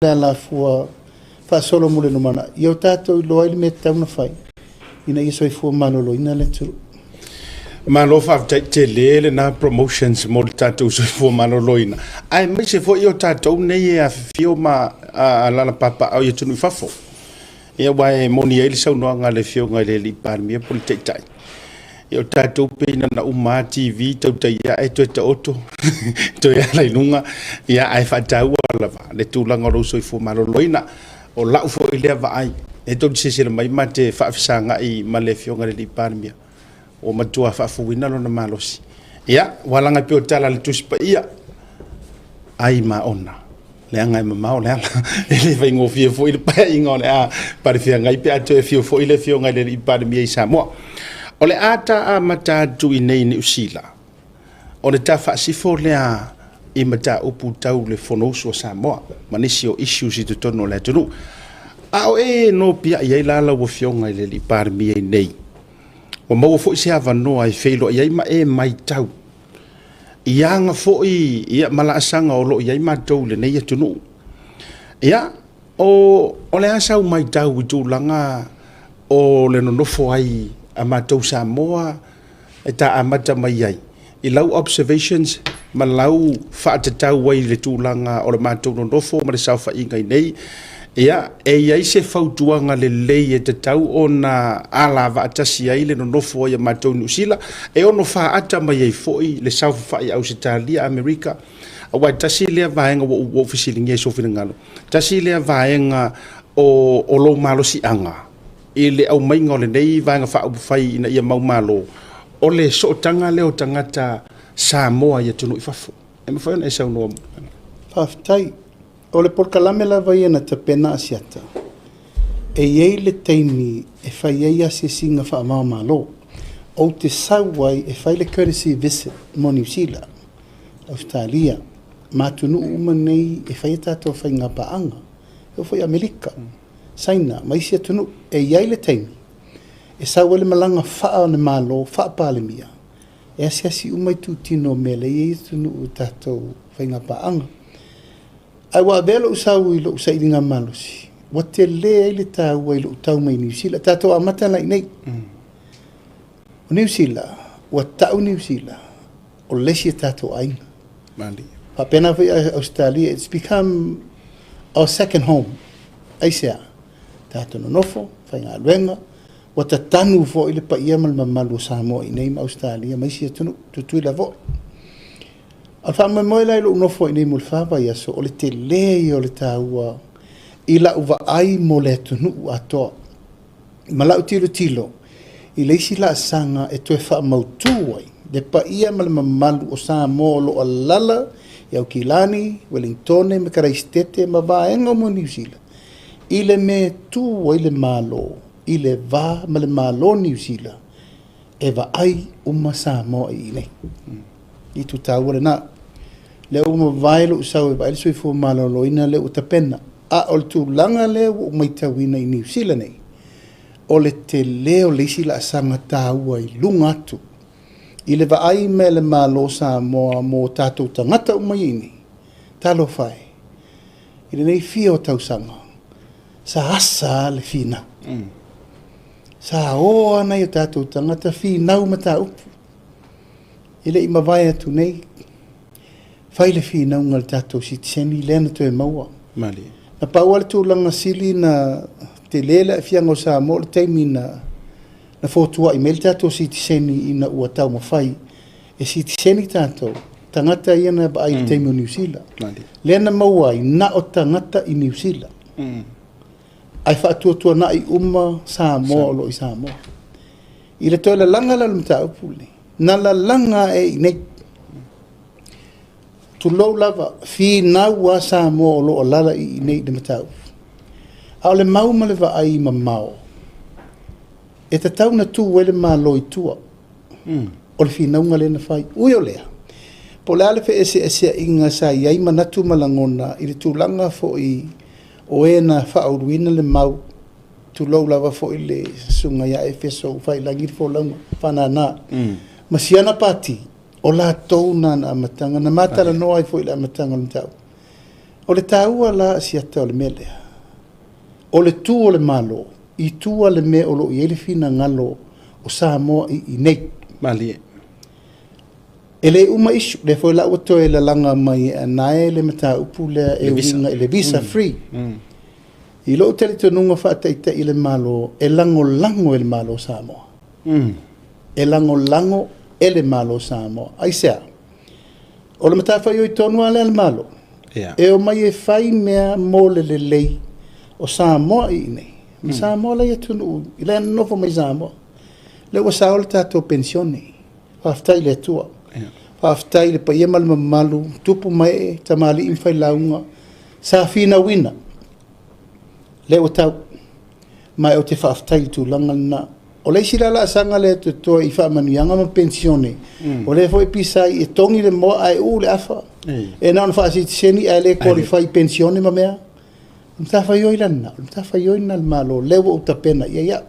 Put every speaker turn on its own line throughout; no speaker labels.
Le alafua faasolo mo le lumanai, ia o tatou iloa ai le mea e tatau ona fai ina ia soifua maloloina le atunuu.
Malo faafetai, tele lena promotions mo le tatou soifua maloloina, aemaise foi o tatou nei e afifio ma alaala papaaao i atunuu i fafo. Ia, aua e moni ai le saunoaga a le Afioga i le alii Palemia po o le Taitai. Ia, o tatou pei na ona uma lava TV tautai ae toe taoto toe ala i luga, ia ae faataua lava le tulaga o lou soifua maloloina. O lau foi lea vaai, e tou te silasila mai ma te faafesagai ma le Afioga i le Palemia, ua matua faafouina lona malosi. Ia, ua laga e pei o le tala a le Tusi Paia, ai maona, leaga e mamao le ala. E le faigofie foi le paeaiga o le a palefeagai pe a toe afio foi le Afioga i le Palemia i Samoa. O le a ta amata atu i nei i Niu Sila, o le ta faasifo lea i mataupu tau le Fonousu a Samoa ma nisi o issues i totonu o le atunuu. A o e nopiai ai la lau Afioga i le Palemia i nei, ua maua foi se avanoa e feiloai ai ma e matau i aga foi ia ma laasaga o lo o i ai matou i lenei atunuu. Ia, o le a sau matau i tulaga o le nonofo ai a matou Samoa e ta amata mai ai i lau observations ma lau faatatau ai i le tulaga o le matou nonofo ma le saofaiga i nei. Ia, e i ai se fautuaga lelei e tatau ona alavaatasi ai le nonofo ai a matou i Niu Sila, e ono faaata mai ai foi le saofafai a Ausetalia, Amerika, aua e tasi lea vaega ua ou fesiligia i sou finagalo, tasi lea vaega o lou malosiaga i le aumaiga o lenei Vaega Faaupufai ina ia maumalo, o le sootaga lea o tagata Samoa i atunuu i fafo. E mafai ona e saunoa?
Faafetai. O le polokalame lava ia na tapena Asiata, e i ai le taimi e fai ai asiasiga faava-o-Malo. Ou te sau ai e fai le courtesy visit mo Niu Sila, Ausetalia, ma atunuu uma nei e fai a tatou faigapaaga, e oo foi i Amerika, Saina ma isi atunuu. E i ai le taimi e sau ai le malaga faale-Malo, faa-Palemia, e asiasi uma itutino o mea lea e i ai atunuu i tatou faigapaaga. Ae ua avea lou sau i lou sailiga malosi, ua tele ai le taua i lou tau mai Niu Sila. Tatou amata la i inei. O Niu Sila, ua tau Niu Sila o le isi o tatou aiga. Faapena foi Ausetalia, it's become our second home. Aisea? Tatou nonofo, faigaluega, ua tatanu foi le paia ma le mamalu o Samoa i inei ma Ausetalia ma isi atunuu, Tutuila foi. O le faamoemoe la i lou nofo i inei mo le 4 vaiaso, o le tele ia o le taua i lau vaai mo le atunuu atoa, ma lau tilotilo i le isi laasaga e toe faamautu ai le paia ma le mamalu o Samoa o lo o alaala i Aukilani, Ueligitone ma Karaisitete ma vaega uma o Niu Sila, i le mea e tu ai le Malo i le va ma le Malo o Niu Sila e vaai uma Samoa i inei. Itu taua lena. Lea ua mavae lou sau e vaai le soifua maloloina lea ua tapena. A o le tulaga lea ua ou matauina i Niu Sila nei, o le tele o le isi laasaga taua i luga atu i le vaai mai a le Malo o Samoa mo tatou tagata uma i inei. Talofa e, i lenei fia o tausaga, sa asa lava le finau. Sa o lava nai o tatou tagata finau mataupu. E le i mavae atu nei, fai le finauga a le tatou sitiseni lea na toe maua. Na pau lava le tulaga sili na tele le aafiaga o Samoa o le taimi na fotuai mai le tatou sitiseni ina ua taumafai e sitiseni tatou tagata ia na vaai i le taimi o Niu Sila. Lea na maua ai na o tagata i Niu Sila, ae faatuatuanai uma Samoa o lo o i Samoa. I le toe lalaga la o le mataupu lenei, na lalaga ae i inei. Tulou lava, finau a Samoa o lo o alaala i inei i le mataupu. A o le mau ma le vaai mamao, e tatau ona tu ai le Malo i tua o le finauga lea na fai. Ui o lea, po o le a le feeseeseaiga sa i ai manatu ma lagona i le tulaga foi o e na faauluina le mau, tulou lava foi le susuga ia Efeso ua faiilagi le folauga faanana, ma siana pati, o latou na na amataga, na ma talanoa ai foi i le amataga o le mataupu. O le taua la Asiata o le mea lea, o le tu o le Malo i tua le mea o loo i ai le finagalo o Samoa i inei.
Malie.
E le uma issue, lea foi la ua toe lalaga mai e Anae le mataupu lea e uiga i le visa free. I lou talitonuga faataitai i le Malo, e lagolago e le Malo o Samoa. E lagolago e le Malo o Samoa. Aisea? O le matafaioi tonu lava lea a le Malo, e omai e fai mea mo le lelei o Samoa i inei, ma Samoa la e i atunuu, la e nonofo mai i Samoa. Lea ua sao le tatou penisione. Faafetai i le Atua. Faafetai i le paia ma le mamalu, tupu ma ee, tamalii ma failauga, sa finauina, lea ua tau. Ma ou te faafetai i le tulaga lena. O le isi la laasaga lea e totoe i faamanuiaga ma penisione, o lea foi e pisa ai e togi le moa ae uu le afa, e na ona faasitiseni ae le qualify i penisione ma mea. O le matafaioi la lena, o le matafaioi lena a le Malo, lea ua ou tapena i ai au.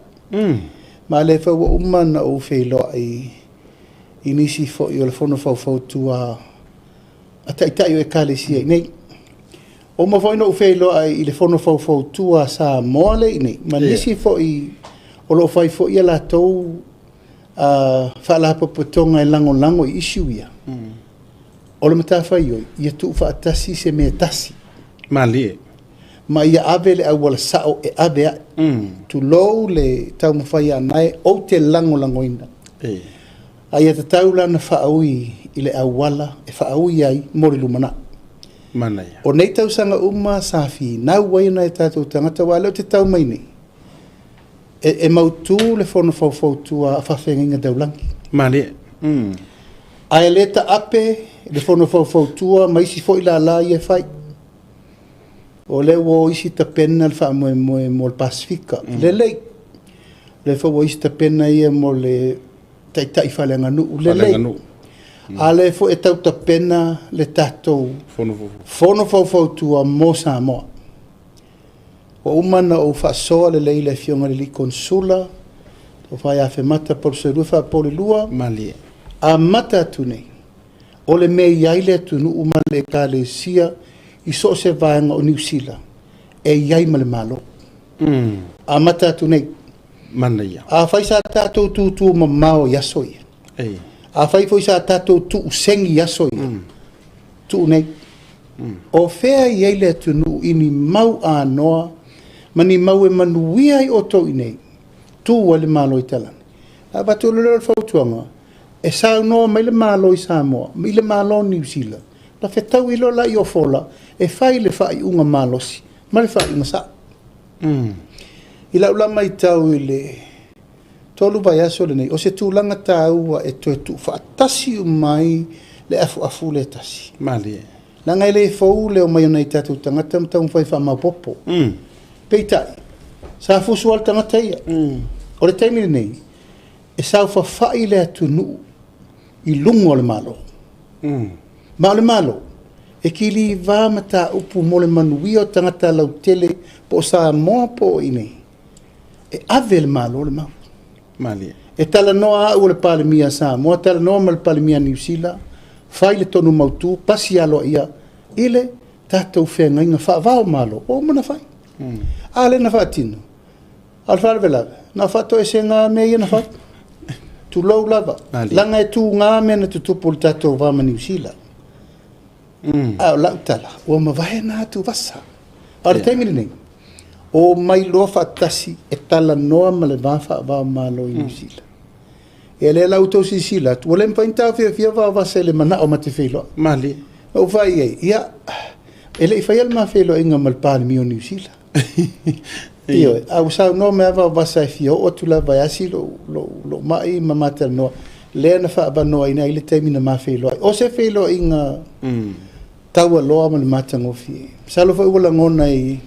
Ma o lea foi ua uma ona ou feiloai i nisi foi o le Fono Faufautua a Taitai o Ekalesia i inei. Ua uma foi ona ou feiloai i le Fono Faufautua a Samoa lea e i inei, ma nisi foi o lo o fai foi a latou faalapotopotoga e lagolago i issue ia. O le matafaioi, ia tuufaatasi se mea e tasi.
Malie.
Ma ia ave le auala sao e ave ai. Tulou le taumafai a Anae, ou te lagolagoina. A ia tatau la ona faaui i le auala e faaui ai mo le lumanai.
Manaia.
O nei tausaga uma sa finau ai nai o tatou tagata, aua o lea ou te tau mai nei, e mautu le Fono Faufautua a Faafeagaiga Taulagi.
Malie.
Ae le taape le Fono Faufautua ma isi foi lala ia e fai. O lea ua o isi tapena le faamoemoe mo le Pasefika. Lelei. O lea foi ua o isi tapena ia mo le taitai faaleaganuu. Lelei.
Faaleaganuu.
A lea foi e tau tapena le tatou
Fono Faufautua.
Fono Faufautua mo Samoa. Ua uma ona ou faasoa lelei i le Afioga i le Konesula, Tofa ia Afemata Palusalua Faapoulelua.
Malie.
Amata atu nei, o le mea e i ai le atunuu ma le ekalesia i so o se vaega o Niu Sila, e i ai ma le Malo. Amata atu nei.
Manaia.
Afai sa tatou tutu mamao i aso ia, afai foi sa tatou tuusegi i aso ia, tuu nei. O fea e i ai le atunuu i ni mau anoa ma ni mau e manuia ai outou i inei, tu ai le Malo i talane. A avatu loa lea o le fautuaga, e saunoa mai le Malo i Samoa, i le Malo o Niu Sila, na fetaui loa la i Ofola e fai le faaiuga malosi ma le faaiuga sao. I lau la matau i le 3 vaiaso lenei, o se tulaga taua e toe tuufaatasi uma ai le afuafu lea tasi.
Malie.
Leaga e le fou le omai o nai tatou tagata ma taumafai faamaopoopo. Peitai, sa fusu lava le tagata ia. O le taimi lenei, e saofafai le atunuu i luga o le Malo. Ma o le Malo, e kiliva mataupu mo le manuia o tagata lautele po o Samoa po o i inei. E ave le Malo le mau.
Malie.
E talanoa au o le Palemia Samoa, talanoa ma le Palemia Niu Sila, fai le tonu mautu, pasi aloaia i le tatou feagaiga faavao Malo, ua uma ona fai. A lea na faatino, a o le faalavelave, na o faatoesega mea ia na fai. Tulou lava, leaga e tuga mea na tutupu i le tatou va ma Niu Sila. A o lau tala, ua mavae na atuvasa. A o le taimi lenei, o mai loa faatasi e talanoa ma le va faavao Malo i Niu Sila. E lea la ua outou silasila atu, ua le mafai ona taofiofia vaovasa i le manao ma te feiloai.
Malie.
Na ou fai ai, ia, e le i faia le ma feiloaiga ma le Palemia o Niu Sila. Ioe, a ua saunoa mai lava vaovasa e fia oo atu lava e asi lou mai ma matalanoa, lea na faavanoaina ai le taimi na ma feiloai. O se feiloaiga taualoa ma le matagofie. Masalo foi ua lagona i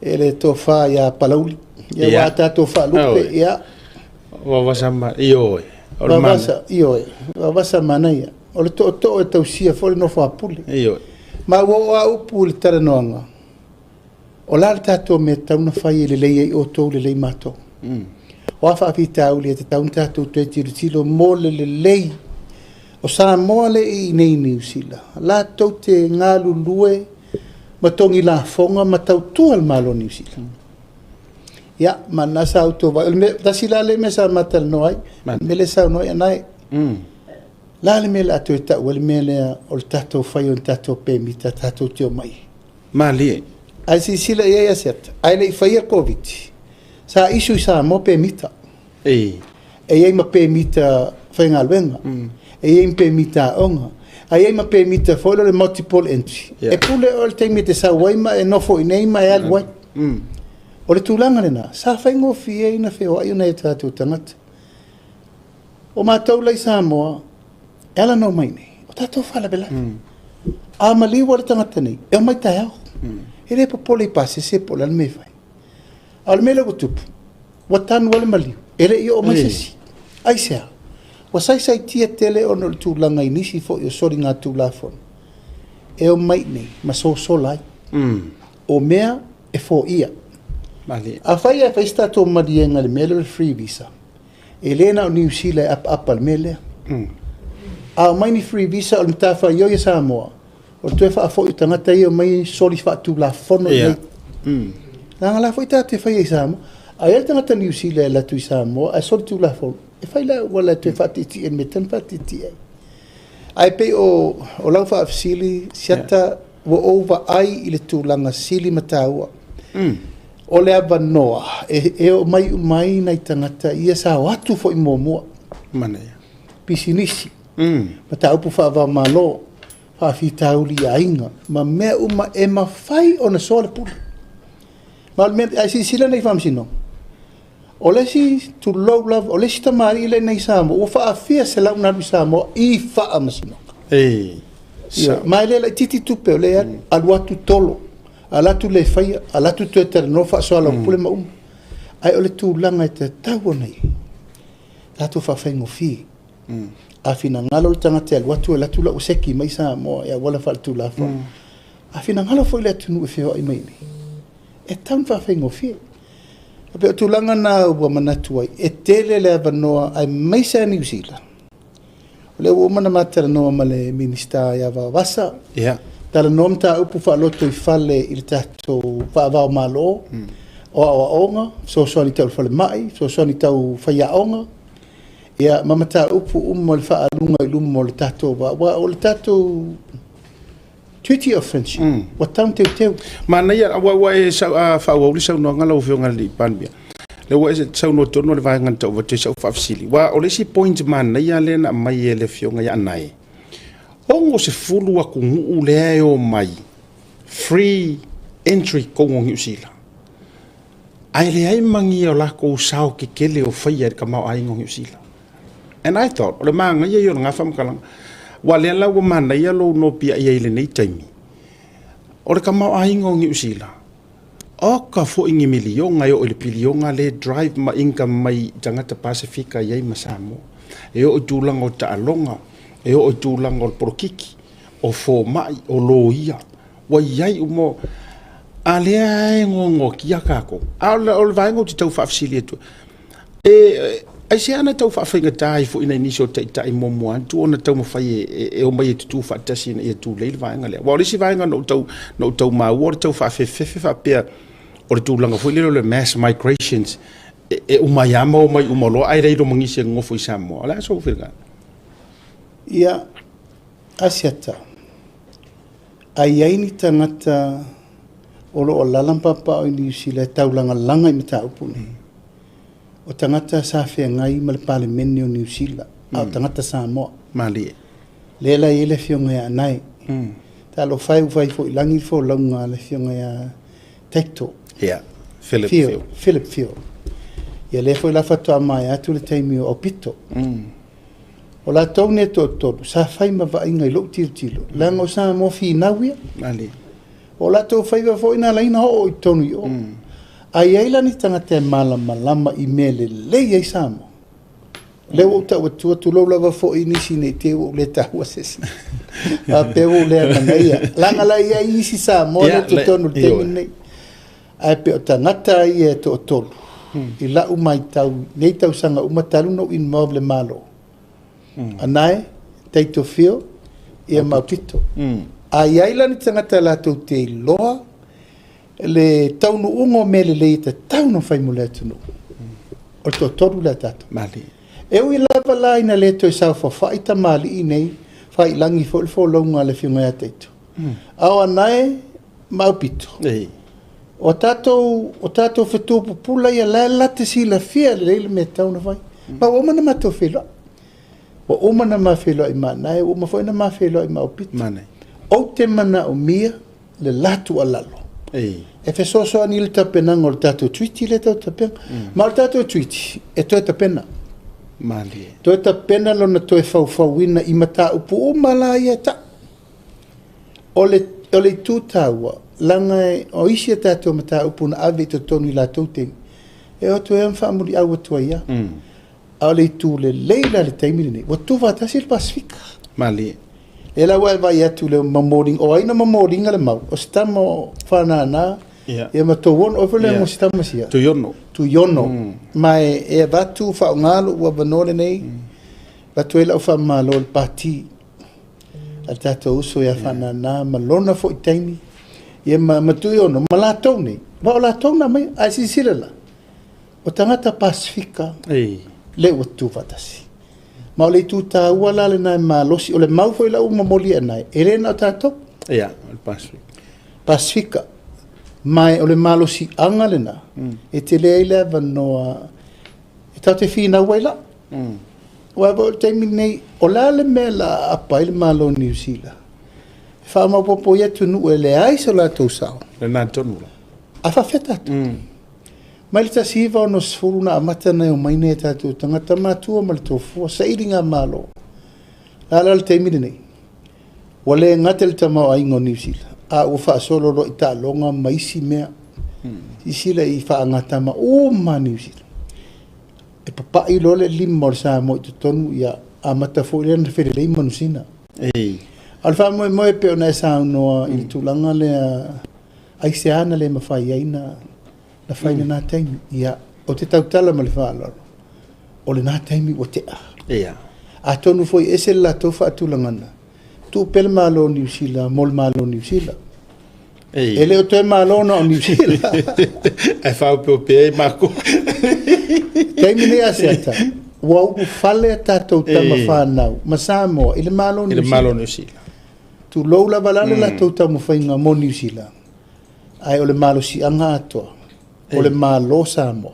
e le tofa ia Palauli. Ia ua tatou faalupe, ia.
Vaovasa ma, ioe. O le
Vaovasa, ioe. Vaovasa manaia. O le tootoo e tausia foi le nofo a pule.
Ioe.
Ma ua oo a upu i le talanoaga, o la le tatou mea tatau ona fai e lelei ai outou, lelei matou. O a faafitauli e tatau ona tatou toe tilotilo mo le lelei o Samoa le i inei i Niu Sila. Latou te galulue Ma togi lafoga ma tautua le Malo o Niu Sila. Ia, ma lena sa outou vaai. O le mea, tasi la lea mea sa ma talanoa ai, le mea lea e saunoa ai Anae. O le a le mea o le a toe tau ai le mea lea o le tatou faia o ni tatou pemita tatou te omai ai?
Malie.
Ae silasila i ai Asiata, ae le i faia le Koviti, sa issue i Samoa pemita.
E
E i ai ma pemita faigaluega, e i ai ma pemita aoga, ae i ai ma pemita foi lea o le multiple entry. E pule oe i le taimi e te sau ai ma e nofo i inei ma e alu ai. O le tulaga lena, sa faigofie ai ona feoai nai o tatou tagata. O matou la i Samoa, e ala ona omai nei, o tatou faalavelave. A maliu lava le tagata nei, e omai taeao. E le popole i pasese po o le a le mea e fai. A o le mea lea ua tupu, ua tanu lava le maliu, e le i oo mai se isi. Aisea? Ua saisaitia tele ona o le tulaga i nisi foi o soligatulafono e omai nei ma sosola ai. O mea e foia.
Malie.
Afai ae fai se tatou maliega i le mea lea o le free visa, e le na o Niu Sila e apaapa i le mea lea. A omai ni free visa o le matafaioi a Samoa, o le toe faafoi o tagata ia e omai soli faatulafono i inei. Leaga la foi tatou te faia i Samoa. A i ai le tagata Niu Sila e alu atu i Samoa ae soli tulafono, e fai la auala e toe faatietie i le mea e tatau ona faatietie ai. Ae pei o lau faafesili, Siata, ua ou vaai i le tulaga sili ma taua. O le avanoa e omai uma ai nai tagata ia sa o atu foi muamua.
Manaia.
Pisinisi, mataupu faava-o-Malo, faafitauli i aiga, ma mea uma e mafai ona soa le pule. Ma o le mea, ae silasila nei i faamasinoga, o le isi, tulou lava, o le isi tamalii lea nei i Samoa, ua faafia selau ona alu i Samoa i faamasinoga. Ia, ma e le laitiiti tupe o lea e alu, alu atu tolo, alu atu le faia, alu atu toe talanoa faasoalaupule ma uma. Ae o le tulaga e tatau ona i ai, tatou faafaigofie. A finagalo le tagata e alu atu, alu atu la ua seki mai Samoa e auala faaletulafono. A finagalo foi le atunuu e feoai mai nei, e tatau ona faafaigofie. E pei o tulaga na ua manatu ai, e tele le avanoa aemaise lava Niu Sila. O lea ua uma ona ma talanoa ma le Minisita ia Vaovasa, talanoa mataupu faalotoifale i le tatou faava-o-Malo, o aoaoga, fesoasoani tau falemai, fesoasoani tau faiaoga, ia ma mataupu uma o le faaaluga i luma o le tatou va. Aua o le tatou Treaty of Friendship, ua tatau ona teuteu.
Manaia, ua e faaauau le saunoaga lau Afioga i le Palemia. Lea ua e saunoa tonu o le vaega na tau avatu ai sau faafesili. Aua o le isi point manaia lea na aumai e le Afioga ia Anae, 60 atunuu lea e omai free entry totonu o Niu Sila. Ae leai ma ni o latou sao tetele o faia i le tamaoaiga o Niu Sila. And I thought, o le manaia ia o lena faamatalaga. Ua lea la ua manaia lou nopiai ai i lenei taimi. O le tamaoaiga o Niu Sila, oka foi ni miliona e oo i le piliona le drive ma income mai tagata Pasefika i ai ma Samoa. E oo i tulaga o taaloga, e oo i tulaga o le polokiki, o fomai, o loia. Ua i ai uma, a lea e noanoatia tatou. A o le vaega ou te tau faafesili atu, aisea na tau faafaigata ai foi nai nisi o taitai muamua atu ona taumafai e omai e tutu faatasi ina ia tulei le vaega lea. Aua o le isi vaega na ou tau maua o le tau faafefefe faapea o le tulaga foi lea o le mass migrations e uma ai lava ma omai uma loa ae leai loa ma nisi e nonofo i Samoa. O le a sou finagalo?
Ia, Asiata, a i ai ni tagata o lo o alaala ma papaaao i Niu Sila e taulagalaga i mataupu nei, o tagata sa feagai ma le Palemene o Niu Sila, a o tagata Samoa.
Malie.
Lea la e i ai le Afioga ia Anae. Talofa e ua fai foi i lagi le folauga a le Afioga ia Taito.
Ia, Philip Field.
Philip Field. Ia lea foi la faatoa maea atu le taimi o Aupito. O latou nei e toatolu, sa fai ma vaaiga i lou tilotilo, leaga o Samoa finau ia.
Malie.
O latou faiva foi na ala ai ona oo i totonu i o. A i ai la ni tagata e malamalama i mea lelei ai Samoa, lea ua ou tau atua, tulou lava foi nisi nei te ua ou le taua se isi. Faapea ua ou le amanaia. Leaga la i ai isi Samoa lea totonu i le taimi lenei. Ae pei o tagata ia e toatolu, i lau matau, nei tausaga uma talu ona ou involve le Malo. Anae, Taito Fio, ia ma Aupito. A i ai la ni tagata latou te iloa le taunuuga o mea lelei e tatau ona fai mo le atunuu, o le toatolu lea o tatou.
Malie.
E ui lava la ina le toe saofafai tamalii nei, faiilagi foi le folauga a le Afioga ia Taito, a o Anae ma Aupito, o tatou fetu pupula ia la e late silafia lelei le mea e tatau ona fai. Ma ua uma ona matou feiloai. Ua uma ona ma feiloai ma Anae, ua uma foi ona ma feiloai ma Aupito. Ou te manaomia le la tuualalo e fesoasoani i le tapenaga o le tatou treaty lea e tau tapena. Ma o le tatou treaty e toe tapena.
Malie.
Toe tapena lona toe faufauina i mataupu uma la ia e tau. O le itu taua, leaga o isi a tatou mataupu na ave i totonu i latou taimi, e o atu ai ma faamuliau atu ai lava. A o le itu lelei la i le taimi lenei, ua tuufaatasi le Pasefika.
Malie.
E la ua e vaai atu i le momoliga, o ai na momoliga le mau? O se tama o Fanana, ia ma Touono, o foi le mo se tama sia?
Tuiono.
Tuiono. Ma e avatu faaaoga lou avanoa lenei, avatu ai lau faamalo i le pati a le tatou uso ia Fanana ma lona foi taimi, ia ma Tuiono, ma latou nei, ma o latou na mai, ae silasila la, o tagata Pasefika le ua tuufaatasi. Ma o le itu taua la lena e malosi, o le mau foi la ua momoli e Anae, e le na o tatou.
Ia, o le Pasefika.
Pasefika. Ma o le malosiaga lena, e tele ai le avanoa, e tatou te finau ai la. Aua foi o le taimi lenei, o le a le mea o le a aapa ai le Malo o Niu Sila? E faamaopoopo i atunuu e leai so latou sao.
Lena tonu la.
A faafefea tatou? Mai le 1960 na amata ona omai nei tatou tagata matua ma le tofua, sailiga malo. La la le taimi lenei, ua le gata le tamaoaiga o Niu Sila, a ua faasolo loa i taaloga ma isi mea. Silasila i faagatama uma a Niu Sila. E papai loa le lima o le Samoa i totonu, ia amata foi lea ona felelei manusina. A o le faamoemoe pei ona e saunoa i le tulaga lea, aisea na le mafai ai na fai lena taimi. Ia, ou te tautala ma le faaaloalo, o lena taimi ua tea. Atonu foi e ese le latou faatulagana, tuu pea le Malo o Niu Sila mo le Malo o Niu Sila. E le o toe malo na o Niu Sila.
Ae faaopeopea ai makou.
Taimi nei Asiata, ua ulufale a tatou tama fanau ma Samoa i le Malo o
I
Niu
le
Sila.
Malo o Niu Sila.
Tulou lava la le latou taumafaiga mo Niu Sila, ae o le malosiaga atoa, o le Malo Samoa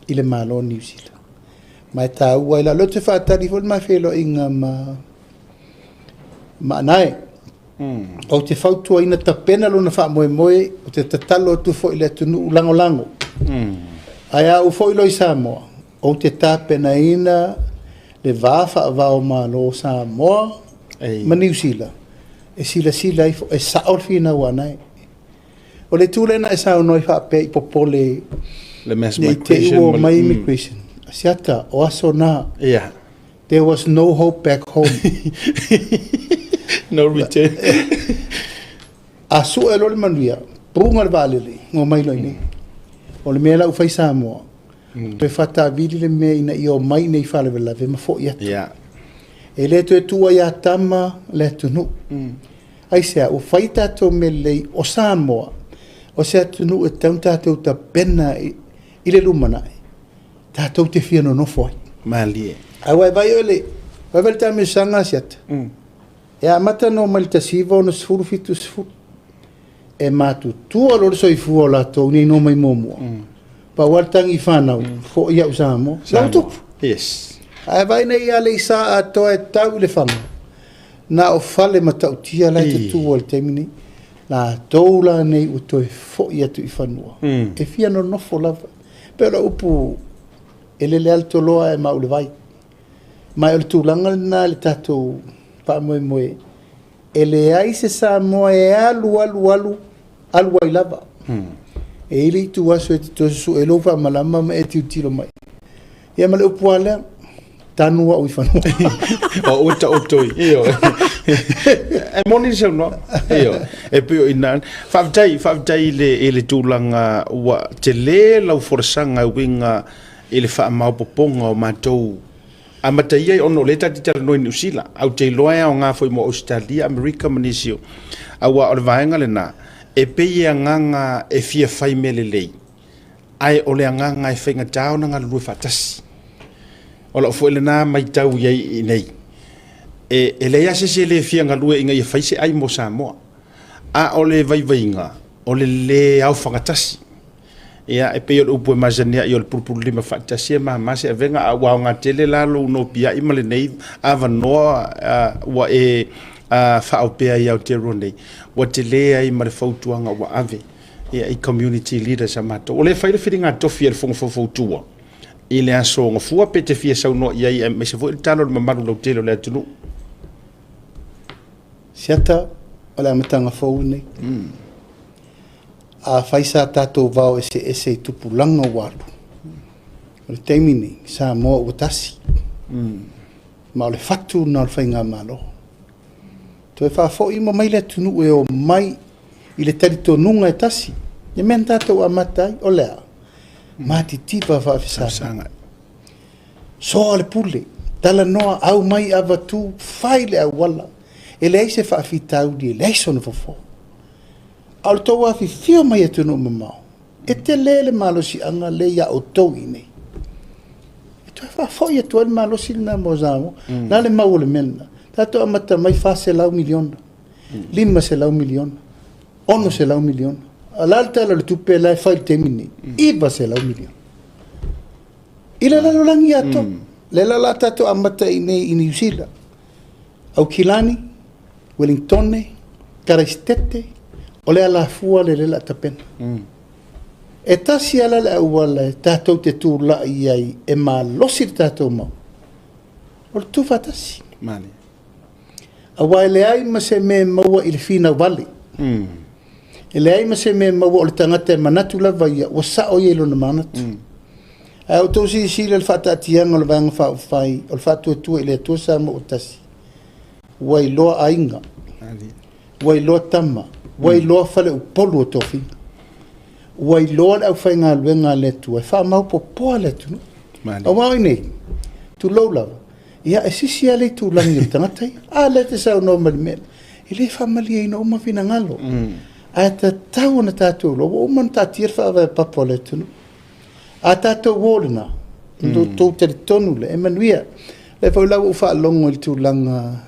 i le Malo o Niu Sila. Ma e taua ai la, o lea ou te faatali foi le ma feiloaiga ma Anae. Ou te fautuaina tapena lona faamoemoe, ou te tatalo atu foi i le atunuu lagolago. Ae a ou foi loa i Samoa, ou te tapenaina le va faavao Malo o Samoa ma Niu Sila, e silasila ai e sao le finau a Anae. O le itu lea na e saunoa ai faapea i popole
Le mass
nei te i
migration.
ua omai immigration. Asiata, o aso na, there was no hope back home.
No return.
A sue loa le manuia, puga le vaalele, omai loa i inei. O le mea la ua fai Samoa, toe faatavili le mea ina ia omai nei faalavelave ma foi atu. E le toe tuua ia tama le atunuu. Aisea, ua fai tatou mea lelei o Samoa, o se atunuu e tatau ona tatou tapena i le lumanai, tatou te fia nonofo ai.
Malie.
Ae ua e vaai oe le, vaai le taamilosaga Asiata, e amata ona omai i le 1960 70. E matutua loa le soifua o latou nei no mai muamua. Pau lava le tagi fanau, foi au Samoa. La ua tupu. Ae vaai nei ia Aleisa atoa e tau i le faga, na o fale matautia la e tutu ai i le taimi nei. Latou la nei ua toe foi atu i fanua. E fia nonofo lava. Pei o le upu e lele lava le toloa ae mau i le vai. Ma o le tulaga lena i le tatou faamoemoe, e leai se Samoa e alu alu alu alu ai lava. E i ai le itu aso e te toe susue ai lou faamalama ma e tilotilo mai. Ia ma le upu lava lea, tanu au i fanua.
O ua taoto i. Ioe. E moni le saunoaga. Ioe. E pei o i ina. Faafetai, faafetai i le tulaga ua tele lau folasaga e uiga i le faamaopoopoga o matou. Amataia ona o lea tatou te talanoa i Niu Sila, ae ou te iloa e aoga foi mo Ausetalia, Amerika ma nisi o, aua o le vaega lena, e pei e agaga e fia fai mea lelei, ae o le agaga e faigata ona galulue faatasi. O lau foi lena matau i ai i inei, e leai lava se isi e le fia galue ina ia fai se ai mo Samoa, a o le vaivaiga, o le lē aofagatasi. Ia, e pei o le upu e masani ai o le pulupululima faatasi e mama se avega, a ua aoga tele la lou nopiai ma lenei avanoa ua e faaopea i Aotearoa nei, ua tele ai ma le fautuaga ua ave i community leaders a matou. O lea e fai le filiga tofi a le Fono Faufautua i le aso Gafua, pe te fia saunoa i ai, aemaise foi le tala o le mamalu lautele o le atunuu.
Siata, o le amataga fou lenei. Afai sa tatou vao eseese i tupulaga ua alu, o le taimi nei, Samoa ua tasi. Ma o le fatu lena o le faigamalo. Toe faafoi uma mai le atunuu e omai i le talitonuga e tasi. Le mea na tatou amata ai, o le a? Matitiva faafesagai. Soa le pule, talanoa, aumai avatu, fai le auala. E leai se faafitauli, e leai sona fofo. A o le tou afifio mai atunuu mamao, e tele le malosiaga lea ia outou i inei. E toe faafoi atu ai le malosi lena mo Samoa. O le a le mau o le mea lena? Tatou amata mai $400 miliona, $500 miliona, $600 miliona. O le a le tala o le tupe la e fai i le taimi lenei? $900 miliona. I le lalolagi atoa. Lea la o le a tatou amata i inei i Niu Sila, Aukilani, Uelintone, Karaisitete, o le alafua lea o le a tapena. E tasi lava le auala e tatou te tulai ai e malosi le tatou mau, o le tuufaatasi. Aua e leai ma se mea e maua i le finau vale. E leai ma se mea e maua o le tagata e manatu lava ia, ua sao ia i lona manatu. Ae outou silasila i le faataatiaga o le Vaega Faaupufai o le Faatuatua i le Atua Samoa ua Tasi, ua iloa aiga, ua iloa tama, ua iloa faleupolu o tofiga, ua iloa le aufaigaluega a le Atua e faamaopopoa le atunuu. Aua o i nei, tulou lava, ia e sisi lava le itulagi o le tagata ia. A lea e te saunoa mai i le mea lea, e le faamalieina uma finagalo. Ae tatau ona tatou iloa, ua uma ona taatia le faavae papa o le atunuu. A tatou o lena, ona outou talitonu lea, e manuia. O lea foi la ua ou faalogo i le tulaga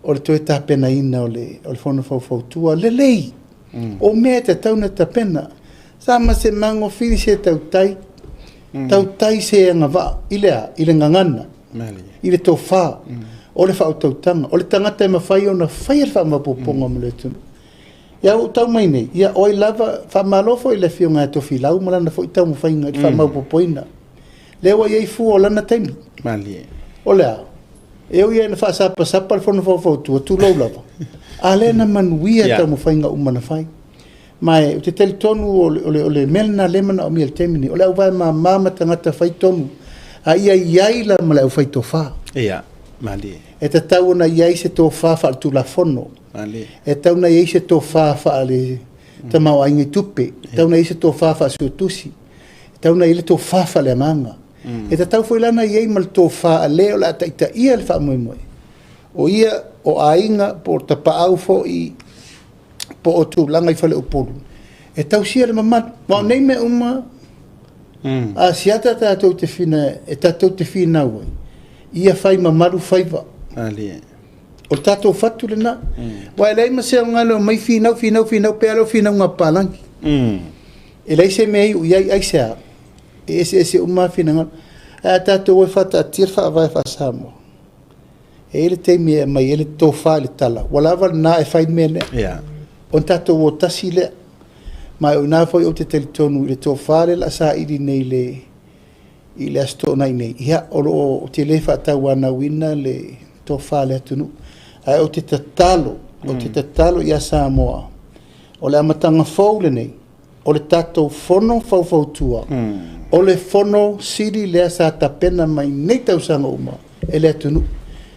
o le toe tapenaina o le Fono Faufautua. Lelei, o mea e tatau ona tapena. Sa ma se mago fili se tautai, tautai se agavaa, i le a? I le gagana, i le tofa, o le faautautaga, o le tagata e mafai ona faia le faamaopoopoga mo le atunuu. Ia ua ou tau mai nei, ia o ai lava, faamalo foi i le Afioga ia Tofilau ma lana foi taumafaiga i le faamaopoopoina. Lea ua i ai fua o lana taimi. O le a? E ui lava ina faasapasapa le Fono Faufautua, tulou lava, a lea na manuia taumafaiga uma na fai. Ma ou te talitonu o le mea lena o lea e manaomia i le taimi lenei, o le auvae mama ma tagata faitonu, a ia i ai la ma le aufai tofa. E tatau ona i ai se tofa faaletulafono, e tatau ona i ai se tofa faale tamaoaiga i tupe, e tatau ona i ai se tofa faasuetusi, e tatau ona i ai le tofa faaleagaga. E tatau foi la ona i ai ma le tofa a le o le a taitaia le faamoemoe. O ia, o aiga, po o tapaau foi, po o tulaga i faleupolu, e tausia le mamalu. Ma o nei mea uma, a siata tatou te fina, e tatou te finau ai, ia fai mamalu faiva. O le tatou fatu lena. Aua e leai ma se aoga e omai finau, finau, finau, pe a le o finauga a papalagi. E leai se mea e iu i ai, aisea? E eseese uma lava finagalo. Ae a tatou o e faataatia le faavae faa-Samoa, e i ai le taimi e aumai ai le tofa i le tala, ua lava lena e fai le mea lea. Ona tatou o tasi lea. Ma o i ina foi ou te talitonu i le tofa lea o le a saili nei i le Aso Toonai nei, ia, o lo o, ou te le faatauanauina le tofa a le atunuu. Ae ou te tatalo, ou te tatalo ia Samoa, o le amataga fou lenei, o le tatou Fono Faufautua, o le Fono Sili lea sa tapena mai nei tausaga uma e le atunuu.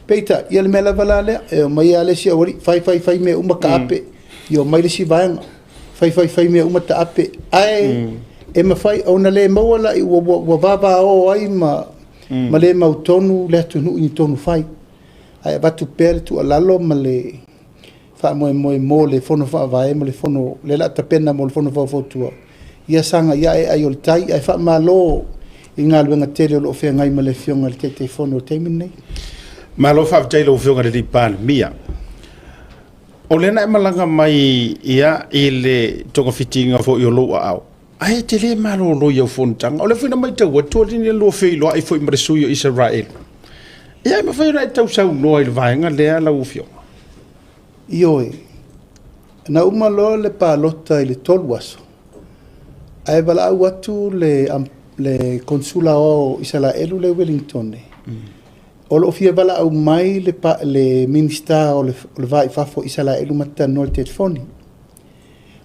Peitai, ia le mea lava la lea, e omai lava le isi aualii, fai, fai, fai mea uma taape, ia omai le isi vaega, fai, fai, fai mea uma taape. Ae e mafai ona le maua la ua vavao ai ma Ma le mautonu le atunuu i ni tonu fai. Ae avatu pea le tuualalo ma le faamoemoe mo le Fono Faavae ma le Fono lea o le a tapena mo le Fono Faufautua, ia sagai ae ai o le tai, ae faamalo i galuega tele o lo o feagai ma le Afioga i le Taitaifono i le taimi lenei.
Malo faafetai i lau Afioga i le Palemia. O lea na e malaga mai ia i le togafitiga foi o lou aao, ae e te le malolo i au fonotaga. O lea foi na matau atu o le lua feiloai foi ma le sui o Isaraelu. Ia e mafai ona e tausaunoa i le vaega lea lau Afioga?
Ioe, na uma loa le palota i le 3 aso, ae valaau atu le Konesula o Isaraelu lea i Ueligitone, o lo o fia valaau mai le Minisita o le Va i Fafo o Isaraelu ma talanoa i le telefoni.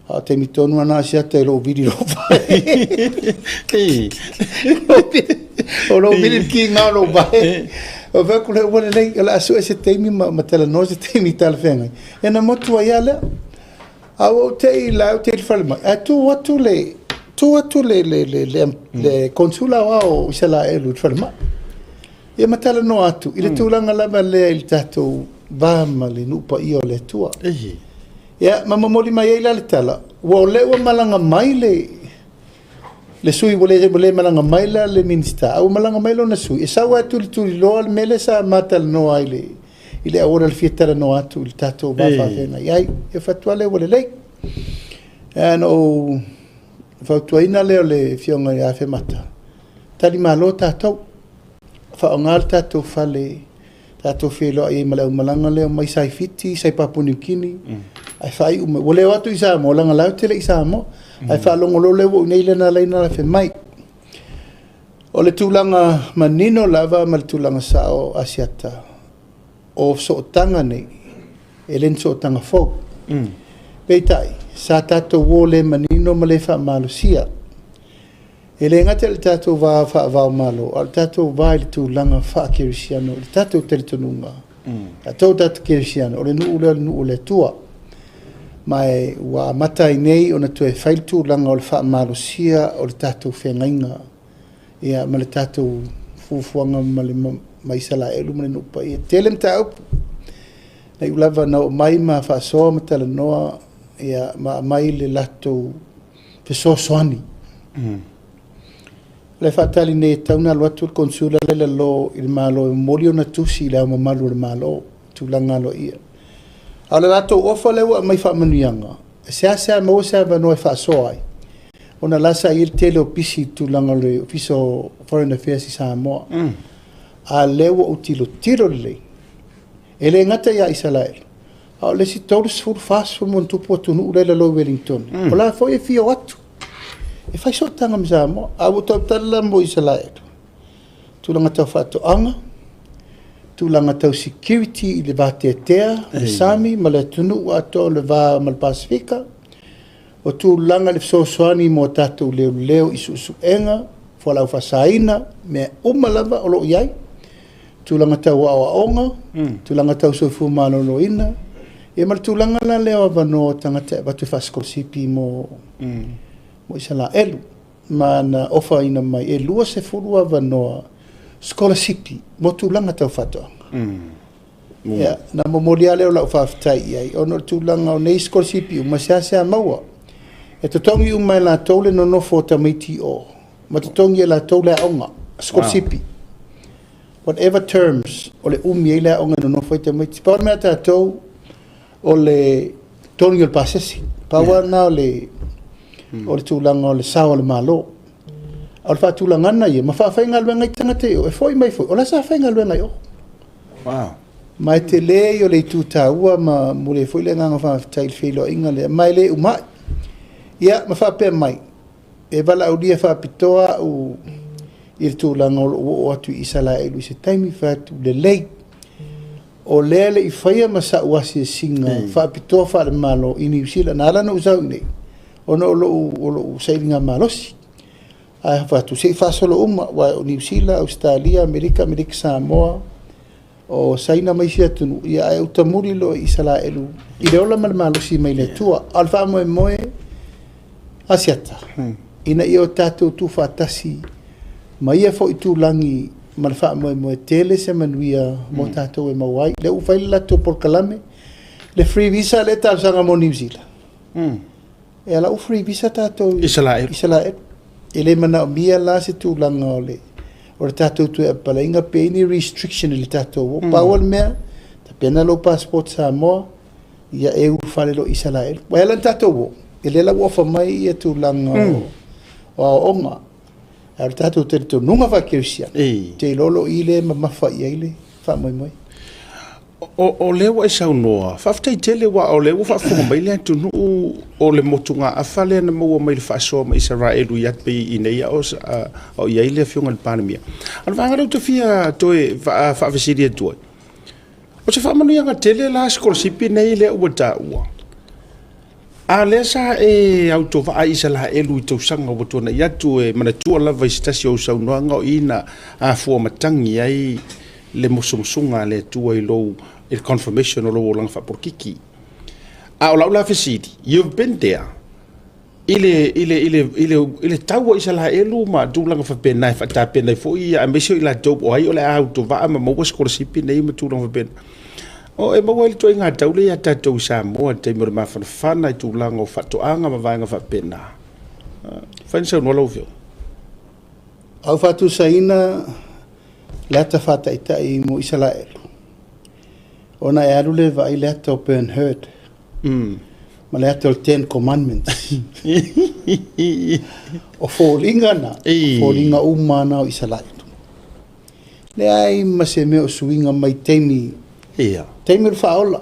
A o taimi tonu lava na asiata i lou vili i lou vae. O lou vili le kiga o lou vae. Ou fai atu lea, ua lelei, o le a sue se taimi ma talanoa se taimi talafeagai. Ia na motu ai lava lea. A ua ou te i la ou te i le falemai, ae tu atu le Konesula Aoao o Isaraelu i le falemai. Ia ma talanoa atu i le tulaga lava lea i le tatou va ma le nuu paia o le Atua. Ia, ma momoli mai ai la le tala, ua o lea ua malaga mai le sui, ua le malaga mai la le Minisita, a ua malaga mai lona sui, e sau lava e tulituliloa le mea lea sa ma talanoa ai i le auala i le fia talanoa atu i le tatou va faafeagai ai. Ia fai atu lava lea ua lelei. Ia na ou fautuaina lea o le Afioga ia Afemata, talimalo tatou, faaaoga le tatou fale, tatou feiloai ai ma le aumalaga lea mai Saifiti, Sai Papua Niu Kini, ae faaiu mai. Ua le o atu i Samoa, leaga la te le i Samoa. Ae faalogo loa lea ua i inei lena laina afe mai. O le tulaga manino lava ma le tulaga sao Asiata, o sootaga nei, e le ni sootaga fou. Peitai, sa tatou o le manino ma le faamalosia. E le gata i le tatou va faavao malo, a o le tatou va i le tulaga faakerisiano, i le tatou talitonuga. Tatou tatou kerisiano, o le nuu lea o le nuu o le Atua. Ma e ua amata ai nei ona toe fai le tulaga o le faamalosia o le tatou feagaiga, ia, ma le tatou fuafuaga ma Isaraelu ma le nuu paia. Tele mataupu, na iu lava na oo mai ma faasoa ma talanoa, ia, ma aumai le latou fesoasoani. O le faatali nei e tau na alu atu le konsula le lalo i le Malo e momoli ona tusi i le ao mamalu o le Malo, tulaga aloaia. A o le latou ofa lea ua aumai faamanuiaga, e seasea maua se avanoa e faasoa ai, ona la sa i ai le tele o pisi i tulaga o le Ofisa o Foreign Affairs i Samoa. A lea ua ou tilotilo lelei, e le gata ia Isaraelu, a o le isi 30, 40 ma ona tupu atunuu lea i lalo i Wellington. O la foi e fia o atu e fai sootaga ma Samoa. A ua tautala la mo Isaraelu, tulaga tau faatoaga, tulaga tau security i le vateatea, le sami ma le atunuu atoa o le va ma le Pasefika, o tulaga i le fesoasoani mo tatou leoleo i suesuega, fualaau faasaina, mea uma lava o lo o i ai, tulaga tau aoaoga, tulaga tau soifua maloloina, ia ma le tulaga la lea o avanoa o tagata e avatu e faasikolasipi mo Isaraelu. Ma na ofaina mai e 20 avanoa sikolasipi mo tulaga tau faatoaga. Ia, na momoli lava lea o lau faafetai i ai, ona o le tulaga o nei sikolasipi uma, seasea maua. E totogi uma e latou le nonofo o tamaiti o, ma totogi e latou le aoga, sikolasipi. Whatever terms, o le umi ai le aoga e nonofo ai tamaiti. Pau le mea tatou, o le totogi o le pasese. Pau lava o le tulaga o le sao o le Malo. A o le faatulagana ia, ma faafaigaluega ai tagata i o, e foi mai foi, o la sa faigaluega i o. Ma e tele o le itu taua ma momoli ai foi le agaga faafetai i le feiloaiga lea, ma e le umai. Ia, ma faapea mai, e valaaulia faapitoa au i le tulaga o lou oo atu i Isaraelu i se taimi fai atu lelei. O lea le i faia ma sa'u asiasiga faapitoa faale-Malo i Niu Sila. Na ala ona ou sau i inei, ona o lou sailiga malosi. Ae fai atu, se i faasolo uma, aua o Niu Sila, Ausetalia, Amerika, Amerika Samoa, o Saina ma isi atunuu, ia ae ou tamuli loa i Isaraelu i le ola ma le malosi mai le Atua. A o le faamoemoe Asiata, ina ia o tatou tuufaatasi ma ia foi tulagi Ma le faamoemoe tele se manuia mo tatou e maua ai. Lea ua fai le latou polokalame, le free visa lea e talosaga mo Niu Sila. E ala ua free visa tatou i
Isaraelu.
Isaraelu. E le manaomia la se tulaga o le tatou toe apalaiga pe ni restriction i le tatou o. Pau o le mea, tapena lou passport Samoa, ia e ulufale loa i Isaraelu. Ua ala ona tatou o, e lea la ua ofa mai ia tulaga o aoaoga. Ae o le tatou talitonuga faakerisiano, te iloa lo i le mamafa i ai le faamoemoe.
O lea ua e saunoa, faafetai tele aua o lea ua faafofoga mai le atunuu o le motugaafa lea na maua mai le faasoa ma Isaraelu i atu i nei o i ai le afioga i le Palemia. O le vaega lea ou te fia toe faafesili atu ai, o se faamanuiaga tele la sikolasipi nei lea ua taua, a lea sa e autovaa i Isaraelu i tausaga ua tuanai atu, e manatua lava i se tasi o ou saunoaga o i na afua matagi ai le musumusuga a le Atua i lou i le confirmation o lou olaga faapolokiki. A o lau la fesili, you've been there i le tau o Isaraelu ma tulaga faapena e faatapena ai foi, aemaise o i latou o ai o le a autovaa ma maua sikolasipi nei ma tulaga faapena. O e maua ai le ituaiga taule ia tatou i Samoa i le taimi o le mafanafana i tulaga o faatoaga ma vaega faapena. Fai na saunoa lau Afioga.
Au faatusaina le ata faataitai mo Isaraelu, ona e alu le vaai le ata o Ben Hur ma le ata o le Ten Commandments. O foliga na, foliga uma na o Isaraelu. Leai ma se mea o suiga mai taimi, taimi o le faaola.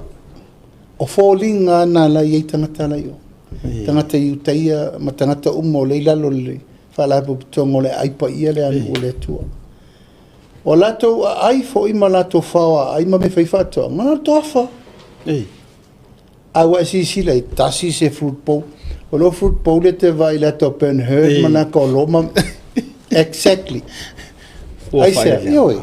O foliga na la i ai tagata la i o. Tagata Iutaia ma tagata uma o le i lalo le faalapotopotoga o le aai paia le alu o le Atua. O latou aai foi ma latou fao aai ma mea fai faatoaga, na o le toafa. A ua e silasila i tasi se fruit bowl. O lo fruit bowl le te vai le ata o Ben Hur ma le ata o Loma. Exactly.
Ua
Ai se,
fai
ioe.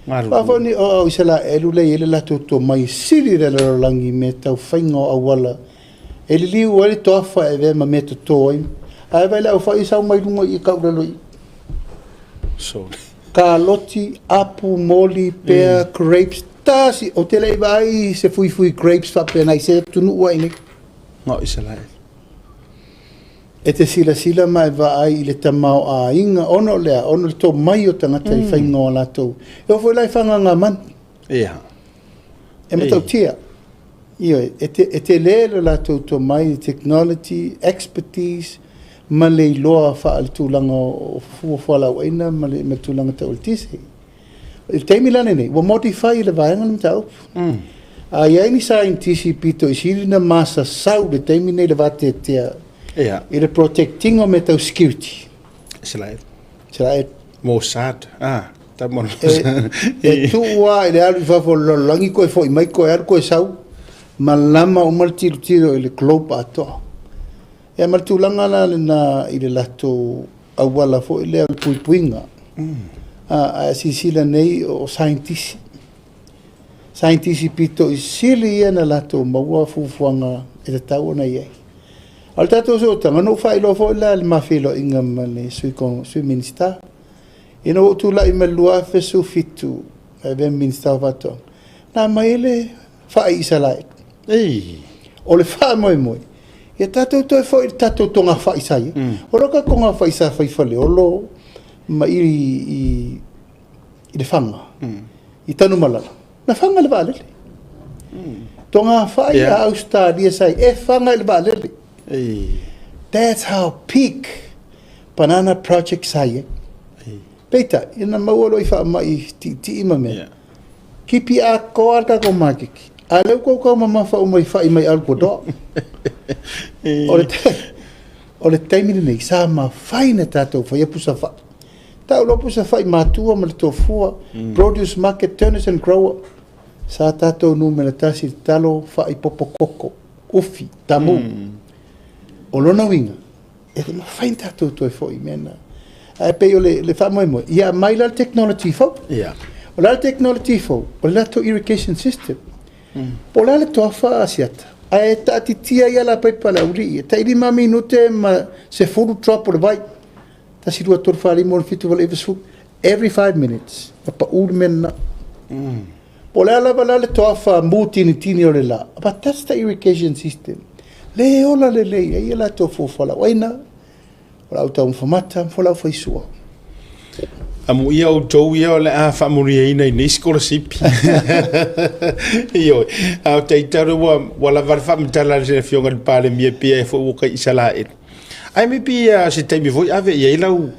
Galu.
Faafoni o Isaraelu le i ai le latou tomai sili le lalolagi me tau faiga o auala. E liliu ai le toafa e avea ma mea toto ai. Ae vai le au fai sau mai luga i kaulalo i.
Sorry.
Kaloti, apu, moli, pea, grapes, tasi. O te lei vaai se fuifui grapes faapena i se atunuu ai nei.
Ngā Isaraelu.
E te silasila ma e vaai i le tamao aiga, ona o lea, ona o le tomai o tagata i faiga o latou. E oo foi la i fagagāmanu, e matautia. Ioe, e tele le latou tomai, technology, expertise, ma le iloa faale tulaga o fua fualauaina ma le tulaga tau eletise. I le taimi la lenei, ua modify le vaega le mataupu. A i ai ni scientist pito i sili na masasau le taimi nei le vateatea i le protecting o mea tau security.
Isaraelu.
Israel.
Mossad. Ah, ta mo.
E tuu lava i le alu i fafo o le lalolagi koe foi mai koe alu koe sau, ma lama uma le tilotilo i le globe atoa. Ia ma le tulaga la lena i le latou auala foi lea o le puipuiga. A silasila nei o scientist. Scientist pito i sili ia na latou maua fuafuaga e tatau ona i ai. A o le tatou sootaga, na ou faailoa foi la i le ma feiloaiga ma le sui Minista. Ina ua ou tulai mai le 2017, e avea ma Minista o Faatoaga, na aumai ai le fai Isaraelu. O le faamoemoe, ia tatou toe foi i le tatou togafai sa i ai. O lo tatou togafai sa fai Faleolo ma i le Faga, i Tanumalala, na faga i le vaalele. Togafai a Australia sa i, e faga i le vaalele. That's how big banana project sa i ai. Peitai, ina maua loa i faamai tiitii ma mea. Kipi atoa le tatou maketi. A lea ua tautau mamafa uma i fai mai Ecuador. O le taimi lenei, sa mafai na tatou faia pusa fai. Tau loa pusa fai matua ma le tofua, produce market, turners and grower. Sa tatou numera tasi i le talo, fai popo koko, ufi, tamu. O lona uiga, e le mafai na tatou toe foi i mea na. Ae pei o le faamoemoe, ia aumai la le technology fou. O le a le technology fou? O le latou irrigation system. Po o le a le toafa Asiata. Ae taatitia ia la paipa le aulii. E tai 5 minute ma 10 drop o le vai. 1, 2, 3, 4, 5, 6, 7, 8, 9, 10. Every 5 minutes, ma pa'ū le mea lena. Po o le a lava la le toafa mutinitini o le lā, but that's the irrigation system. Le ola lelei ai ia latou fuafualaauaina, o lau taumafa mata ma fualaau faisua.
Amuia outou ia o le a faamuliaina i nei sikolasipi. Ioe, a o taitalo ua lava le faamatala a le Afioga i le Palemia pia e foi ua kai Isaraelu. Ae me pia se taimi foi ave i ai lau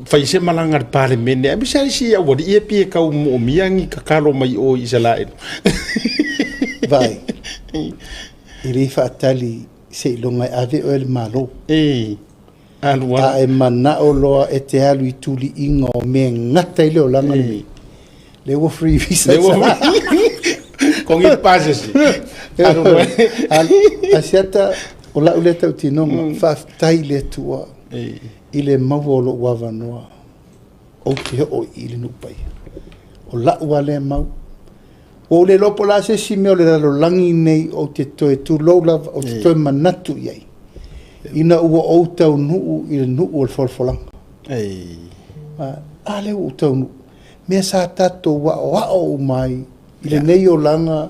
fai se malaga a le Palemene, ae misa isi aualii e pia e tau moomia ni tatalo mai o i Isaraelu.
Vai, e lē faatali seiloga e ave oe le Malo.
E alu alu.
A e manao loa e te alu i tuliiga o mea e gata ai le olaga lenei. Lea ua free visa.
Le ua kongi pasesi. Alu loa.
Asiata o lau lea tautinoga, faafetai i le Atua i le maua o lou avanoa ou te oo i le nuu paia. O lau a lea mau. Ua ou le iloa po o le a se isi mea o le lalolagi nei ou te toe tulou lava, ou te toe manatu i ai. Ina ua ou taunuu i le nuu o le folafolaga. A lea ua ou taunuu. Mea sa tatou aoao uma ai i lenei olaga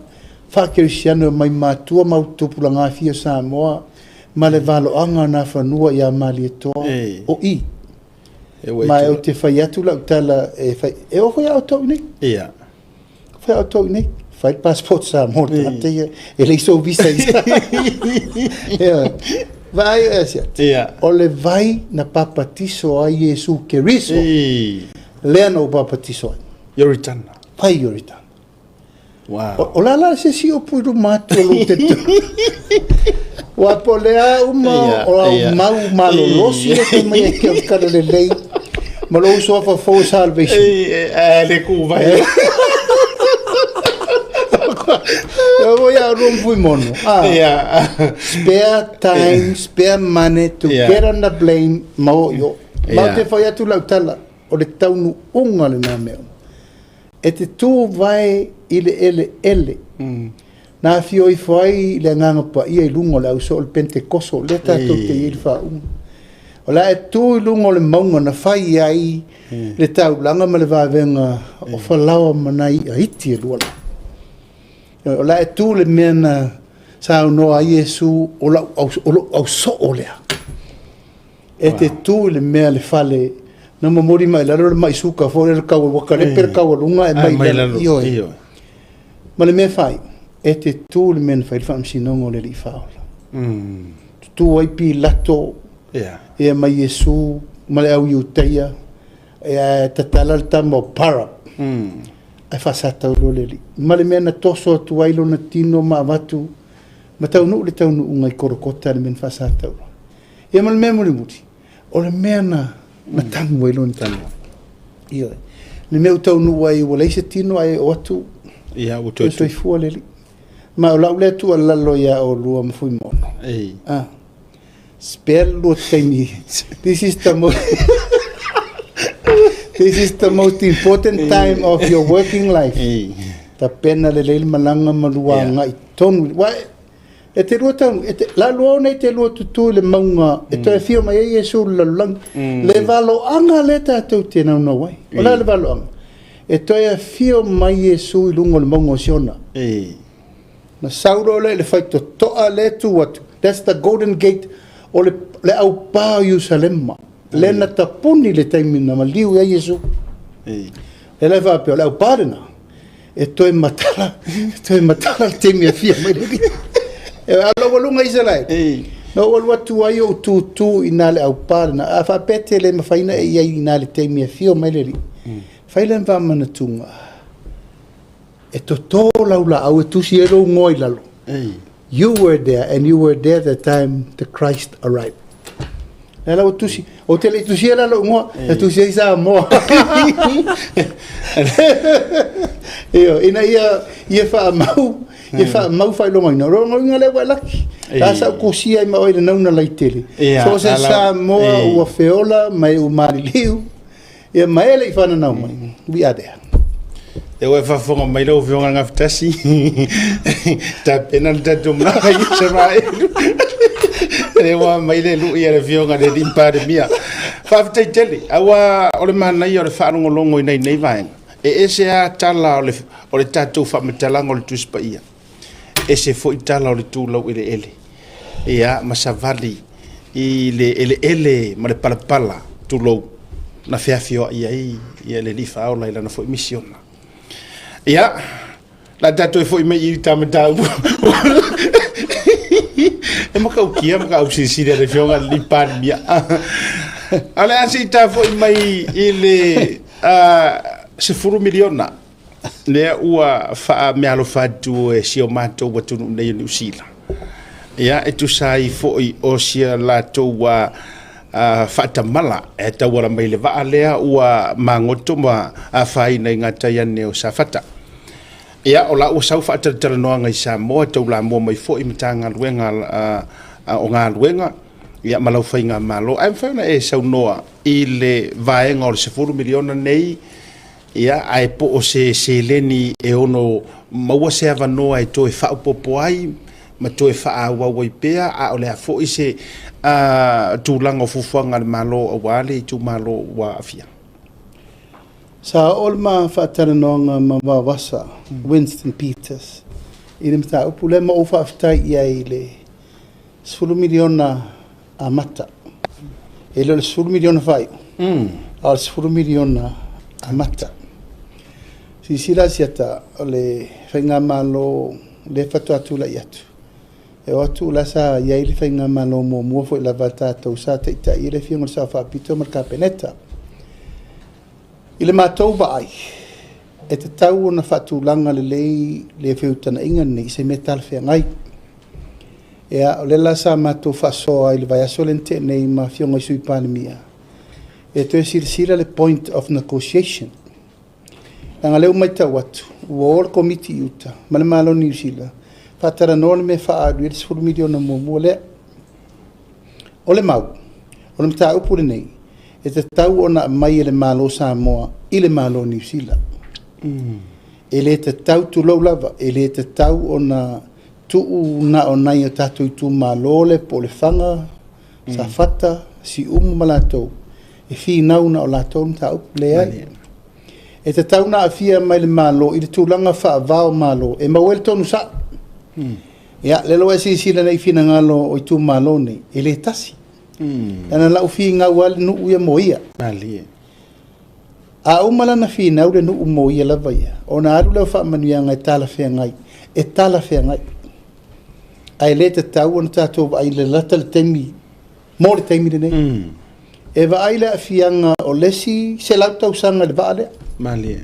faakerisiano mai matua ma tupulaga fia o Samoa ma le valoaga na fanua ia Malietoa o i.
E ua
Ma ou te fai atu lau tala e fai, e oo foi a outou i nei. Fai a outou i nei. Fai le passport Samoa le tagata ia, e leai sou visa i. Ia. Vaai e Asiata. O le vai na papatiso ai Iesu Keriso. Lea na ou papatiso ai.
Ioritana.
Fai Ioritana.
Wow.
O la la se si o pui luma atu o lou te Ua po le a uma o au mau malolosi e te mai e ke o kala lelei. Ma lou sofa fou salvation.
E le ku vai.
E o ia room fui mono. Ah. Spare time, spare money to get on the plane ma o yo. Ma te fai atu lau tala o le taunuuga lena mea. E te tū vai i le ele ele. Na afio ifo ai le agaga paia i luga o le ausoo o le Pentekoso lea tatou te i ai le faauga. O le a e tū i luga o le mauga na fai ai le taulaga ma le vavega o falaoa ma nai i'a iti e lua la. O le a e tū le mea na saunoa ai Iesu o lau o lou ausoo lea. E te tū i le mea le fale na momoli mai lalo le mai suka foi le kau ua kalepe le kaualuga e mai lalo. Ioe. Ma le mea fai, e te tū le mea na fai le faamasinoga o le Alii Faaola. Tutu ai Pilato ia ma Iesu ma le au Iutaia ia tatala le tama o Parap. Ae faasatau loa le Alii. Ma le mea na toso atu ai lona tino ma avatu ma taunuu le taunuuga i Korokota le mea na faasatau loa. Ia ma le mea mulimuli, o le mea na tanu ai lona tino. Ioe. Le mea ua taunuu ai ua leai se tino ae oo atu
Ia ua
o
toe
soifua le Alii. Ma o lau lea tuualalo ia oulua ma Fuimono. Ah. Spare lua taimi. This is the most important time of your working life. Tapena lelei le malaga ma lua agai tonu. Ua e te lua tau, e te, la lua ona i te lua tutu i le mauga, e toe afio mai ai Iesu i le lalolagi. Le valoaga lea tatou te naunau ai. O le a le valoaga? E toe afio mai Iesu i luga o le mauga o Siona. Na sau loa lea i le faitotoa lea e tu atu. That's the golden gate o le aupā o Ierusalema. Lea na tapuni le taimi na maliu ai Iesu. E le faapea, o le aupā lena. E toe matala le taimi e afio mai le Alii. E ala ua luga Israel. Na ou alu atu ai ou tutu i na le aupā lena. A faapea te le mafaina e i ai i na le taimi e afio mai le Alii. Fai le faamanatuga. E totō lau laau e tusi ai lou igoa i lalo. You were there and you were there the time the Christ arrived. Le la ua tusi, o te le tusi e la lou igoa, e tusi ai Samoa. Io, ina ia faamau, ia faamau faailogaina. O loga lea ua e laki. La sa ou kusia ai ma oe i le nauna laitele. So se Samoa ua feola ma e ua maliliu, ia ma e le i whananau mai. We are there.
E ua faafofoga mai lau Afioga i le Gafatasi. Tapena le tatou malaga i Isaraelu. Le ua mai le lu'i a le Afioga i le Alii Palemia. Faafetai tele, aua o le manaia o le faalogologo i nai nei vaega, e ese lava tala o le tatou faamatalaga o le Tusi Paia, ese foi tala o le tu laueleele, ia, ma savali i le eleele ma le palapala, tulou, na feafioai ai le Alii Faaola i lana foi misiona. Ia, la tatou foi mai i ta mataupu. E matautia ma silisili a le Afioga i le Palemia. A o le a se i ta foi mai i le $10 miliona lea ua faameaalofa atu e si o matou atunuu nei o Niu Sila. Ia, e tusa ai foi o sia latou faatamala e tauala mai le vaa lea ua magoto ma afaina i gatai ane o Safata. Ia, o la ua sau faatalatalanoaga i Samoa, taulamua mai foi Matagaluega o Galuega, ia ma lau faigamalo. Ae mafai ona e saunoa i le vaega o le $10 miliona nei, ia, ae po o se seleni e ono maua se avanoa e toe faaopoopo ai ma toe faaauau ai pea, a o le a foi se tulaga o fuafuaga a le Malo aua le itumalo ua aafia.
Sa oo le ma faatalanoaga ma Vaovasa Winston Peters i le mataupu lea ma ou faafetai i ai i le $10 miliona amata. E le o le $10 miliona faaiu, a o le $10 miliona amata. Silasila Asiata, o le faigamalo lea faatoa tulai atu, e o atu la sa i ai le faigamalo muamua foi lava a tatou sa taitai ai le Afioga i le Sao Faapito ma le Kapeneta. I le matou vaai, e tatau ona faatulaga lelei le feutagaiga lenei i se mea talafeagai. Ia, o lea la sa matou faasoa i le vaiaso lea na tea nei ma Afioga i Sui Palemia, e toe silasila le point of negotiation. Leaga o lea ua matau atu, ua o le Komiti i uta ma le Malo o Niu Sila faatalanoa le mea e faaalu ai le $10 miliona muamua lea. O le mau, o le mataupu lenei, e tatau ona aumai e le Malo o Samoa i le Malo o Niu Sila. E le tatau, tulou lava, e le tatau ona tuu na o nai o tatou itumalo le po o Lefaga, Safata, Siumu ma latou, e finau na o latou le mataupu. Leai. E tatau ona aafia mai le Malo i le tulaga faava o Malo e maua ai le tonu sao. Ia, lea la ua e silasila nei i finagalo o itumalo nei, e le tasi. Leaga na lau finau lava le nuu ia mo ia.
Malie.
A uma lana finau le nuu mo ia lava ia, ona alu lea o faamanuiaga e talafeagai, e talafeagai. Ae le tatau ona tatou vaai lalata le taimi mo le taimi lenei. E vaai le aafiaga o le isi 100 tausaga i le vaa lea.
Malie.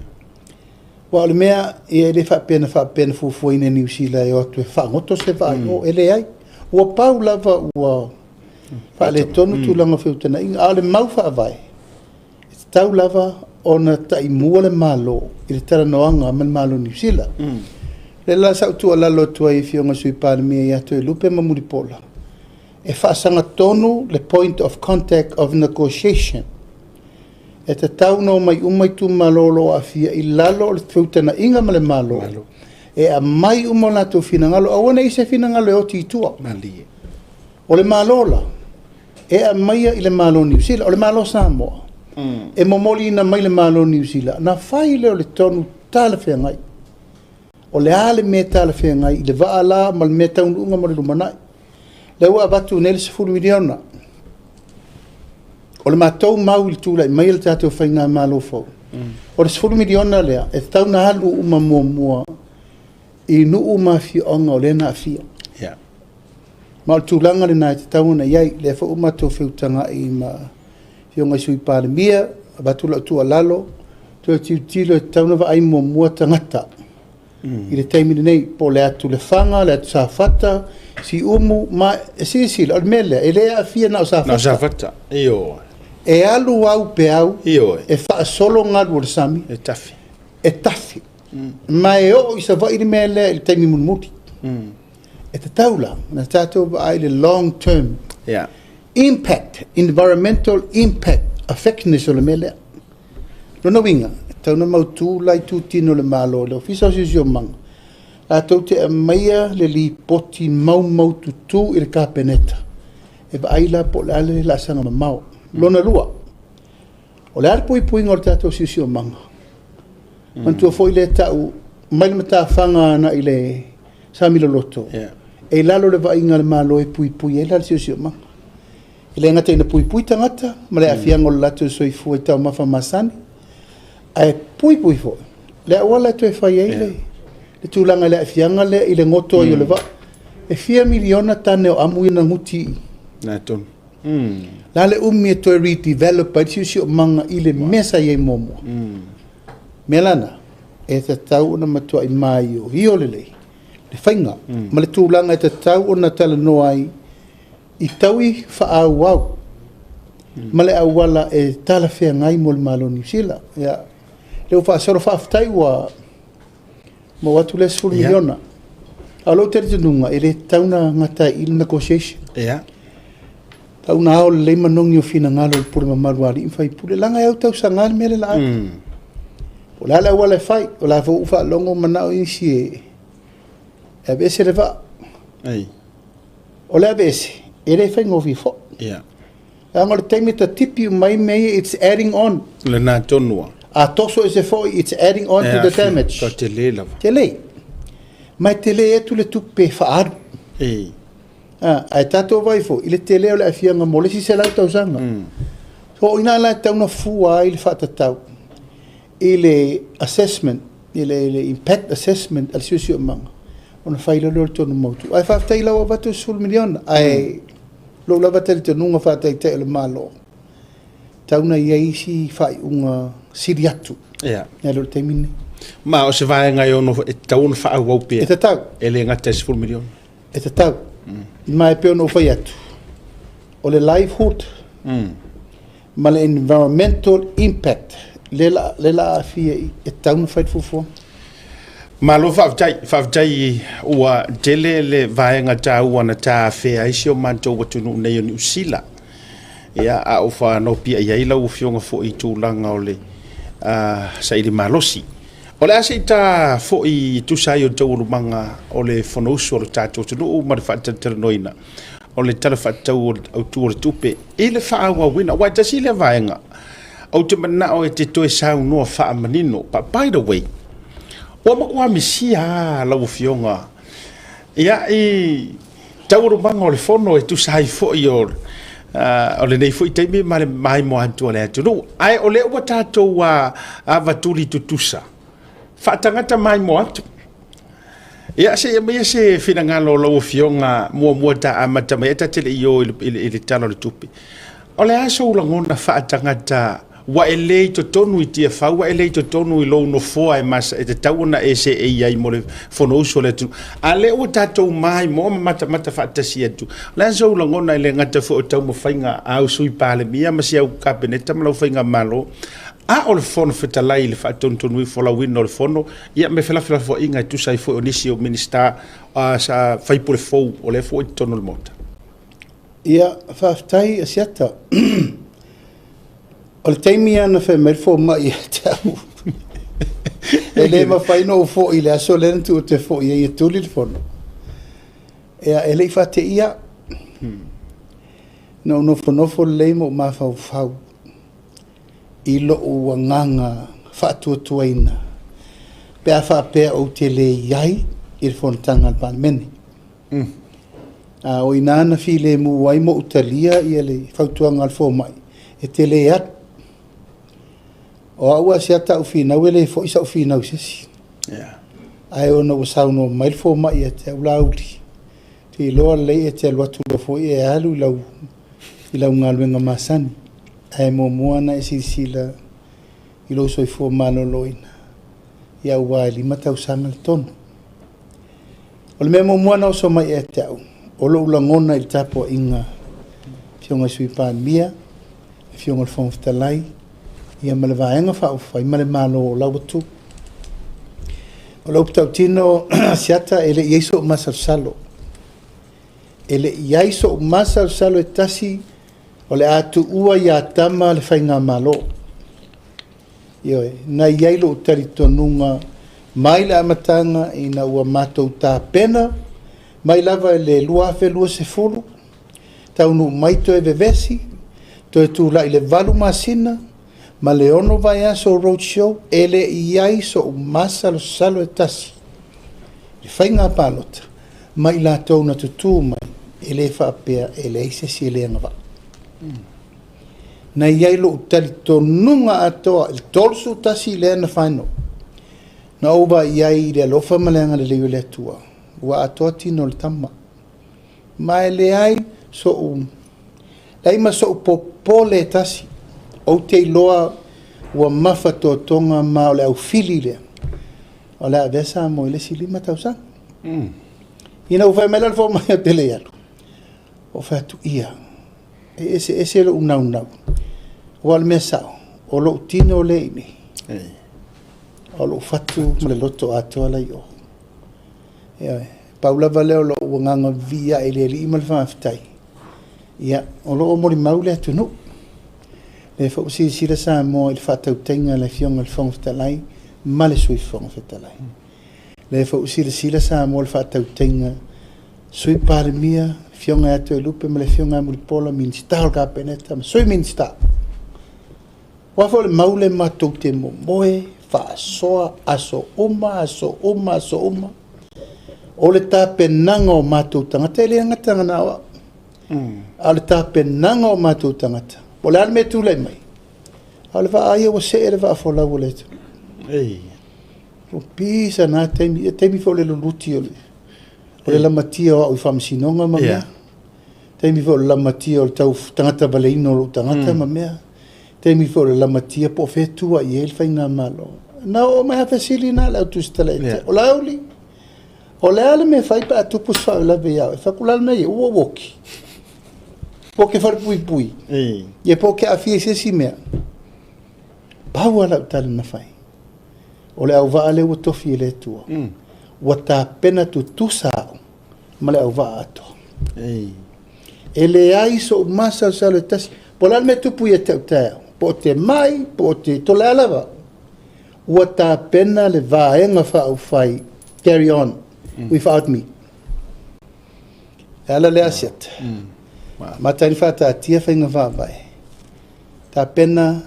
Aua o le mea, ia e le faapea na fuafuaina e Niu Sila e o atu e faagoto se vaa i o, e leai. Ua pau lava ua faaletonu tulaga o feutagaiga, a o le mau faavae, e tatau lava ona taimua le Malo i le talanoaga ma le Malo o Niu Sila. Lea la sa ou tuualalo atu ai i Afioga i Sui Palemia ia Toelupe ma Mulipola, e faasagatonu le point of contact of negotiation. E tatau ona omai uma itumalo o lo o aafia i lalo o le feutagaiga ma le Malo, e aumai uma o latou finagalo, aua ne i i ai se finagalo e oti i tua.
Malie.
O le Malo la, e aumaia i le Malo o Niu Sila, o le Malo o Samoa, e momoliina mai le Malo o Niu Sila, na fai lea o le tonu talafeagai. O le a le mea talafeagai i le vaa la ma le mea taunuuga mo le lumanai. Lea ua avatu nei le $10 miliona. O le matou mau i le tulai mai o le tatou faigamalo fou, o le $10 miliona lea e tatau ona alu uma muamua i nuu ma afioaga o lea na aafia. Ma o le tulaga lena e tatau ona i ai. Lea foi ua matou feutagai ma Afioga i Sui Palemia, avatu lau tuualalo, toe tilotilo e tatau ona vaai muamua tagata i le taimi lenei, po o le atu Lefaga, le atu Safata, Siumu, ma e silasila, o le mea lea, e le aafia na o Safata.
Na o Safata, ioe.
E alu au peau,
Ioe.
e faasolo galu o le sami.
E tafi.
E tafi. Ma e oo i Savaii le mea lea i le taimi mulimuli. E tatau la, na tatou vaai le long term impact, environmental impact, effectiveness o le mea lea. Lona uiga, e tatau ona mautu la itutino o le Malo, le Ofisa o Siosiomaga, latou te aumaia le lipoti maumaututu i le Kapeneta. E vaai la po o le a le laasaga mamao. Lona lua, o le a le puipuiga o le tatou siosiomaga? Manatua foi lea e tau mai le matafaga agai i le sami loloto, e i lalo o le vaaiga a le Malo e puipui ai la le siosiomaga. E le gata ina puipui tagata ma le aafiaga o le latou soifua i taumafa masani, ae puipui foi le auala e toe fai ai le tulaga i le aafiaga lea i le goto ai o le vaa. E fia miliona tane o amu ia na guti i i.
Na tonu.
La le umi e toe redevelop ai le siosiomaga i le mea sa i ai muamua. Mea la na, e tatau ona matuai maioio lelei le faiga ma le tulaga e tatau ona talanoa ai i taui faaauau ma le auala e talafeagai mo le Malo o Niu Sila. Ia, lea ua faasolo, faafetai ua maua atu le 10 miliona. A o lou talitonuga, e le tatau ona gata ai i i le negotiation. Tatau ona ao lelei manogi o finagalo o le pule mamalu a alii ma faipule, leaga e autausaga le mea le la ave. O le a le auala e fai, o la foi ua faalogo manao isi e aveese le vaa. O le aveese, e le faigofie foi. Leaga o le taimi e tatipi uma ai mea ia, it's adding on.
Lena tonu.
A toso ese foi, it's adding on to the damage.
Toa tele lava.
Tele. Ma e tele atu le tupe faaalu. Ae tatou vai foi i le tele o le aafiaga mo le isi 100 tausaga. So o ina la e tatau ona fua ai le faatatau i le assessment, i le impact assessment a le siosiomaga, ona fai loa lea o le tonu mautu. Ae faafetai la ua avatu le 10 miliona. Ae lou lava talitonuga faataitai o le Malo, tatau ona i ai isi faaiuga sili atu nai lo le taimi lenei.
Ma o se vaega e ono e tatau ona faaauau pea.
E tatau.
E le gata i 10 miliona.
E tatau. Ma e pei ona ou fai atu, o le livelihood ma le environmental impact le la aafia i e tatau ona fai le fuafuaga.
Malo faafetai, faafetai ua tele le vaega taua na ta afea ai si o matou atunuu nei o Niu Sila. Ia, a o whanau pia i ai lau afioga foi i tulaga o le saili malosi. O le a se i ta foi tusa ai o taualumaga o le Fonousu o le tatou atunuu ma le faatalatalanoaina o le Tala Faatatau Autu o le Tupe i le faaauauina. Aua e tasi lea vaega ou te manao e te toe saunoa faamanino. But by the way, ua matua misia lava lau afioga ia i taualumaga o le fono e tusa ai foi o lenei foi taimi ma le maimoa atu a le atunuu. Ae o lea ua tatou avatuli tutusa faatagata maimoa atu. Ia, se i aumaia se finagalo o lau afioga muamua ta amata mai ai ta te le i o i le Tala o le Tupe. O le a sou lagona faatagata ua e le i totonu i Tiafau, ua e le i totonu i lou nofoa e masa e tatau ona e seei ai mo le Fonousu o le atunuu. A lea ua tatou maimoa ma matamata faatasi atu. O le a sou lagona e le gata foi o taumafaiga a au sui Palemia ma si au Kapeneta ma lau faigamalo, a o le Fono Fetalai i le faatonutonu folauina o le fono, ia me felafelafoaiga e tusa ai foi o nisi o Minisita sa faipule fou o lea foi i totonu o le Maota.
Ia, faafetai Asiata. O le taimi lava na fai mai le fomai ia te au, e le mafai ona ou foi i le aso lea na tuu ou te foi ai e tuli le fono. Ia, e le i faateia. Na ou nofonofo lelei ma ou mafaufau i lou agaga faatuatuaina pe a faapea ou te le i ai i le fonotaga a le Palemene. A o ina na filemu ai ma ou talia ia le fautuaga a le fomai, e te le alu. O au Asiata a ou finau e le foi sau finau i se isi. Ae ona ua saunoa mai le fomai ia te au, Laauli, te iloa lelei e te alu atu loa foi e alu i lau galuega masani. Ae muamua ona e silasila i lou soifua maloloina, ia aua e 5 tausaga le tonu. O le mea muamua na oso mai ia te au, o lou lagona i le tapuaiga afioga i Sui Palemia, afioga i le Fofoga Fetalai, ia ma le Vaega Faaupufai ma le Malo o lau atu. O lau tautino Asiata, e le i ai sou masalosalo. E le i ai sou masalosalo e tasi o le a tuua ia tama le faigamalo. Ioe, na i ai lou talitonuga mai le amataga ina ua matou tapena mai lava i le 2020. Taunuu mai toe vevesi, toe tulai i le 8 masina, ma le 6 vaiaso o road show, e le i ai so'u masalosalo e tasi i le faiga palota ma i latou na tutū mai, e le faapea e leai se isi e le agavaa. Na i ai lo'u talitonuga atoa i le 31 lea na final, na ou vaai ai i le alofa ma le agalelei o le Atua, ua atoa tino o le tama. Ma e leai so'u leai ma so'u popole e tasi, ou te iloa ua mafatotoga ma o le aufili lea o le a avea Samoa i le isi 5 tausaga. Ina ua fai mai la le fomai ou te le i alu, ou fai atu, ia, e eseese lou naunau. Aua o le mea sao, o lou tino lea i inei, o lou fatu ma le loto atoa la i o. Ioe, pau lava lea o lou agaga viia i le Alii ma le faafetai, ia, o lo o molimau le atunuu. Lea foi ua silasila Samoa i le faatautaiga a le Afioga i le Fofoga Fetalai ma le Sui Fofoga Fetalai. Lea foi ua silasila Samoa i le faatautaiga Sui Palemia, Afioga ia Toelupe ma le Afioga ia Mulipola, Minisita o le Kapeneta ma Sui Minisita. Aua foi o le mau lea matou te momoe, faasoa, aso uma, aso uma, aso uma. O le tapenaga o matou tagata, e le gata na o au, a o le tapenaga o matou tagata. Po o le a le mea e tulai mai, a o le vaa ia ua see le vaa folau o le atunuu. Ua pisa na taimi, e taimi foi o le luluti o le lamatia o au i faamasinoga ma mea. Taimi foi o le lamatia o le tau tagata valeina o lou tagata ma mea. Taimi foi o le lamatia po o fea tua i ai le faigamalo. Na oo mai lava fesili na a le au tusitala ia te au. O Laauli, o le a le mea e fai pe a tupu se faalavelave ia oe? Fai atu, o le a le mea e i ai? Ua ou oti. Po o te falepuipui. Ia po o te aafia i se isi mea. Pau lava lau tala na fai, o le auvaa lea ua tofi e le Atua, ua tapena tutusa au ma le auvaa atoa. E leai sou masalosalo e tasi. Po o le a le mea e tupu ia te au taeao, po o te mai, po o te tolea lava, ua tapena le vaega faaupufai, carry on without me. E ala lea Asiata. Amata ai ona faataatia faiga faavae. Tapena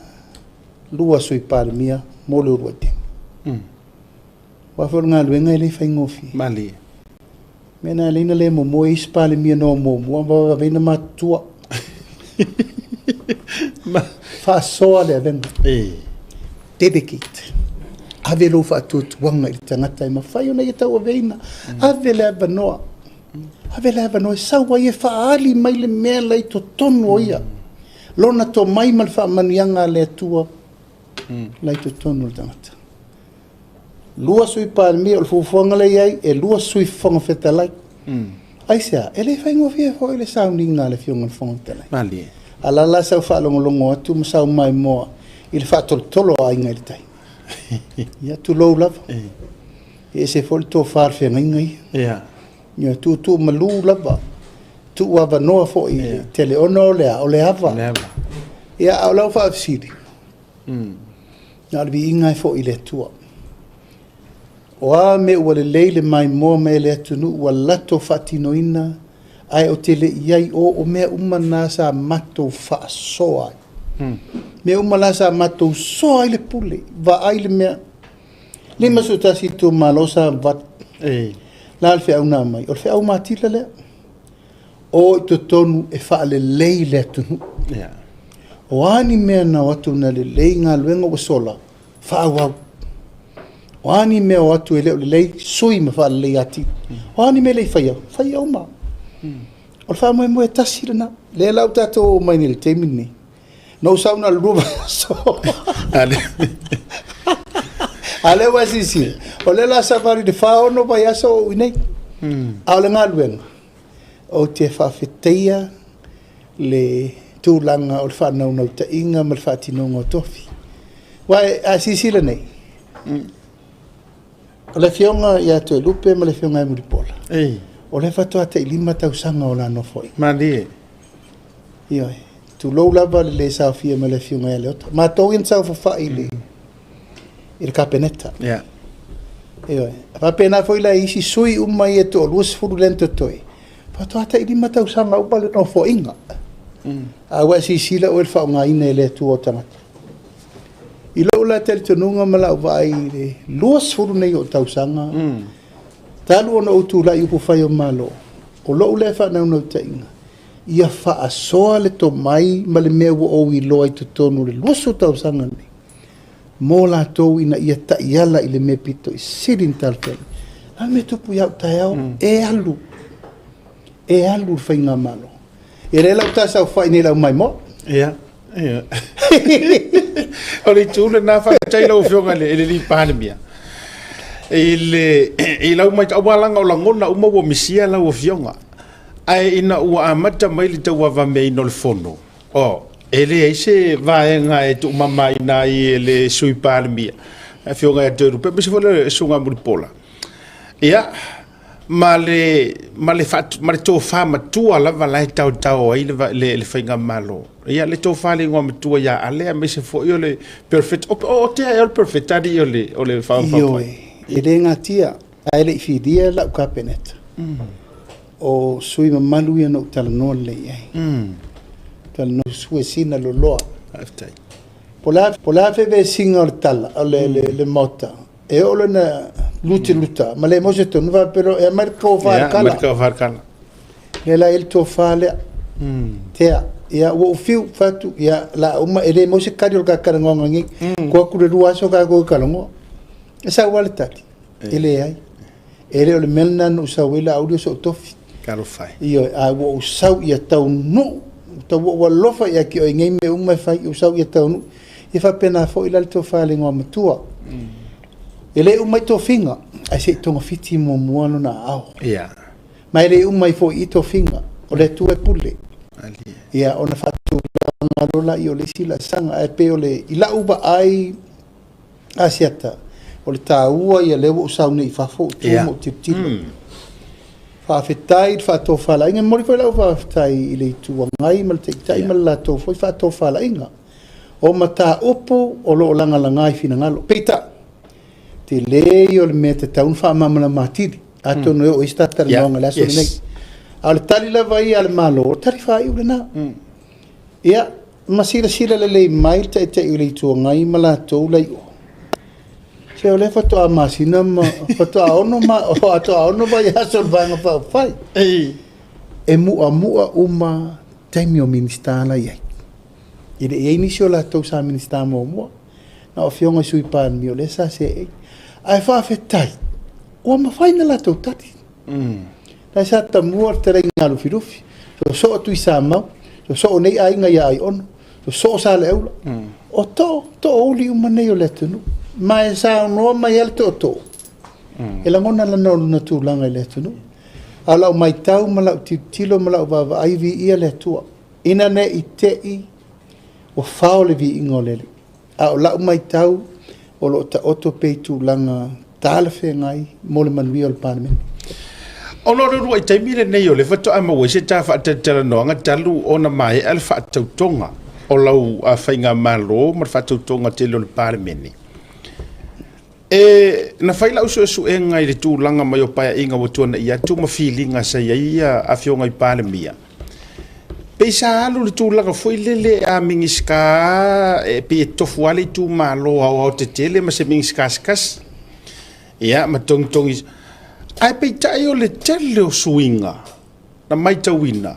2 Sui Palemia mo le uluai taimi. Aua foi o le galuega e le faigofie.
Malie.
Mea na alai na le momoe isi Palemia no muamua ma vavaveina matutua. Faasoa le avega. Dedicate. Ave lou faatuatuaga i le tagata e mafai ona ia tauaveina. Ave le avanoa. Ave le avanoa e sau ai e faaali mai le mea la i totonu o ia. Lona tomai ma le faamanuiaga a le Atua la i totonu o le tagata. 2 Sui Palemia o le fuafuaga lea i ai, e 2 Sui Fofoga Fetalai. Aisea, e le faigofie foi le sauniga a le Afioga i le Fofoga Fetalai.
Malie.
Alala sau faalogologo atu ma sau maimoa i le faatolotolo o aiga i le tai. Ia, tulou lava. E ese foi le tofa o le feagaiga ia. Ia, tuutuu malu lava. Tuu avanoa foi i le tele ona o le a, o le ava. Ia, a o lau faafesili, na o le viiga e foi i le Atua. O a mea ua lelei le maimoa mai le atunuu ua lato faatinoina, ae o te le i ai o mea uma na sa matou faasoa ai. Mea uma la sa matou soa ai le pule, vaai le mea. 51 itumalo sa vavali. La le feau na mai, o le feau matila lea. O i totonu e faalelei le atunuu. O a ni mea na o atu na lelei galuega ua sola, faaauau. O a ni mea o atu e le o lelei, sui ma faalelei atili. O a ni mea le i faia, faia uma. O le faamoemoe tasi lena. Lea la ua tatou oo mai nei i le taimi lenei. Na ou sau na o le 2 vaiaso. A lea ua silasila, o lea la savali i le 46 vaiaso o ou i nei. A o le galuega, ou te faafetaia le tulaga o le faanaunautaiga ma le faatinoga o tofi. Aua a silasila nei, o le Afioga ia Toelupe ma le Afioga ia Mulipola, o lea faatoa tai 5 tausaga o la nofoaiga.
Malie.
Ioe, tulou lava le le saofia ma le Afioga ia Leota. Matou ia na saofafai i le Kapeneta. Ioe, faapena foi la i isi sui uma ia e toa 20 lea na totoe, Faatoa tai 5 tausaga uma le nofoaiga. A ua e silasila oe i le faaaogaina e le Atua o tagata. I lou la talitonuga ma lau vaai i le 20 nei o tausaga, talu ona ou tulai i upufai o Malo, o lou lea faanaunautaiga, ia faasoa le tomai ma le mea ua ou iloa i totonu o le 20 tausaga nei, mo latou ina ia taiala i le mea pito i sili ona talafeagai. O le a le mea e tupu ia au taeao? E alu, e alu le faigamalo. Ia lea la ua ta saofai nei i le au maimoa.
Ia, ia. O le itu lena, faafetai i lau Afioga i le Palemia. I lau matau, aua leaga o lagona uma ua misia lau Afioga. Ae ina ua amata mai le tauavameaina o le fono, e leai se vaega e tuumamaina ai e le Sui Palemia, le Afioga ia Toelupe, aemaise foi le Susuga Mulipola. Ia, ma le tofa matua lava la e taotao ai le faigamalo. Ia, le tofa i le igoamatua ia Ale, aemaise foi o le Perofeta. O tea ea o le Perofeta alii o le faafofoga?
Ioe, e le gatia, ae le i filia lau Kapeneta. O sui mamalu ia na ou talanoa lelei i ai. Talanoa suesina loloa.
Faafetai.
Po o le a fevesiga o le tala, o le maota, e oo lena lutiluta, ma le maua se tonu, faapea e aumai le tofa le kala.
Aumai le tofa le kala.
Lea la e i ai le tofa lea. Tea, ia ua ou fiu fatu, ia la uma, e le maua se tali o le talanoaga nei. Tuu atu le 2 aso tatou talanoa. E sau lava le tali, e leai. E le o le mea lena na ou sau ai Laauli o sou tofi.
Talofa e.
Ioe, a ua ou sau ia taunuu, tau ua alofa ia te oe i nei mea uma e fai, ou sau ia taunuu. Ia faapena foi la le tofa i le igoamatua. E le uma ai tofiga, ae se i togafiti muamua lona aao. Ma e le uma ai foi i tofiga, o le Atua e pule. Ia, ona faatulaga loa lea o le isi laasaga. Ae pei o le, i lau vaai Asiata, o le taua ia lea ua ou sau nei i fafo, ou tu ma ou tilotilo. Faafetai i le faatofalaiga. E momoli foi lau faafetai i le Itu Agai ma le Taitai ma le latou foi faatofalaiga. O mataupu o lo o lagalaga i finagalo. Peitai, tele ia o le mea e tatau ona faamalamalama atili. Atonu e oo i se talanoaga i le aso lenei. A o le tali lava ia a le Malo, o le tali faaiu lena. Ia, ma silasila lelei mai le Taitai o le Itu Agai ma latou lai o. Se o lea faatoa masina ma faatoa 6 vaiaso o le Vaega Faaupufai. E muamua uma taimi o Minisita la i ai. E le i ai nisi o latou sa Minisita muamua. Na o afioga i Sui Palemia o lea sa seei. Ae faafetai, ua mafai ona latou tali. La sa tamua le fetalaiga a Lufilufi, sosoo Tuisamau, sosoo nei aiga ia Aiono, sosoo Saleaula. O tooli uma nei o le atunuu. Ma e saunoa mai lava le tootoo, e lagona lona tulaga i le atunuu. A o lau matau ma lau tilotilo ma lau vaavaai, viia le Atua. Ina ne i te i ua fao le viiga o le Alii. A o lau matau, o lo o taoto pea i tulaga talafeagai mo le manuia o le Palemene.
Ona o le uluai taimi lenei o le faatoa maua ai se ta faatalatalanoaga talu ona maea le faatautoga o lau faigamalo ma le faatautoga tele o le Palemene. E na fai lau suesuega i le tulaga mai o paeaiga ua tuanai atu ma filiga sa i ai afioga i Palemia. Pe sa alu le tulaga foi lele a Minisita e pei e tofu lava le itumalo aoaotetele ma se Minisita se tasi. Ia, ma togitogi. Ae peitai o le tele o suiga na matauina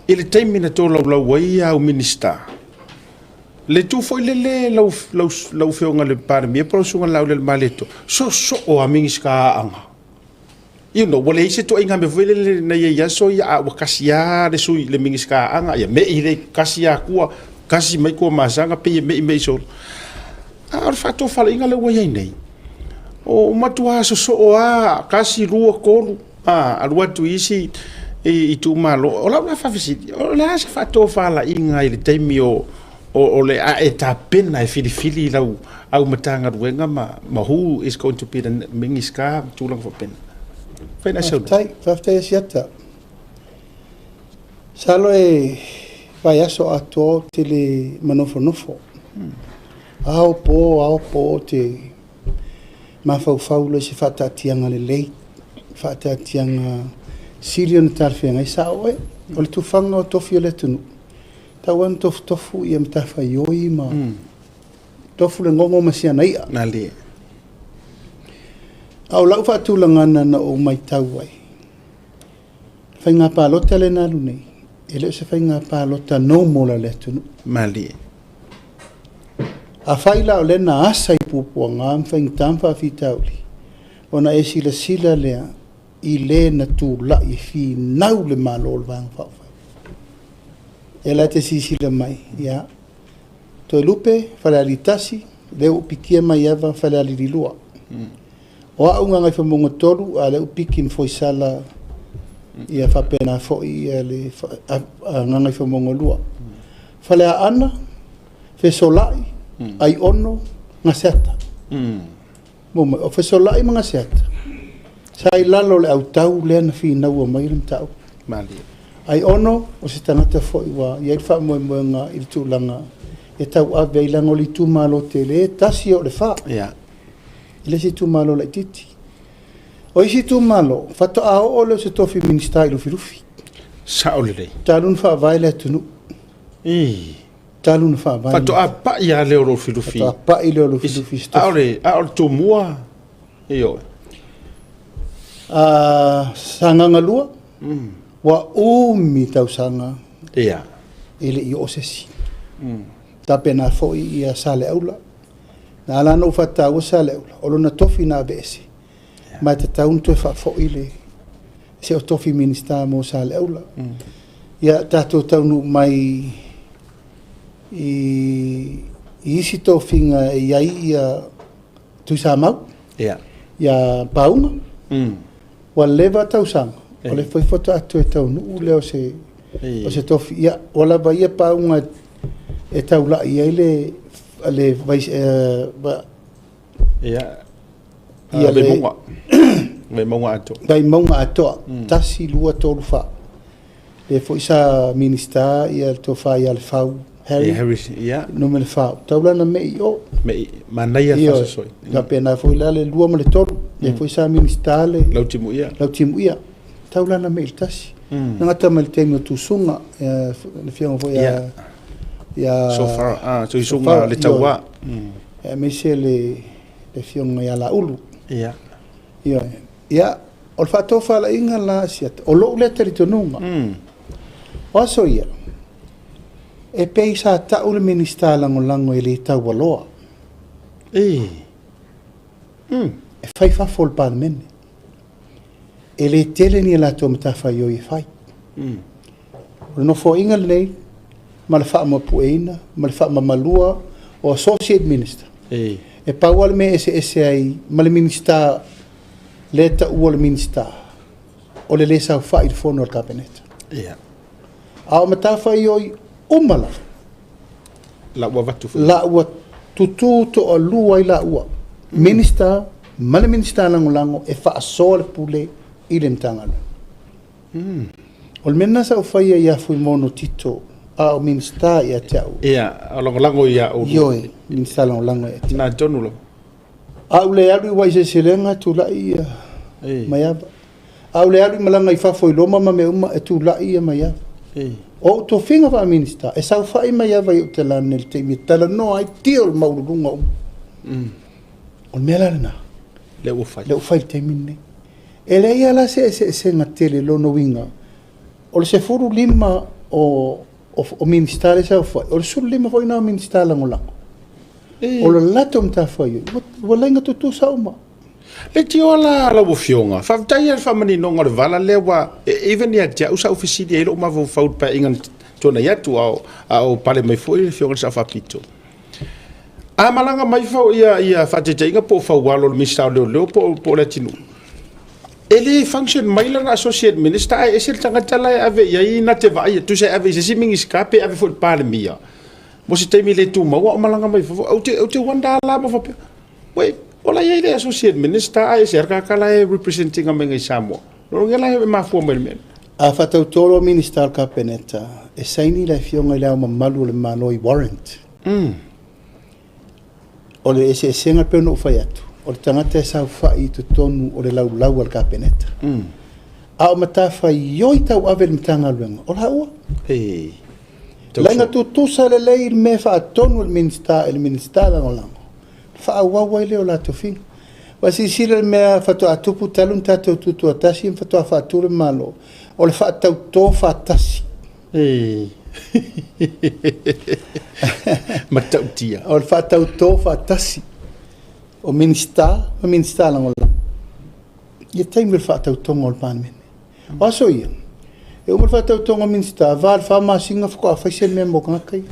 i le taimi na tolaulau ai au Minisita. Le tu foi lele lau afioga i le Palemia po o lau susuga Laaulialemalietoa, soosoo a Minisita aanga. You know, ua leai se ituaiga mea foi lele na i ai aso ia, a ua kasi lava le sui le Minisita aanga, ia mei le kasi atua, kasi mai Tuamasaga, pei e mei mei solo. A o le faatofalaiga lea ua i ai nei, o matua sosoo lava, 1, 2, 3, alu atu i isi itumalo. O lau la faafesili, o le a se faatofalaiga i le taimi o le a e tapena e filifili lau au Matagaluega ma who is going to be the Minister, tulaga faapena?
Faafetai, faafetai Asiata. Masalo e vaiaso atoa ou te le manofonofo. Ao po te mafaufau loa i se faataatiaga lelei, faataatiaga Sili ona talafeagai sao oe. O le tufaga o tofi o le atunuu, tau lava ina tofutofu ia matafaioi ma tofu le gogo ma siana i'a.
Malie.
A o lau faatulagana na ou matau ai, faiga palota lea na alu nei, e le o se faiga palota normal a le atunuu.
Malie.
Afai la o lea na asa i puapuaga ma faigata ma faafitauli, ona e silasila lea i le na tulai e finau le Malo o le Vaega Faaupufai. E la te silasila mai, ia, Toelupe, Falealili 1, lea ua pikia Maiava, Falealili 2. O au Gagaifomauga 3, a o lea ua piki ma Foisala, ia faapena foi ia le Gagaifomauga 2. Faleaana, Fesolai, Aiono, Gaseata. O Fesolai ma Gaseata, sa i lalo o le autau lea na finaua mai le mataupu.
Malie.
Aiono, o se tagata foi ua i ai le faamoemoega i le tulaga e tauave ai, leaga o le itumalo tele, tasi o le fa. I le isi itumalo laitiiti. O isi itumalo, faatoa oo lea o se tofi Minisita i Lufilufi.
Sao lelei.
Talu ona faavae le atunuu. Talu ona faavae.
Faatoa pai lava lea o Lufilufi.
Faatoa pai lea o Lufilufi i se tofi.
A o le Tumua, ioe.
Sagaga 2, ua umi tausaga e le i oo se isi. Tapena foi ia Saleaula. Na ala ona ou faataua Saleaula, o lona tofi na aveese, ma e tatau ona toe faafoi le se o tofi Minisita mo Saleaula. Ia, tatou taunuu mai i isi tofiga e i ai ia Tuisamau, ia Pauga, ua leva tausaga, o le foi faatoa toe taunuu lea o se tofi. Ia, ua lava ia Pauga e taulai ai le
ia Vaimauga. Vaimauga atoa.
Vaimauga atoa. 1, 2, 3, 4. Le foi sa Minisita ia le tofa ia Lefau Harry.
Harry, ia.
Numera 4. Taulana me i o.
Me manaia fasosoi.
Faapena foi la le 2 ma le 3. Le foi sa Minisita le
Lautimuia.
Lautimuia. Taulana me i le tasi. Nagata mai le taimi o Tusuga, le afioga foi ia
Sofara, Tusuga le Tauā.
Aemaise le afioga ia Laulu. Ia, o le faatofalaiga la siata, o lou lea talitonuga. O aso ia, e pei sa tau le Minisita lagolago e le taualoa. E fai fafo o le Palemene. E le tele ni latou matafaioi e fai. O le nofoaiga lenei, ma le faamapueina, ma le faamamalua o Associate Minister. E pau lava le mea eseese ai ma le Minisita le taua le Minisita, o le le saofai i le fono a le Kapeneta. A o matafaioi uma lava.
La ua avatu foi.
La ua tutu toalua ai la ua. Minisita ma le Minisita lagolago e faasoa le pule i le Matagaluega. O le mea lena sa ou faia ia Fuimono Tito, a o Minisita ia te au.
Ia, o lagolago ia ulu.
Ioe, Minisita lagolago ia te au.
Na tonu lava.
A ou le alu i Waiseleselega, tulai ia Maiava. A ou le alu i malaga i fafo i Roma ma mea uma, e tulai ia Maiava. O ou tofiga faa-Minisita, e saofai Maiava i ou talane i le taimi e talanoa ai tia o le maululuga uma. O le mea la lena.
Le ua fai.
Le ua fai i le taimi lenei. E leai lava la se eseesega tele lona uiga. O le 15 o Minisita le saofai, o le 15 foi na o Minisita lagolago. O le latou matafaioi, ua laina tutusa uma.
Le tio la lau afioga, faafetai le faamaninoga o le vala lea ua even ia te au sa ou fesili ai lou mafaufau i le paeaiga na tuanai atu a o pale mai foi le afioga i le Sao Faapito. A malaga mai fau ia faataitaiga po o Faualo le Minisita o Leoleo po o le atunuu, e le function mai lana Associate Minister ae ese le tagata la e ave i ai na te vaai tusa e ave i se isi Minisita pe ave foi i le Palemia. Mo se taimi le tumau o malaga mai fafo. Ou te wonder la ma faapea, wait, o la i ai le Associate Minister ae ese ka la e representing mai i Samoa. Lo nge la e mafua mai le mea.
A faatautolo Minisita o le Kapeneta, e saini le afioga i le Ao Mamalu o le Malo i warrant. O le eseesega pe ona ou fai atu, o le tagata e saofai i totonu o le laulau a le Kapeneta. A o matafaioi tauave i le Matagaluega, o laua. Laina tutusa lelei le mea faatonu e le Minisita i le Minisita Lagolago, faaauau ai lea o la tofiga. Ua silasila i le mea faatoa tupu talu ona tatou tutoatasi ma faatoa faatu le Malo, o le faatauto faatasi.
Matautia.
O le faatauto faatasi o Minisita ma Minisita Lagolago i le taimi o le faatautoga o le Palemene. O aso ia, e uma le faatautoga o Minisita, 4 i le 4 masina faatoa fai se mea mo tagata ia.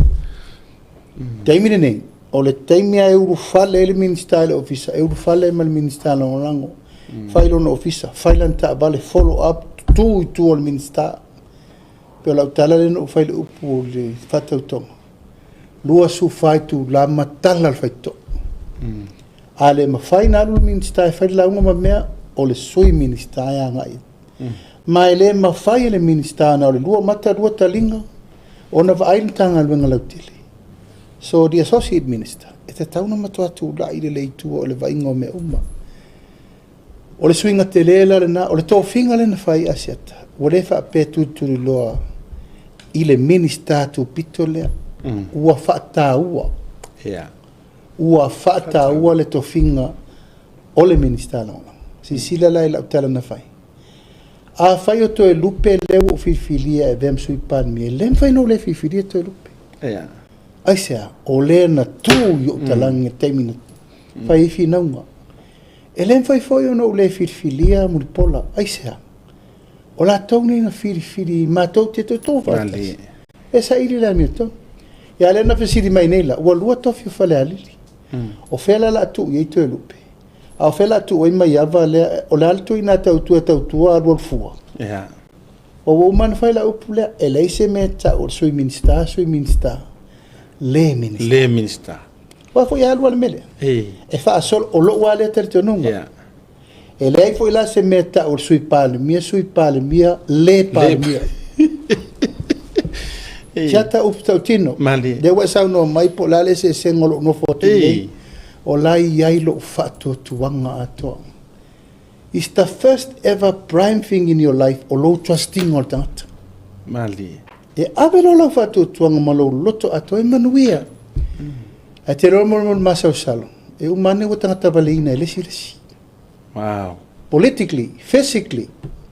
Taimi lenei, o le taimi lava e ulufale ai le Minisita i le Ofisa, e ulufale ai ma le Minisita Lagolago, fai lona ofisa, fai lana taavale, follow up, tu i tua o le Minisita. Pei o lau tala lea na ou fai i le upu o le faatautoga, 24 itula matala le faitotoa. A le mafai ona alu le Minisita e fai le lauga ma mea, o le Sui Minisita e agai. Ma e le mafai e le Minisita na o le 2 mata 2 taliga ona vaai le Matagaluega lautele. So the Associate Minister, e tatau ona matua tulai lelei i tua o le vaaiga o mea uma. O le suiga tele la lena, o le tofiga lea na fai Asiata, ua le faapea tulituliloa i le Minisita tupito lea. Ua faataua. Ua faataua le tofiga o le Minisita Lagolago. Silasila la i lau tala na fai. A fai o Toelupe lea ua ou filifilia e avea ma Sui Palemia, e le mafai ona ou le filifilia Toelupe. Aisea? O lea na tu i ou talagi i le taimi na fai ai finauga. E le mafai foi ona ou le filifilia Mulipola. Aisea? O latou nei na filifili matou te toto faatasi. E saili le amiotonu. Ia lea na fesili mai nei la, ua 2 tofi o Falealili. O fea la la tuu i ai Toelupe? A o fea la tuu ai Maiava lea, o le a le tuina tautua tautua alu alu fua. Ua uma ona fai la upu lea, e leai se mea tau o le Sui Minisita, Sui Minisita, le Minisita.
Le Minisita.
Ua foi alu le mele. E faasolo, o lou lava lea talitonuga. E leai foi la se mea tau o le Sui Palemia, Sui Palemia, le Palemia. Siata upu tautino. Lea ua e saunoa mai po o le a le eseesega o lou nofo atu nei. O la e i ai lou faatuatuaga atoa. It's the first ever prime thing in your life o lou trustinga o le tagata. E ave loa lau faatuatuaga ma lou loto atoa e manuia. Ae te loa mo le masalosalo, e uma ane ua tagata valeina e le isi le isi.
Wow.
Politically, physically,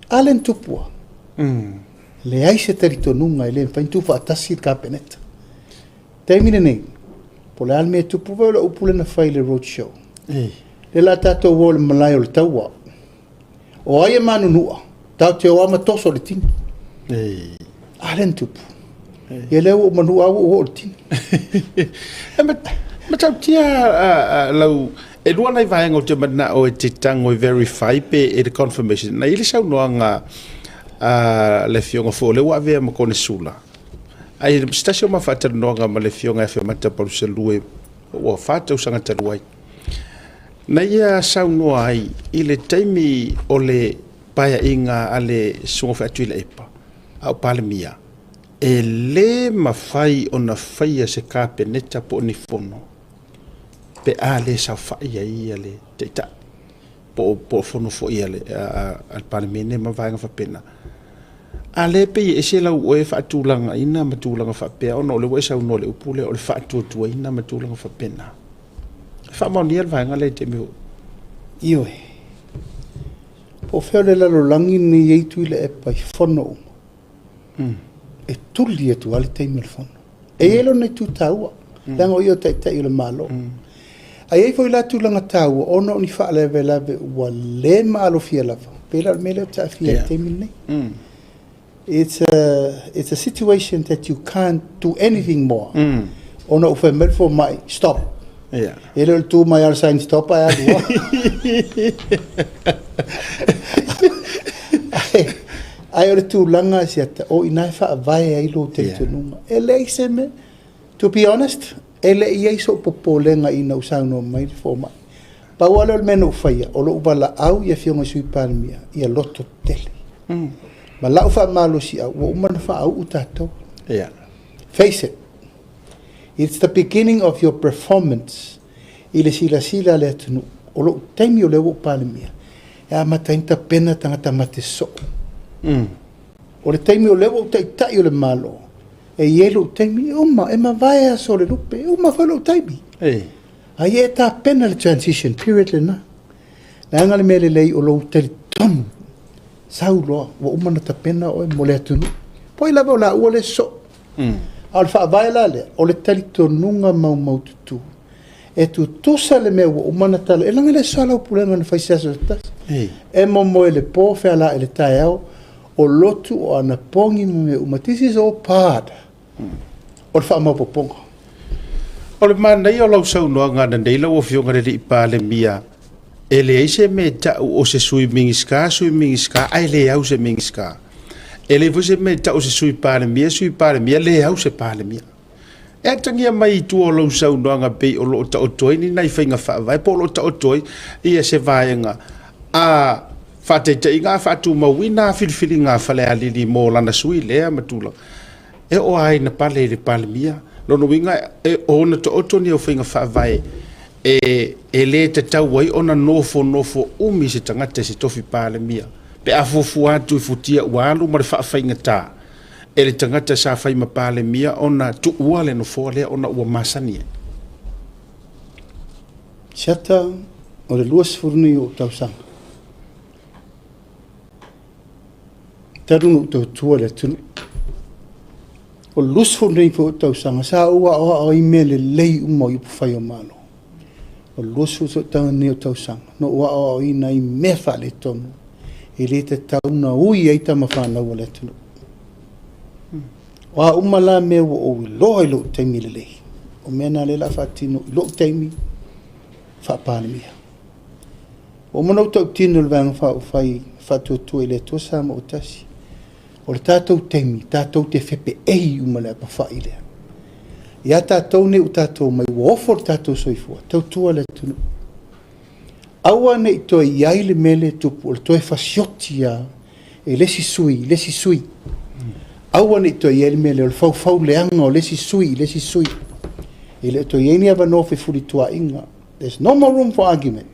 a le tupua. Leai se talitonuga e le mafai ona tuufaatasi le Kapeneta. Taimi lenei, po o le a le mea e tupu foi o le upu lea na fai i le road show. Le la tatou o i le malae o le taua. O ai e manunua, tatou te o lava ma toso le tini. A lea na tupu. Ia lea ua ou manua ua ou oo i le tini.
E matautia lau e lua nai vaega o te manao e te tango e verify pe e le confirmation. Na i le saunoaga a le afioga foi o lea ua avea ma konesula. Ai se tasi o mafaatalanoaga ma le afioga e Afemata Palusalue ua 4 tausaga talu ai. Na ia saunoa ai i le taimi o le paeaiga a le Susuga foi a Tuilaepa a o Palemia, e le mafai ona faia se kapeneta po o ni fono pe a le saofai ai ia le taitai po o fono foi a le Palemene ma vaega faapena. A le pei e ese lau oe faatulagaina ma tulaga faapea ona o le ua e saunoa le upu lea o le faatuatuaina ma tulaga faapena. E faamaonia le vaega lea i taimi o.
Ioe. Po o fea o le lalolagi lenei e i Tuilaepa i fono uma. E tuli atu lava le taimi o le fono. E i ai lona itu taua, leaga o ia o taitai o le Malo. Ae i ai foi la tulaga taua ona o ni faalavelave ua le maalofia lava, pei la o le mea lea ou te aafia i le taimi lenei. It's a situation that you can't do anything more. Ona ou fai mai le fomai, stop. E le o le tu mai ala sign stop ae alu. Ai o le tulaga siata, o ina e faavae ai lou talitonuga. E leai se mea. To be honest, e le i ai sou popolega ina ua saunoa mai le fomai. Pau lava lea o le mea na ou faia, o lou valaau i afioga i Sui Palemia, ia loto tele. Ma lau faamalosiau, ua uma ona faauu tatou. Face it. It's the beginning of your performance i le silasila a le atunuu. O lou taimi o lea ua ou Palemia, e amata ai ona tapena tagata mate soo. O le taimi o lea ua ou taitai o le Malo, e i ai lou taimi, e uma, e mavae aso o le lupe, e uma foi lou taimi. A ia e tapena le transition period lena. Leaga le mea lelei o lou talitonu, sau loa, ua uma ona tapena oe mo le atunuu. Po ai lava o laua le sosoo. A o le faavae la lea, o le talitonuga maumaututu. E tutusa le mea ua uma ona tala, e leaga e le soalaupulega na fai i se aso se tasi. E momoe i le po, feala i le taeao, o lotu, o anapogi ma mea uma. This is all part o le faamaopoopoga.
O le manaia o lau saunoaga ananei lau Afioga i le Palemia, e leai se mea tau o se Sui Minisita, Sui Minisita, ae le au se Minisita. E leai foi se mea tau o se Sui Palemia, Sui Palemia, le au se Palemia. E atagia mai i tua o lau saunoaga pei o loo taoto ai ni nai faiga faavae po o loo taoto ai ia se vaega a faataitaiga a faatumauina filifiliga a Falealili mo lana sui lea ma tulaga. E oo lava ina pale i le Palemia. Lona uiga e ona taoto ni au faiga faavae e le tatau ai ona nofonofo umi se tagata i se tofi Palemia. Pe a fuafua atu i futia ua alu ma le faafaigata e le tagata sa fai ma Palemia ona tuua le nofoa lea ona ua masani ai.
Siata o le 20 nei o tausaga. Talu na ou tautua le atunuu. O le 20 nei foi o tausaga, sa ou aoao ai mea lelei uma o upufai o Malo. O le 20 nei o tausaga, na ou aoaoina ai mea faaletonu, e le tatau na ui ai tamafanau a le atunuu. O a uma la mea ua ou iloa i lou taimi lelei, o mea na lea o le a faatino i lou taimi faa-Palemia. Ua uma ona ou tautino i le Vaega Faaupufai Faatuatua i le Atua Samoa ua tasi. O le tatou taimi, tatou te fepeei uma i le apefai lea. Ia tatou nei ua tatou omai ua ofo le tatou soifua, tautua le atunuu. Aua ne i toe i ai le mea lea e tupu, o le toe fasioti lava e le isi sui i le isi sui. Aua ne i toe i ai le mea lea o le faufau leaga o le isi sui i le isi sui. E le o toe i ai ni avanoa fefulituaaiga. There's no more room for argument.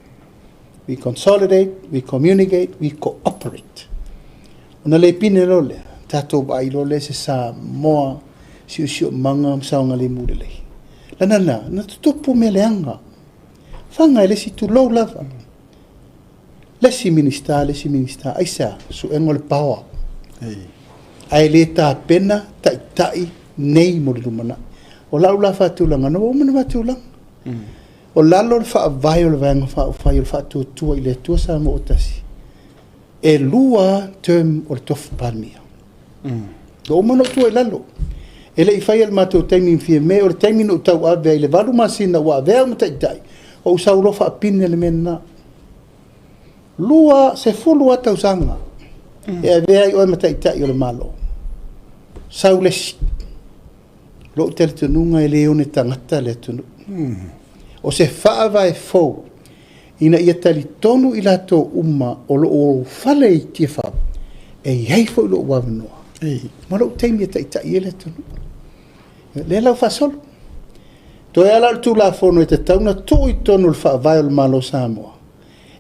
We consolidate, we communicate, we cooperate. Ona le pine loa lea, tatou vaai loa lea se Samoa siosiomaga ma saogalemu lelei. Lana la, na tutupu mea leaga. Faga e le isi tulou lava. Le isi Minisita, le isi Minisita, aisea, suega o le paoa. Ae le tapena taitai nei mo le lumanai. O lau la faatulaga, na ua uma ona faatulaga. O lalo o le faavae o le Vaega Faaupufai o le Faatuatua i le Atua Samoa ua tasi, e 2 term o le tofi Palemia. Ua uma ona ou tua i lalo. E le i faia le matou taimi i Fiame, o le taimi na ou tauave ai i le 8 masina ua avea au ma taitai, ou sau loa faapine le mea lena. 20 lava tausaga e avea ai oe ma taitai o le Malo. Sau le isi. Lou talitonuga e le one tagata le atunuu. O se faavae fou ina ia talitonu i latou uma o loo fale i Tiafau, e i ai foi lou avanoa ma lou taimi e taitai ai le atunuu. Lea la ua faasolo. Toe ala o le Tulafono e tatau ona tuu i totonu o le faavae o le Malo o Samoa,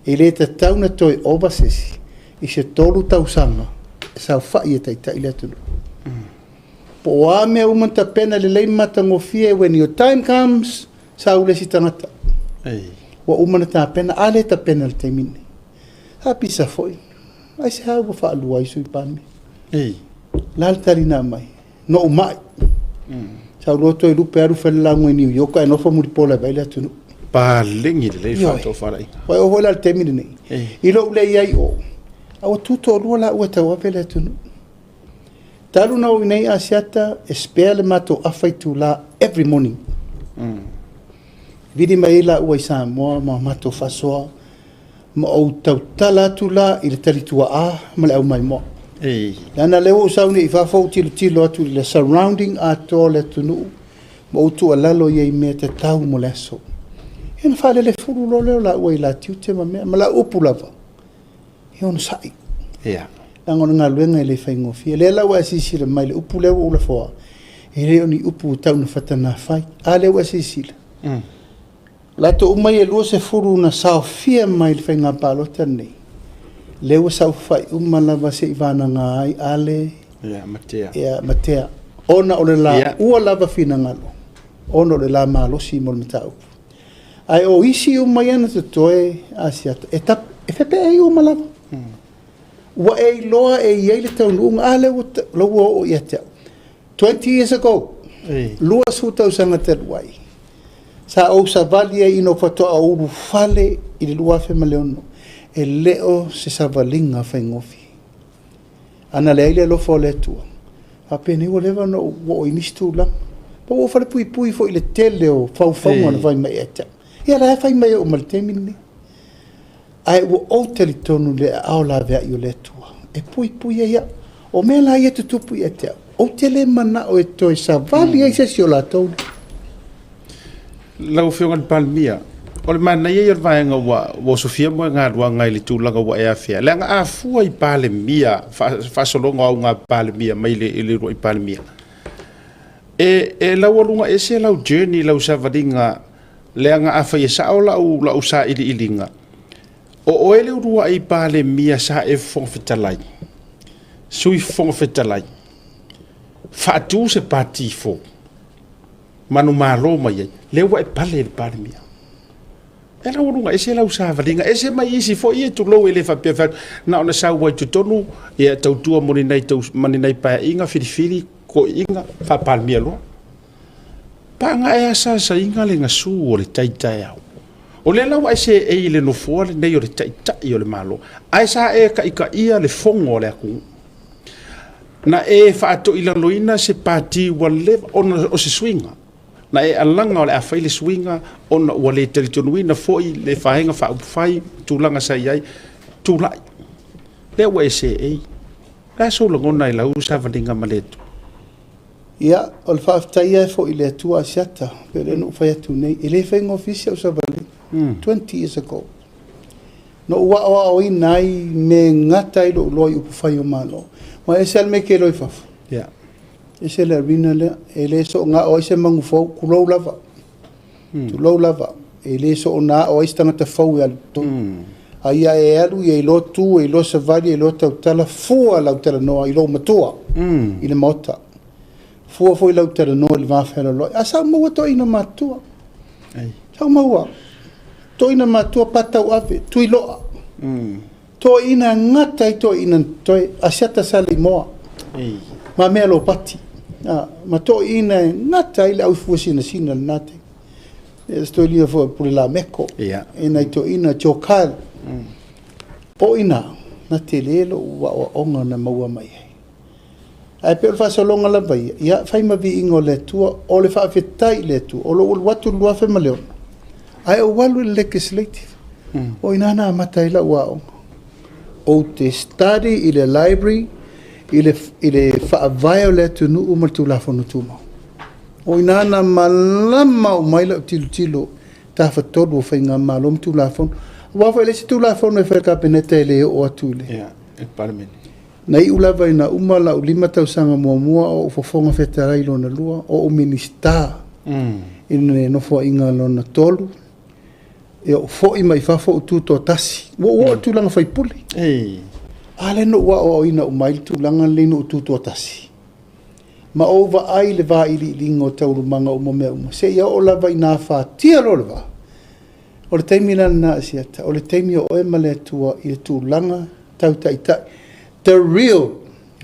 e le tatau ona toe ova se isi i se 3 tausaga e saofai e taitai le atunuu. Po o a mea uma na tapena lelei ma matagofie, when your time comes, sau le isi tagata. Ua uma na tapena, a le tapena i le taimi lenei. A pisa foi, ai se hau ua faalua ai Sui Palemia. La le tali na aumai, no ou mai. Sau loa toe lupe alu fai le lauga i New York ae nofo mulipola e vaai le atunuu.
Palegi lelei faatofalaiga.
Ua oo foi la i le taimi lenei. I lou le i ai o, a ua tutoalua la ua tauave le atunuu. Talu na ou i nei Asiata, e spare le matou afa itula every morning. Vili mai ai la ua i Samoa ma matou faasoa, ma ou tautala atu la i le talituaa ma le aumaimoa. Leaga lea ua ou sau nei i fafo ou tilotilo atu i le surrounding atoa o le atunuu, ma ou tuualalo i ai mea tatau mo le aso. Ia na faalelefulu loa lea o la ua i la tiute ma mea, ma lau upu lava, ia onosai. Leaga o le galuega e le faigofie. Lea la ua e silasila mai i le upu lea ua ou lafoa, e le o ni upu tau na fatanafai. A lea ua e silasila. Latou uma ia e 20 na saofia mai i le faiga palota lenei, Lea ua saofafai uma lava se'i vagana ai Ale
ia ma Tea.
Ia ma Tea ona o le laua lava finagalo ona o le la malosi mo le mataupu. Ae o isi uma ia na totoe Asiata e tap, e fepeai uma lava. Ua e iloa e i ai le taunuuga, a lea ua, la ua oo ia te au. 20 years ago, 20 tausaga talu ai, sa ou savali ai ina faatoa ou ulufale i le 2006, e le o se savaliga faigofie. Ana leai le alofa o le Atua, faapenei ua leva ona ou oo i nisi tulaga. Po ua ou falepuipui foi i le tele o faufauga na fai mai ia te au. Ia la e fai mai e oo mai le taimi lenei. Ae ua ou talitonu i le aao laveai o le Atua e puipui ai au. O mea la ia e tutupu ia te au, ou te le manao e toe savali ai se isi o latou.
Lau Afioga i le Palemia, o le manaia ia o le vaega ua osofia moe galuega i le tulaga ua e afea, leaga a fua i Palemia, faasologa o auga Palemia mai le uluai Palemia, e laualuga ese lau journey, lau savaliga, leaga afai e sao lau sailiiliga, o oe le uluai Palemia sa e Fofoga Fetalai, Sui Fofoga Fetalai, faatu se pati fou, manumalo mai ai, lea ua e pale i le Palemia. E laualuga ese lau savaliga, ese mai isi foi e tulou e le faapea fai atu, na ona sau ai totonu, ia tautua mo ni nai ma ni nai paeaiga, filifili toeaiina, faa-Palemia loa. Paga e asaasaina le gasu o le tai taeao. O lea la ua e seei i le nofoa lenei o le Taitai o le Malo, ae sa e taitaia le fono a le atunuu. Na e faatoilaloina se pati ua leva ona o se suiga. Na e alaga o le a fai le suiga ona ua le talitonuina foi le Vaega Faaupufai, tulaga sa i ai, tulai. Lea ua e seei. O le a sou lagona i lau savaliga ma le Atua?
Ia, o le faafetai e foi i le Atua Asiata, pe lea na ou fai atu nei, e le faigofie si au savaliga. 20 years ago. Na ou aoaoina ai me gata ai lou loa i upufai o Malo. Ma ese lava le mea e te iloa i fafo. Ese le arena lea, e le soona ao ai se manu fou, tulou lava. Tulou lava. E le soona ao ai se tagata fou e alu i totonu. A ia e alu ia iloa tu, e iloa savali, e iloa tautala, fua lau talanoa i lou matua i le maota. Fua foi lau talanoa i le va fealoaloai. A sa ou maua toeaina matutua. Sa ou maua. Toeaina matua Patauave, Tuiloa. Toeaina gata ai toeaina na totoe, Asiata Saleimoa. Ma mea lopati. Ma toeaina e gata ai le aufuasinasina lena taimi. E se toeaina foi Pule Lameko. E nai toeaina Jokal. O ina, na tele lou aoaoga na maua mai ai. Ae pei o le faasologa lava ia, ia fai ma viiga o le Atua, o le faafetai i le Atua, o lou alu atu i le 2006, ae ou alu i le legislative. O ina na amata ai lau aoga. Ou te study i le library, i le faavae o le atunuu ma le Tulafono Tumau. O ina na malama uma ai lau tilotilo tafatolu o faigamalo ma Tulafono. Aua foi e le isi Tulafono e fai e le Kapeneta e le oo atu i le
Ia, i le Palemene.
Na iu lava ina uma lau 5 tausaga muamua o ou Fofoga Fetalai lona lua, o ou Minisita i le nofoaiga lona tolu, e ou foi mai fafo ou tutoatasi. Ua ou oo i le tulaga faipule. A lea na ou aoaoina uma ai le tulaga lenei na ou tutoatasi. Ma ou vaai i le vailiiliga o taualumaga uma mea uma, seia oo lava ina afatia loa le vaa. O le taimi la lena Asiata, o le taimi o oe ma le Atua i le tulaga tau taitai. The real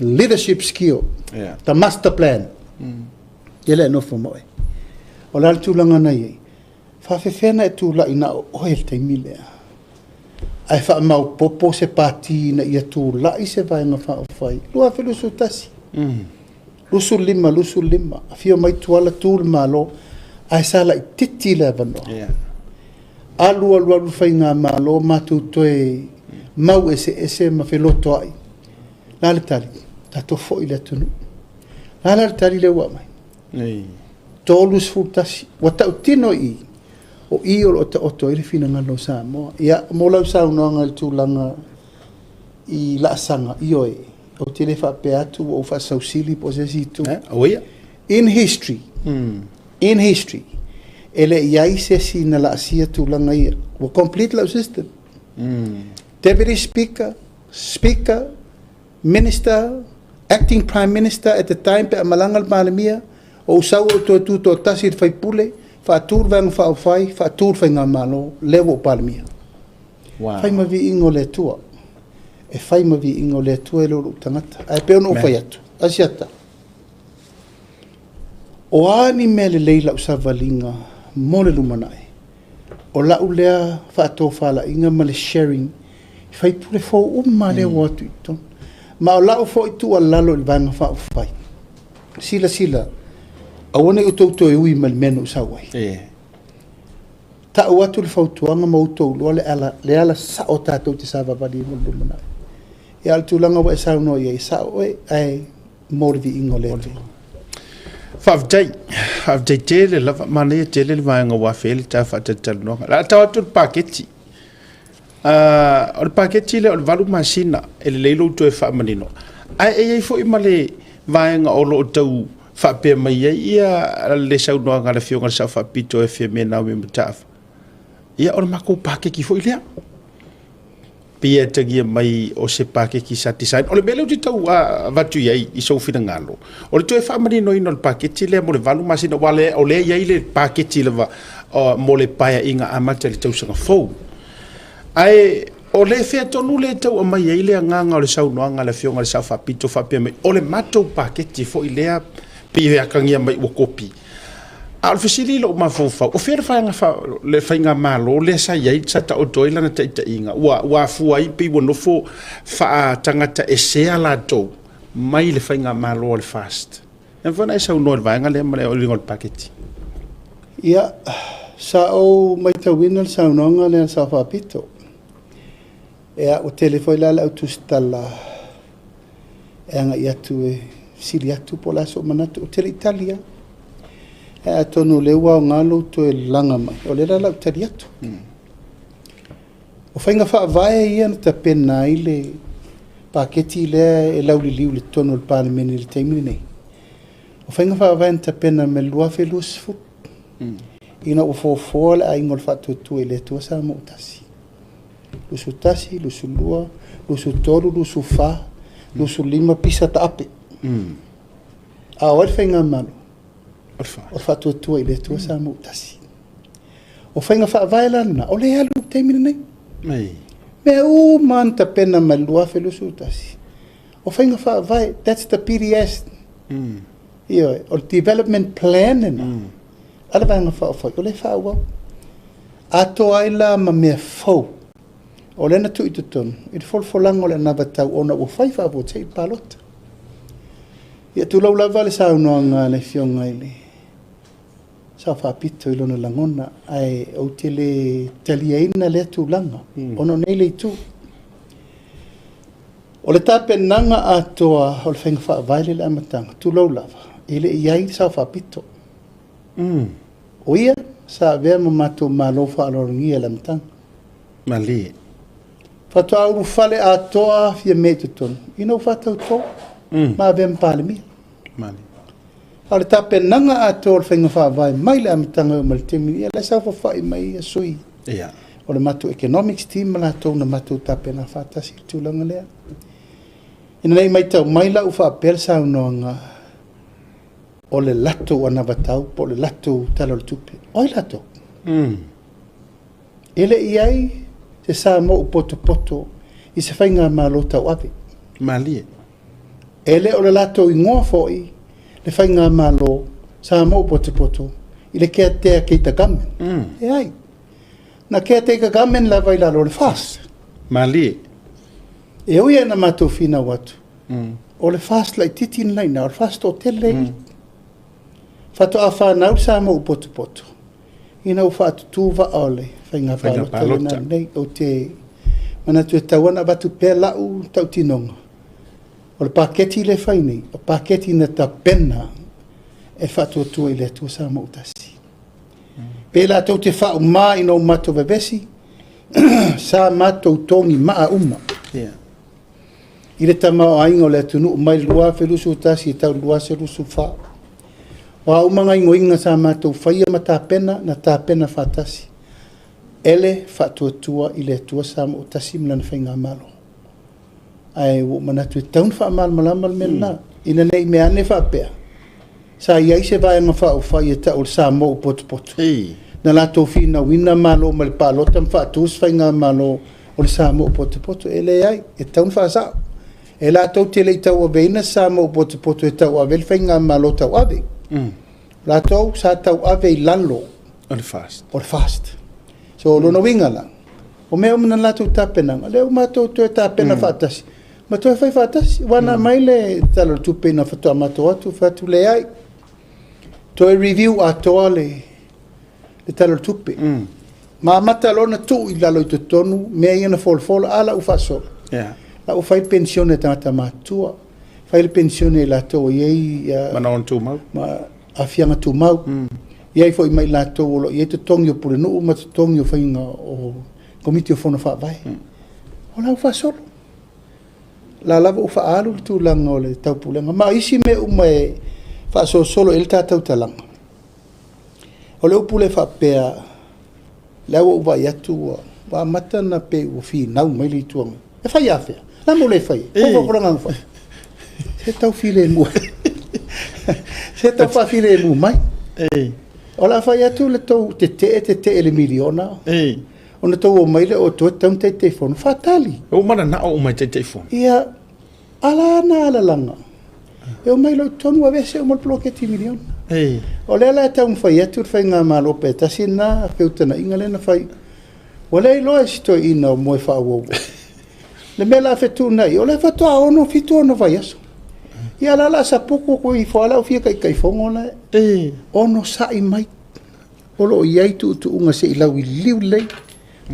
leadership skill. The master plan. Ia lea e nofo ma oe. O le a le tulaga na i ai? Faafefea na e tulai na o oe i le taimi lea? Ae faamaopopo se pati ina ia tulai se Vaega Faaupufai. 2021. 25, 25, afio mai Tuala tu le Malo, ae sa laitiiti le avanoa. Alu alu alu faigamalo matou toe mau eseese ma felotoai. La le tali, tatou foi le atunuu. La la le tali lea ua aumai. 31. Ua tautino i i, o i o lo o taoto ai le finagalo o Samoa. Ia, mo lau saunoaga i le tulaga i laasaga, ioe, ou te le faapea atu ua ou faasausili po o se isi itu.
Aua ia.
In history, in history, e le i ai se isi na laasia tulaga ia. Ua complete lau system. Deputy Speaker, Speaker, Minister, Acting Prime Minister at the time pe a malaga le Palemia, ou sau ou toe tutoatasi i le faipule, faatu le Vaega Faaupufai, faatu le Faigamalo, lea ua ou Palemia.
Wow.
Fai ma viiga o le Atua. E fai ma viiga o le Atua e le o lou tagata. Ae pei ona ou fai atu, Asiata, o a ni mea lelei i lau savaliga mo le lumanai, o lau lea faatofalaiga ma le sharing i faipule fou uma lea ua o atu i totonu. Ma o lau foi tuualalo i le Vaega Faaupufai, silasila, aua ne i outou toe ui mai i le mea na ou sau ai. Tau atu le fautuaga ma outou iloa le ala, le ala sao tatou te savavali ai mo le lumanai. Ia, a o le tulaga ua e saunoa i ai, e sao oe, ae mo le viiga o le Atua.
Faafetai, faafetai tele lava, manaia tele le vaega ua afe ai le ta faatalatalanoaga. O le a tau atu le paketi. O le paketi lea o le 8 masina, e lelei lou toe faamanino. Ae e i ai foi ma le vaega o lo o tau faapea mai ai ia le saunoaga a le Afioga i le Sao Faapito e Fiame Naomi Mataafa. Ia, o le matou paketi foi lea. Pei e atagia mai o se paketi sa design. O le mea lea ou te tau avatu i ai i sou finagalo, o le toe faamaninoina o le paketi lea mo le 8 masina, aua o lea e i ai le paketi lava mo le paeaiga amata i le tausaga fou. Ae o le fea tonu lea e tau aumai ai le agaga o le saunoaga a le Afioga i le Sao Faapito faapea mai, o le matou paketi foi lea, pei e atagia mai ua kopi. A o le fesili i lou mafaufau, o fea le le faigamalo lea sa i ai, sa taoto ai lana taitaiga, ua afua ai pei ua nofo faatagata esea latou mai le faigamalo a le FAST. E mafai ona e saunoa i le vaega lea ma le uiga o le paketi.
Ia, sa ou matauina le saunoaga lea a le Sao Faapito. Ia, ua tele foi la le au tusitala e agai atu e fesili atu po o le a sou manatu. Ou te le i tali lava. Ae atonu o lea ua aoga lou toe laga mai, o lea la o le a ou tali atu. O faiga faavae ia na tapena ai le paketi lea e lauliliu i totonu o le Palemene i le taimi lenei, o faiga faavae na tapena mai le 2020, ina ua foafoa le Aiga o le Faatuatua i le Atua Samoa ua Tasi. 21, 22, 23, 24, 25 pisa taape. A o ai le faigamalo?
O le FAST.
O le Faatuatua i le Atua Samoa ua Tasi. O faiga faavae la lena, o lea e alu i le taimi lenei. Mea uma lava na tapena mai le 2021. O faiga faavae, that's the PDS. Ioe, o le development plan lena. A le Vaega Faaupufai, o lea e faaauau. Atoa ai la ma mea fou, o lea na tuu i totonu i le folafolaga o le anavatau ona ua fai faafuasei le palota. Ia tulou lava le saunoaga a le Afioga i le Sao Faapito i lona lagona, ae ou te le taliaina lea tulaga ona o nei le itu. O le tapenaga atoa o le faiga faavae lea i le amataga, tulou lava, e le i ai le Sao Faapito. O ia sa avea ma matou malo faaaloalogia i le amataga.
Malie.
Faatoa ulufale atoa Fiame i totonu ina ua faatauto ma avea ma Palemia.
Malie.
A o le tapenaga atoa o le faiga faavae mai le amataga e oo mai le taimi, ia la e saofafai mai ia sui o le matou economics team ma latou na matou tapena faatasi i le tulaga lea. Ina ne i matau mai la ua faapea le saunoaga o le latou anavatau po o le latou tala o le tupe. O ai latou? E le i ai se Samoa ua potopoto i se faigamalo tauave.
Malie.
E le o le latou igoa foi le faigamalo Samoa ua potopoto i le caretaker government. E ai. Na caretaker government lava i lalo o le FAST.
Malie.
E ui ai na matou finau atu, o le FAST laitiiti lena i ina, o le FAST toatele i. Faatoa fanau le Samoa ua potopoto ina ua faatutu vaa o le faiga
Faiga
palota lena
palota.
Lenei. Ou te manatu e tatau ona avatu pea lau tautinoga. O le paketi lea e fai nei, o paketi na tapena e Faatuatua i le Atua Samoa ua Tasi. Pe latou te faauma ina ua matou vevesi, sa matou togi maa uma i le tamaoaiga o le atunuu mai le 2021 e tau i le 2024. O a uma gaoioiga sa matou faia ma tapena, na tapena faatasi e le Faatuatua i le Atua Samoa ua Tasi ma lana faigamalo. Ae ua ou manatu e tatau ona faamalamalama le mea lena, ina ne i meaane faapea sa i ai se Vaega Faaupufai e tau o le Samoa ua potopoto, na latou finauina Malo mai le palota ma faatu se faigamalo o le Samoa ua potopoto. E leai, e tatau ona faasao. E latou te le i tauaveina se Samoa ua potopoto e tauave ai le faigamalo tauave. O latou sa tauave i lalo
o le FAST.
O le FAST. So, o lona uiga la, o mea uma na latou tapenaga, lea ua matou toe tapena faatasi ma toe fai faatasi. Aua na aumai le Tala o le Tupe ina faatoa matou o atu, fai atu, leai, toe review atoa le Tala o le Tupe. Ma amata loa ona tuu i lalo i totonu mea ia na folafola, a la ua faasolo. La ua fai le penisione a tagata matutua, fai le penisione a i latou e i ai
manaoga tumau.
Ma aafiaga tumau. E i ai foi ma i latou o lo o i ai totogi o pulenuu ma totogi o faiga o Komiti o Fono Faavae. O la ua faasolo. O la lava ua faaalu le tulaga o le taupulega. Ma o isi mea uma e faasolosolo i ai le ta tautalaga. O le upu lea faapea, lea ua ou vaai atu ua amata ona pei ua finau mai le Itu Agai. E fai afea? O le a le mea ua le fai ai? O folafolaga na fai. Se tau filemu. Se tau faafilemu mai. O le a fai atu le tou tetee tetee i le miliona, ona outou omai lea o outou e tatau ona Taitaifono. Faatali.
Ua mananao uma e Taitaifono.
Ia, ala na alalaga. E omai loa i totonu aveese uma le poloketi miliona. O lea la e taumafai atu le faigamalo pe tasi lena feutagaiga lea na fai. Ua le iloa e si toeaina o moe faauouo. Le mea o le a fetuunai, o lea faatoa 6, 7 ona vaiaso. Ia o la o le a saputu atu ifo lava le au fia Taitaifono la e. Onosai mai. O lo o i ai tuutuuga se i lauiliu lelei.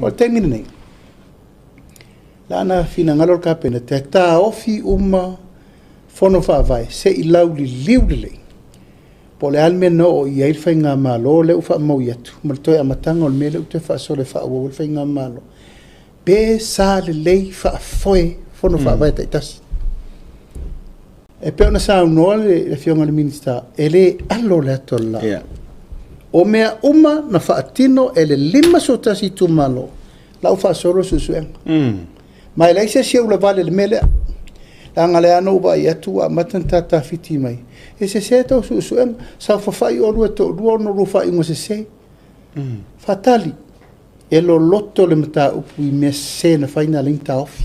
O le taimi lenei, la na finagalo le Kapeneta e taofi uma fono faavae se i lauliliu lelei. Po o le a le mea na oo i ai le faigamalo lea ua faamaui atu ma le toe amataga o le mea lea ua toe faasolo e faaauau ai le faigamalo. Pe sa lelei faafoe fono faavae taitasi. E pei ona saunoa le Afioga i le Minisita, e le alo le ata o le laa. O mea uma na faatino e le 51 itumalo, la ua faasolo le suesuega. Ma e leai se isi e ulavale i le mea lea. Leaga lea na ou vaai atu ua amata ona tatafiti mai, e sese tou suesuega, saofafai oulua e toalua ona oulua faaiuga sese. Faatali, e loloto le mataupu i mea sese na fai na ala ai ona taofi.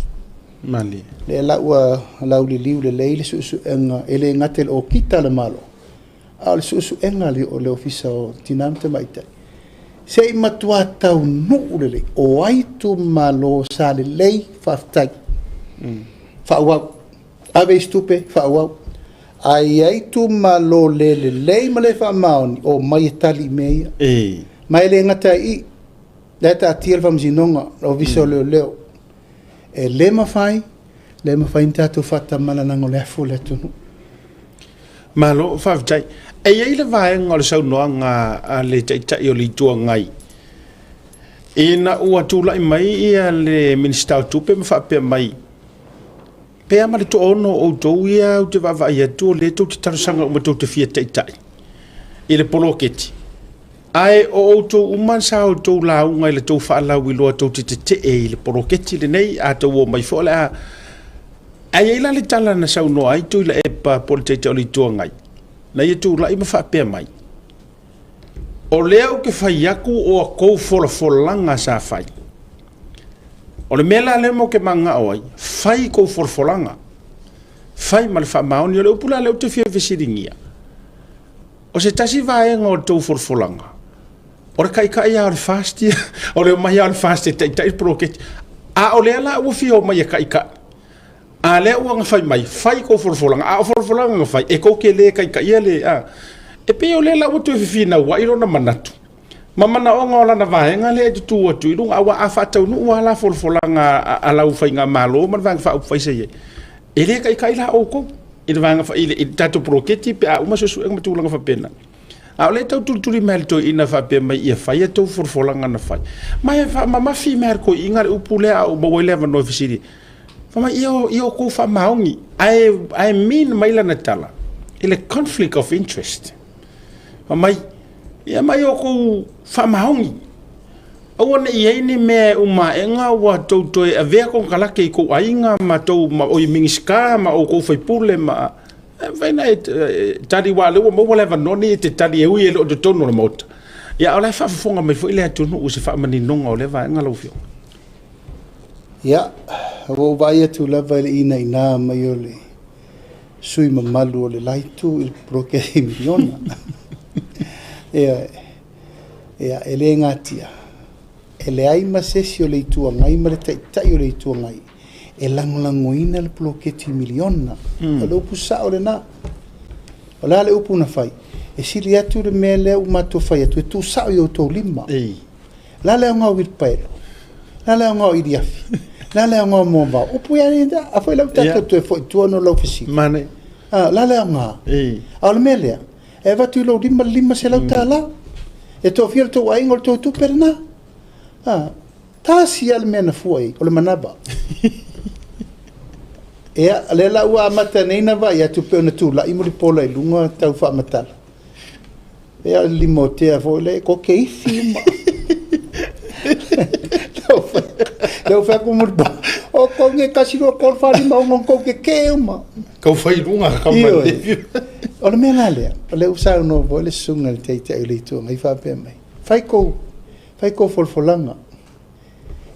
Malie.
Lea la ua lauliliu lelei le suesuega, e le gata i le okika a le Malo, a o le suesuega a le Ofisa o Tina ma Tamaitai. Se i matua taunuu lelei, o ai itumalo sa lelei, faafetai. Faaauau, ave isi tupe, faaauau. Ae i ai itumalo le lelei ma le faamaoni, omai e tali i mea ia. Ma e le gata ai i i, la e taatia le Faamasinoga, le Ofisa o Leoleo. E le mafai, le mafai ona tatou faatamala leaga o le afu o le atunuu.
Malo faafetai. E i ai le vaega o le saunoaga a le Taitai o le Itu Agai ina ua tulai mai ia le Minisita o Tupe ma faapea mai, pe a ma le toaono o outou ia ou te vaavaai atu o lea tou te talosaga uma tou te fia taitai i le poloketi, ae o outou uma sa outou lauga i le tou faalauiloa tou te tetee i le poloketi lenei, a tou omai foi o le a. Ae i ai la le tala na saunoa ai Tuilaepa po o le Taitai o le Itu Agai, na ia tulai ma faapea mai, o lea ou te fai atu o a tou folafolaga sa fai. O le mea la lea ou te mananao ai, fai tou folafolaga, fai ma le faamaoni. O le upu la lea ou te fia fesiligia, o se tasi vaega o le tou folafolaga, o le taitai lava o le FAST ia, o le omai lava o le FAST e taitai le poloketi. A o lea la ua fia omai e taitai, a lea ua na fai mai, fai tou folafolaga, a o folafolaga na fai, e tou te le taitaia le... A. E pei o lea la ua toe fefinauai lona manatu, ma manaoga o lana vaega lea e tutu atu i luga, aua a faataunuu lava la folafolaga a lau faigamalo ma le Vaega Faaupufai sa i ai, e le taitai la outou i le vaega i le tatou poloketi pe a uma suesuega ma tulaga faapena. A o lea e tau tulituli mai e le toeaina faapea mai ia fai a outou folafolaga na fai. Ma e faamamafi mai lava e le toeaina le upu lea a ou maua ai le avanoa e fesili ai. Fai mai, ia outou faamaoni, ae mean mai lana tala i le conflict of interest. Fai mai, ia ma ia outou faamaoni. Aua ne i i ai ni mea e uma aega ua tou toe avea konekarate i tou aiga ma tou ma oi Minisita ma outou sui usufono ma e mafai ona e tali aua o lea ua maua le avanoa lenei e te tali e ui e le o i totonu o le Maota, a o la e faafofoga mai foi le atunuu i se faamaninoga o lea vaega lau Afioga.
Ia, ua ou vaai atu lava i le inaina mai o le sui usufono mamalu o le la itu i le poloketi miliona. Ioe. Ia, e le natia, e leai ma se isi o le Itu Agai ma le Taitai o le Itu Agai e lagolagoina le poloketi miliona. O le upu sao lena. O le a le upu na fai? E sili atu le mea lea ua matou fai atu e tuusao i outou lima. O le a le aoga o uilipaelo? O le a le aoga o iliafi? O le a le aoga o moavao? Upu ia a foi la ua tatou toe foi i tua ona o lau fesili. O le a le aoga? A o le mea lea, e avatu i lou lima le $500. E toafia le tou aiga, o le tou tupe lena. Tasi lava le mea na fua i ai, o le manava. Ia, o lea la ua amata nei ona vaai atu pei ona tulai Mulipola i luga tau faamatala. Ia, o le lima-o-tea foi lea, e tote ifi uma. Lea ua fai atu Mulipola, o tou nei, 1, 2, 3, 4, 5, 6, na tou tetee uma.
Tau fai i luga, tau
Ioe. O le mea la lea, o lea ua saunoa foi le susuga i le Taitai o le Itu Agai faapea mai, fai tou folafolaga,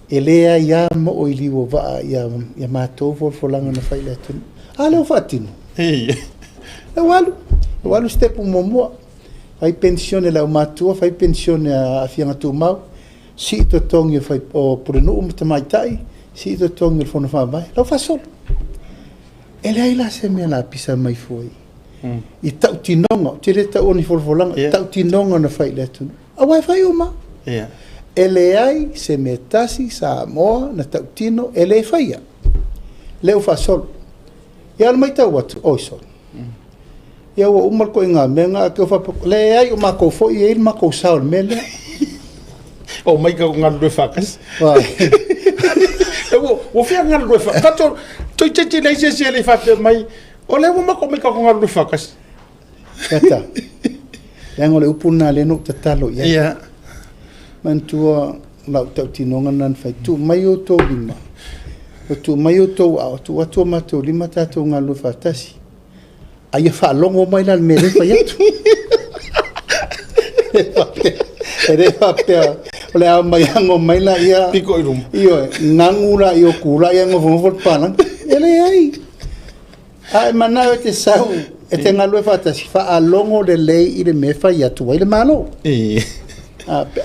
e le aia moo i liu o vaa ia matou folafolaga na fai i le atunuu. A lea ua faatino. Lea ua alu, ua alu sitepu muamua, fai penisione a le aumatutua, fai penisione a aafiaga tumau, sii totogi o pulenuu ma tamaitai, sii totogi o le Fono Faavae, la ua faasolo. E leai la se mea o le a pisa mai fua i tautinoga, ou te le taua o ni folafolaga, tautinoga na fai i le atunuu, aua e fai uma. E leai se mea tasi Samoa na tautino e le faia. Lea ua faasolo. Ia o le matau atu, oi sole, ia ua uma le ituaiga mea lena, ae te faapea, leai o matou foi e i ai le matou sao i le mea lea.
O mai tatou galulue faatasi. Ua fia galulue faatasi. Toeitiiti leai se isi e le i faapea mai, o lea ua matou omai tatou galulue faatasi.
Gata, leaga o le upu lena lea na ou tatalo i ai. Manatua lau tautinoga lena na fai, tuu mai outou lima, tuu mai outou aao, tuu atu o matou lima tatou galulue faatasi. A ia faalogo mai la i le mea lea e fai atu. E le faapea o le a omai ago mai laia.
Piko i luma.
Ioe, nanu laia o tu laia nofonofo le papalagi. E leai. A e manao e te sau e te galulue faatasi, faalogo lelei i le mea e fai atu ai le Malo.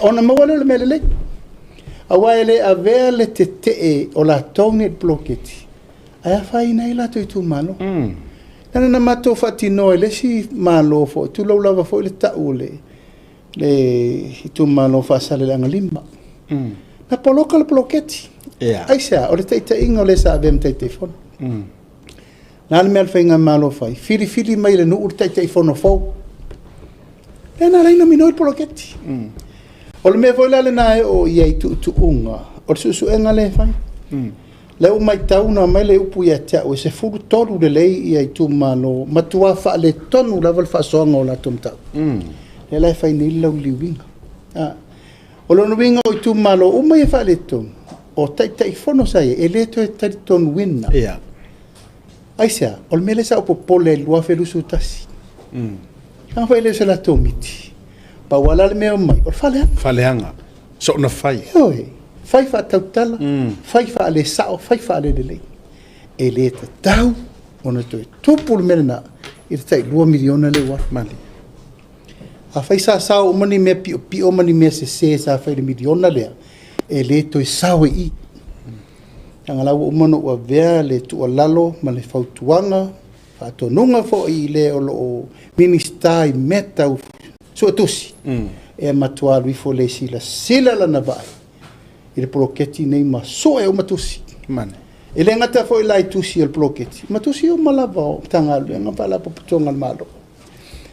Ona maua lea o le mea lelei. Aua e le avea le tetee o latou nei i le poloketi, ae afaina ai latou itumalo. Leaga na matou faatinoa i le isi Malo foi, tulou lava foi le tau o le itumalo o Faasaleleaga 5. Na poloka le poloketi. Aisea? O le taitaiga o le sa avea ma Taitaifono. O le a le mea a le faigamalo fai? Filifili mai e le nuu le Taitaifono fou. Lea na ala ai ona minoi le poloketi. O le mea foi la lena e oo i ai i tuutuuga, o le suesuega lea e fai. Lea ua matau na aumai le upu ia te au e 13 lelei ia itumalo, matua faaletonu lava le faasoaga o latou mataupu. Lea la e fai nei le lauliliuina. O lona uiga o itumalo uma ia faaletonu, o Taitaifono sa i ai, e le toe talitonuina. Aisea? O le mea lea sa ou popole ai i le 2021. Leaga foi e le o se latou miti. Pau lava la le mea e omai, o le faaleaga.
Faaleaga. Soona fai.
Ioe. Fai faatautala, fai faalesao, fai faalelelei. E le tatau ona toe tupu le mea lena i le tai $2 miliona lea ua alu. Afai sa sao uma ni mea piopio ma ni mea sese sa fai i le miliona lea, e le toe sao i i. Leaga la ua uma ona ou avea le tuualalo ma le fautuaga, faatonuga foi i le o lo o Minisita i mea tau suetusi, e matua alu ifo le silasila lana vaai i le poloketi nei ma sue uma tusi. E le gata foi la i tusi o le poloketi, ma tusi uma lava o Matagaluega ma Faalapotopotoga a le Malo.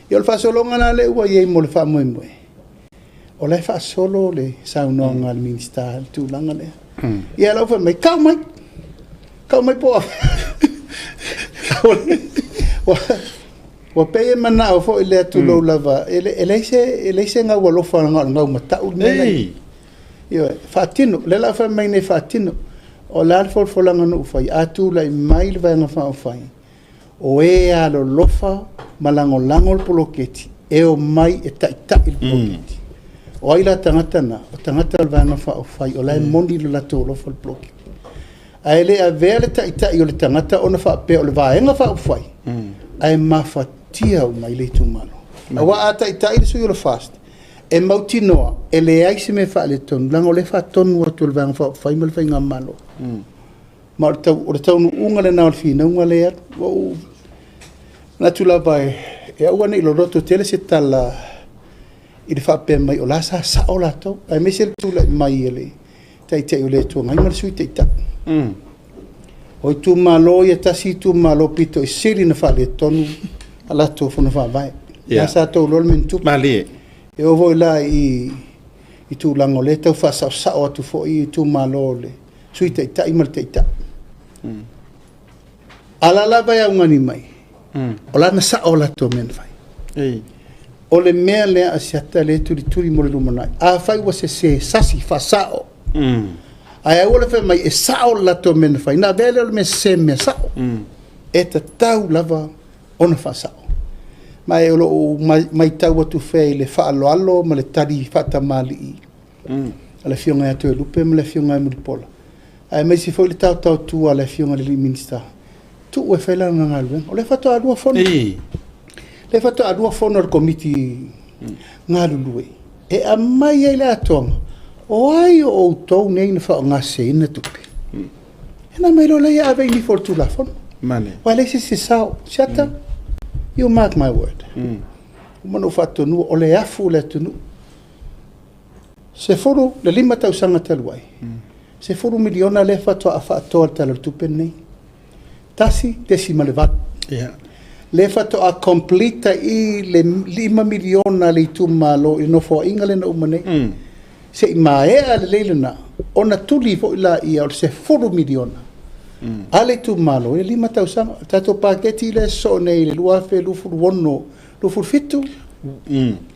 Ia o le faasologa la lea ua i ai mo le faamoemoe, o la e faasolo le saunoaga a le Minisita i le tulaga lea. Ia la ua fai mai, tau mai, tau mai po o ua pei e manao foi lea, tulou lava, e leai se gau alofa na o le gau matau le mea lea. Ioe, faatino, lea o le a fai mai nei faatino. O le a le folafolaga na ou faia? A tulai mai le Vaega Faaupufai, o e alolofa ma lagolago le poloketi, e omai e taitai le poloketi. O ai la tagata na? O tagata o le Vaega Faaupufai o la e moni lo latou alofa i le poloketi. Ae le avea le taitai o le tagata ona faapea o le Vaega Faaupufai, ae mafatia uma i le itumalo. Aua a taitai le sui o le FAST, e mautinoa e leai se mea e faaletonu, leaga o lea e faatonu atu e le Vaega Faaupufai ma le Faigamalo. Ma o le taunuuga lena o le finauga lea e alu. Ua ou manatu lava e aua ne i loloto tele se tala i le faapea mai o la sa sao latou, aemaise le tulai mai e le Taitai o le Itu Agai ma le Sui Taitai. O itumalo ia, e tasi itumalo pito i sili ona faaletonu a latou fono faavae. Yeah. Sa outou iloa le mea na tupu.
Malie.
E oo foi la i tulaga o lea e tau faasaosao atu foi itumalo o le Sui Taitai ma le Taitai. A la lava e augani mai, o la na sao latou mea na fai. O le mea lea a Asiata lea e tulituli mo le lumanai. Afai ua sese, sasi, faasao. Ae aua le fai mai e sao le latou mea na fai. Na avea lea o le mea sese ma mea sao. E tatau lava ona faasao. Ma e o lo o matau atu pea i le faaaloalo ma le tali faatamalii a le Afioga ia Toelupe ma le Afioga ia Mulipola, aemaise foi le taotaotua a le Afioga i le Minisita, tuu e fai lana galuega. O lea faatoa lua fono. O lea faatoa lua fono a le Komiti galulue, e aumai ai le atoaga, o ai o outou nei na faaaogaseseina tupe? Ona aumai loa lea ave i ifo o le Tulafono. Aua e leai se isi e sao. Siata, you mark my word. Ua uma ona ou faatonuina, o le afu o le atunuu. 15 tausaga talu ai, $10 miliona lea faatoa faatoa i le Tala o le Tupe lenei. 1.8. Lea faatoa complete ai le $5 miliona a le itumalo i le nofoaiga lea na uma nei. Se i maea lelei lena, ona tuli foi laia o le $10 miliona a le itumalo i le 5 tausaga. O le tatou paketi lea e sosoo nei i le 2026 27,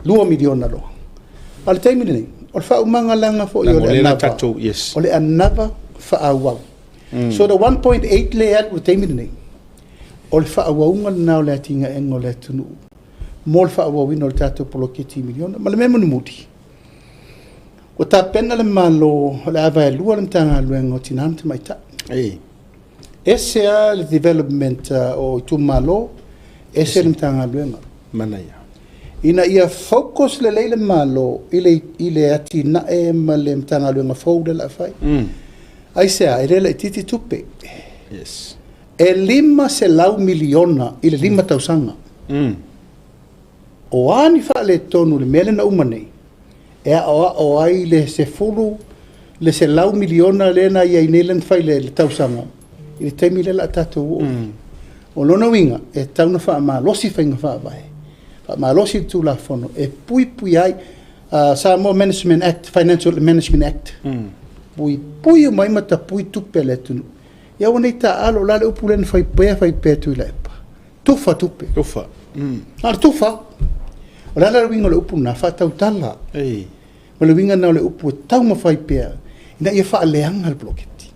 $2 miliona loa. A o le taimi lenei, o le faaumaga leaga foi o le anava, o le anava faaauau. So the 1.8 lea e alu i le taimi lenei, o le faaauauga lena o le atinaeina o le atunuu mo le faaauauina o le tatou poloketi miliona. Ma le mea mulimuli, ua tapena le Malo o le a vaelua le Matagaluega o Tina ma Tamaitai. Ese lava le development o itumalo, ese le Matagaluega.
Manaia.
Ina ia focus lelei le Malo i le atinae ma le Matagaluega fou lea o le a fai. Aisea? E le laitiiti tupe. E $500 miliona i le 5 tausaga. O a ni faaletonu i le mea lea na uma nei, e aoao ai le 10, le $100 miliona lea na i ai nei lea na fai i le tausaga, i le taimi lea o le a tatou oo i ai. O lona uiga, e tatau ona faamalosi faiga faavae, faamalosi le Tulafono e puipui ai Samoa Management Act, Financial Management Act, puipui uma ai ma tapui tupe a le atunuu. Ia aua ne i taaalo, o le a le upu lea na fai pea fai pea e Tuilaepa? Tufa tupe.
Tufa.
Na o le tufa. O le a le uiga o le upu lena? Faatautala. O le uiga lena o le upu e taumafai pea ina ia faaleaga le poloketi.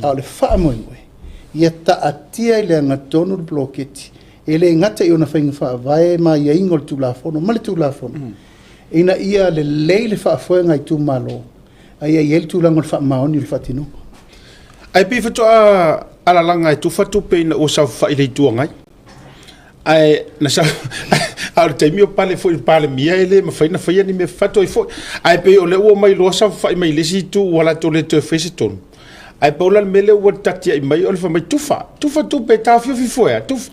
A o le faamoemoe, ia taatia i le agatonu le poloketi, e le gata i ona faiga faavae ma aiaiga o le Tulafono ma le Tulafono, ina ia lelei le faafoega a itumalo, a ia i ai le tulaga o le faamaoni o le faatinoga.
Ae pei faatoa alalaga e tufa tupe ina ua saofafai i le Itu Agai. Ae na sa a o le taimi o pale foi i le Palemia e le mafai ona faia ni mea fafatoi foi. Ae pei o lea ua omai loa saofafai mai le isi itu ua latou le toe faia se tonu. Ae pau la le mea lea ua tatiai mai o le fai mai tufa, tufa tupe e taofiofi fua e tufa.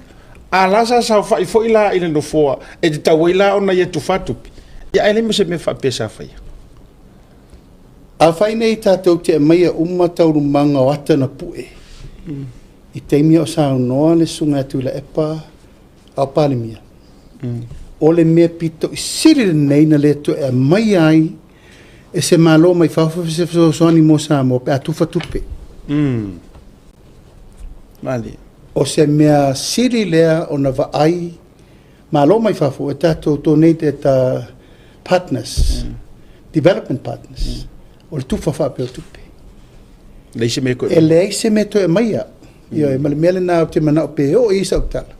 A la sa saofai foi la i le nofoa e tatau ai la ona ia tufa tupe. Ia ae leai ma se mea faapea sa faia.
Afai nei tatou te aumaia uma taualumaga o ata na pue i taimi o saunoa le susuga ia Tuilaepa a o Palemia, o le mea pito i sili lenei na le toe aumaia ai e se Malo mai fafo se fesoasoani mo Samoa pe a tufa tupe.
Malie.
O se mea sili lea ona vaai Malo mai fafo e tatou donated partners, development partners. O le tufa faapea o tupe.
Leai se mea toe
E leai se mea toe aumaia. Ioe, ma le mea lena ou te manao pe oo i ai sau tala.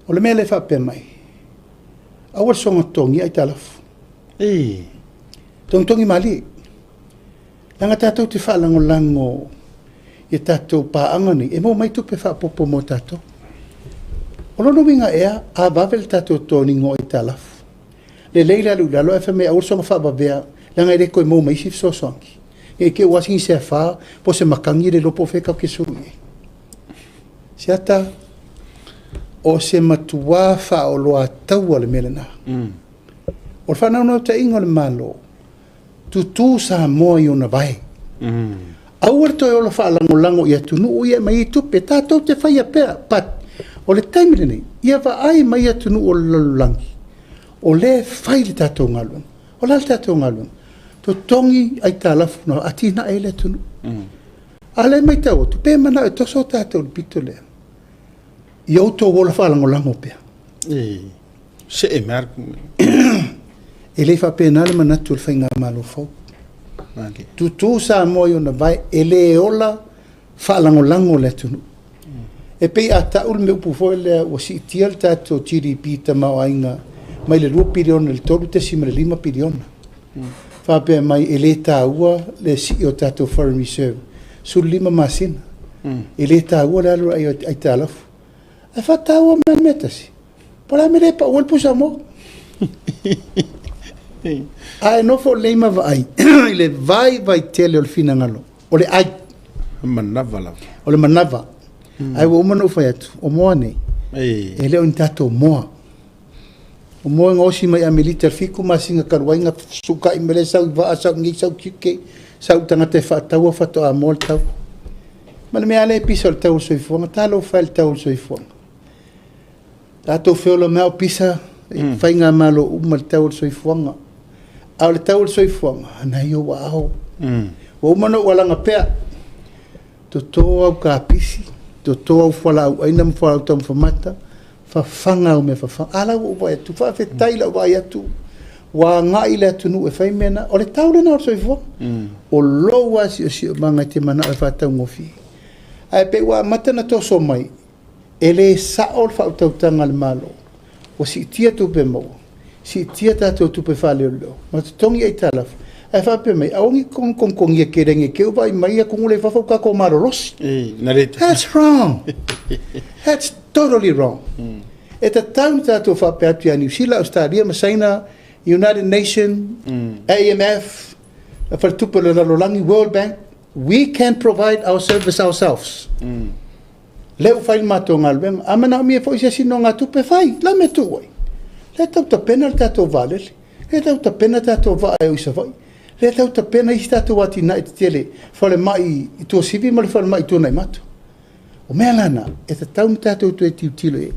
O le mea lea e faapea mai, aua le soona totogia aitalafu.
Ei.
Togitogi malie. Leaga tatou te faalagolago i a tatou paaga nei e maua mai tupe faaopoopo mo tatou. O lona uiga ea, a vave le tatou totogiina o aitalafu, lelei le alu i lalo ae fai mai aua le soona faavavea leaga e le toe maua ma isi fesoasoani. Ne i te i ua sigi se afa po o se matagi le iloa po o fea tatou te sulu i ai. Siata, o se matua faaoloataua le mea lena. O le faanaunautaiga o le Malo, tutu Samoa i ona vae. Aua le toe ola faalagolago i atunuu ia e aumai ai tupe, tatou te faia pea, but o le taimi lenei, ia vaai mai atunuu o le lalolagi, o lea e fai le tatou galuega. O le a le tatou galuega? Totogi aitalafu na atinae ai le atunuu. A o lea e matau atu, pei e manao e toso tatou i le pito lea, ia outou ola faalagolago pea.
Ei. See mai.
E le faapena le manatu o le faigamalo fou. Tutu Samoa i ona vae, e le ola faalagolago le atunuu. E pei a tau le mea upu foi lea ua siitia le tatou GDP tamaoaiga mai le 2 piliona i le 3.5 piliona. Faapea mai e le taua le sii o tatou foreign reserve 15 masina. E le taua le alu ai aitalafu. Ae faataua mai le mea tasi. Po o le a le mea lea e pau ai le pusamoa. Ae nofo lelei ma vaai i le vaivai tele o le finagalo, o le ai,
Manava lava.
O le manava. Ae ua uma ona ou fai atu, o moa nei,
Ei.
e le o ni tatou moa. O moa e gaosi mai Amerika i le 7 masina talu ai na fesuukai mai lea sau i vaa, sau i nei, sau i tiute, sau i tagata e faataua faatoa moa le tau. Ma le mea lava lea e pisa o le tau o le soifuaga, talofa e i le tau o le soifuaga. Tatou feola mai lava o pisa faigamalo uma i le tau o le soifuaga. A o le tau o le soifuaga, na i ou aao. Ua uma ona ou alaga pea, toto au kapisi, toto au fualaau aina ma fualaau taumafa mata, fafaga au mea fafaga. A la ua ou vaai atu, faafetai i lau vaai atu, ua agai le atunuu e fai mea na. O le tau lena o le soifuaga. O lou lava siosiomaga e te manao e faataugofie. Ae pei ua amata ona toso mai, e le sao le faautautaga a le Malo, ua siitia tupe maua, siitia tatou tupe faaleoleo, ma totogi aitalafu, ae faapea mai, aua ne i togitogigia tele ne i te i ua vaai mai atunuu la i fafo ua tatou malolosi.
Ei, na le.
That's wrong. That's totally wrong. E tatau ona tatou faapea atu ia Niu Sila, Australia ma Saina, United Nation, AMF, Faletupe o le Lalolagi, World Bank, we can provide our service ourselves. Lea ua fai le matou galuega. A manaomia foi se isi nogatupe, fai, la mea tuu ai. Lea tau tapena le tatou vaalele, lea tau tapena tatou vaa e o i Savaii, lea tau tapena isi tatou atinae tetele, falemai i Tuasivi ma le falemai i Tuanaimato. O mea la na, e tatau ona tatou toe tilotilo i ai.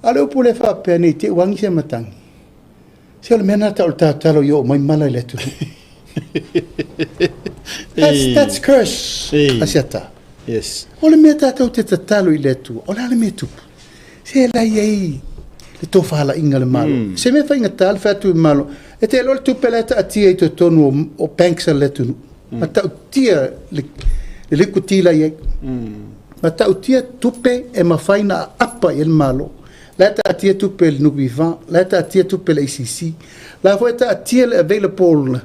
A o le upu lea faapea ne i te i ua agi se matagi, se o le mea lena tau o le tatalo ia oo mai mala i le atunuu. That's curse, Asiata.
Yes.
O le mea tatou te tatalo i le Atua, o le a le mea e tupu? Se la i ai le tofalaiga a le Malo. Se mea faigata le fai atu i le Malo, e te iloa le tupe la e taatia i totonu o banks a le atunuu. Ma tautia le liquidity la i ai. Ma tautia tupe e mafai ona aapa i ai le Malo. La e taatia tupe i le NPF, la e taatia tupe i le ACC, la foi e taatia le available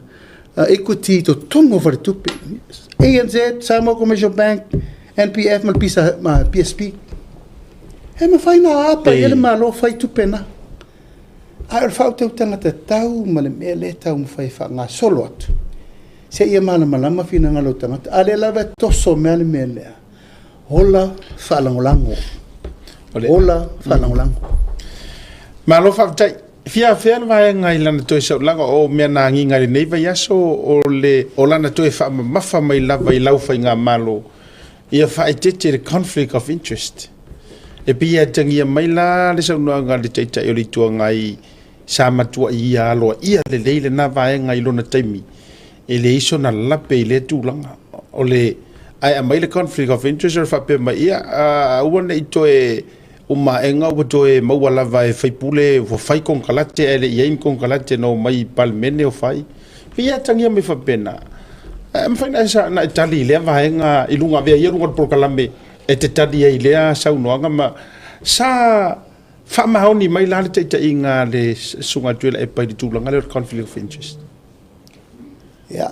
equity i totonu o faletupe. ANZ, Samoa Commercial Bank, NPF ma le PISA, ma PSP. E mafai ona aapa i ai le Malo fai tupe na. Ae o le faautautaga tatau ma le mea lea e taumafai e faagasolo atu, seia malamalama finagalo o tagata. A o lea lava e toso mai le mea lea, ola faalagolago, ola faalagolago.
Malo faafetai. Fia afea le vaega i lana toe saulaga o mea na agiga i lenei vaiaso o le o lana toe faamamafa mai lava i lau faigamalo ia faaeteete le conflict of interest. E pei e atagia mai la le saunoaga a le Taitai o le Itu Agai sa matuai ia aloaia lelei lena vaega i lona taimi e leai sona lape i lea tulaga o le ae aumai le conflict of interest o le faapea mai ia aua ne i toe umaega ua toe maua lava e faipule ua fai konekarate ae le i ai ni konekarate na omai i Palemene o fai Pei e atagia mai faapena, e mafai ona e tali i lea vaega i luga, avea ia luga o le polokalame e te tali ai i lea saunoaga ma sa faamaoni mai la le taitaiga a le Susuga a Tuilaepa i le tulaga lea o le conflict of interest.
Ia,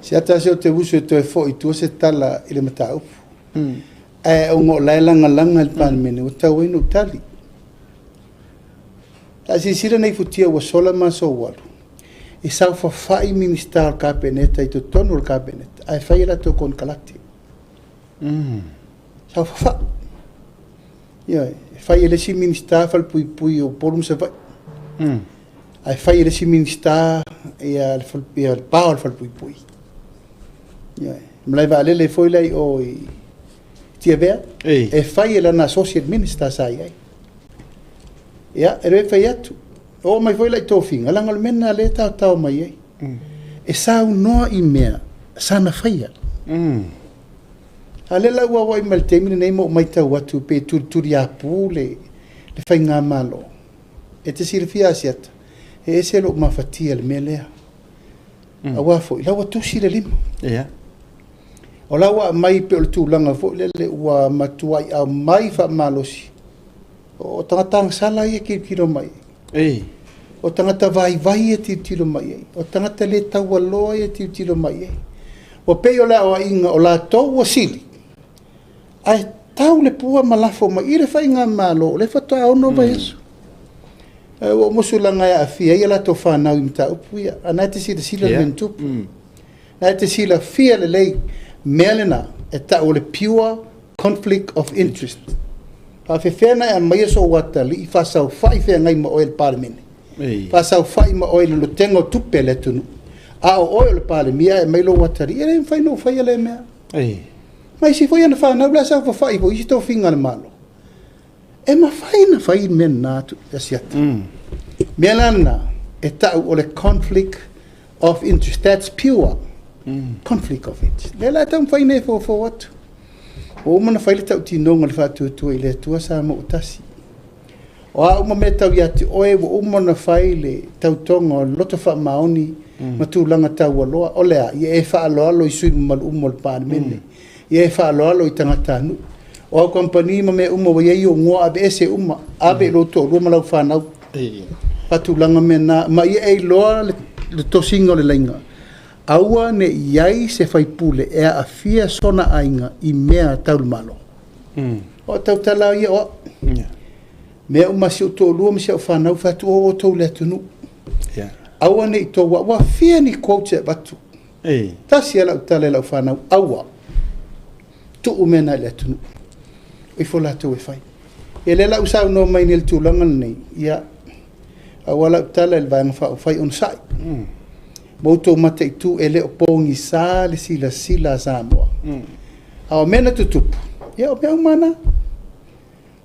se tasi o te uso e toe foi i tua se tala i le mataupu. Ae ona o la e lagalaga i le Palemene, ua tatau ai ona ou tali. A silasila nei futia ua sola ma aso ua alu, e saofafai Minisita o le Kapeneta i totonu o le Kapeneta, ae fai a latou konekarate. Saofafai. Ia, e fai e le isi Minisita falepuipui o Upolu ma Savaii. Ae fai e le isi Minisita ia le pa o le falepuipui. Ia, malae vaalele foi la i o i Tiavea, e fai e lana associate minister sa i ai. Ia, e le fai atu. Oo mai foi la i tofiga, leaga o le mea lena o lea e taotao mai ai. E saunoa i mea sana faia. A lea la ua auai mai le taimi lenei ma ou matau atu pe tulituliapu le faigamalo. E te silafia Asiata, e ese lou mafatia i le mea lea. Aua foi, la ua tusi le lima. O la ua aumai pei o le tulaga foi lele ua matuai aumai faamalosi. O tagata agasala ia e tilotilo mai. O tagata vaivai ia e tilotilo mai ai. O tagata le taualoa ia e tilotilo mai ai. Ua pei o le aoaiga o latou ua sili, ae tau le pua ma lafo mai i le faigamalo o lea faatoa 6 vaiaso. Ae ua ou musu leaga e aafia ai a latou fanau i mataupu ia. A na e te silasila le mea na tupu. Na e te silafia lelei mea lena e tau o le pure conflict of interest. Faafefea na e aumaia sou atalii faasaofai feagai ma oe i le Palemene, faasaofai ma oe i le lotega o tupe a le atunuu, a o oe o le Palemia e aumai lou atalii, e le mafai ona ou faia lea mea. Ma isi foi ana fanau la e saofafai foi i isi tofiga a le Malo. E mafai ona fai le mea lena Asiata. Mea la lena e tau o le conflict of interest. That's pure conflict of interest. Lea la e taumafai nei e fofo atu. Ua uma ona fai le tautinoga o le faatuatua i le Atua Samoa ua tasi. O a uma mea tau ia te oe, ua uma ona fai le tautoga o le loto faamaoni ma tulaga taualoa. O le a? Ia e faaaloalo i sui usufono mamalu uma o le Palemene. Ia e faaaloalo i tagatanuu. O au kamupani ma mea uma ua i ai ou igoa, aveese uma, ave i lou toalua ma lau fanau. Faatulaga mea na, ma ia e iloa le tosiga o le laina. Aua ne i ai se faipule e aafia sona aiga i mea tau le Malo. O tautala ia o au. Mea uma si ou toalua ma si au fanau fai atu o outou le atunuu. Aua ne i tou ua fia ni quotes e avatu. Tasi lava lau tala i lau fanau, aua. Tuu mea na i le atunuu. O ifo latou e fai. Ia lea la ua saunoa mai nei i le tulaga lenei, ia, aua lau tala i le Vaega Faaupufai onosai. Ma outou mataitu e le o pogisa le silasila a Samoa. A o mea na tutupu, ia o mea uma na.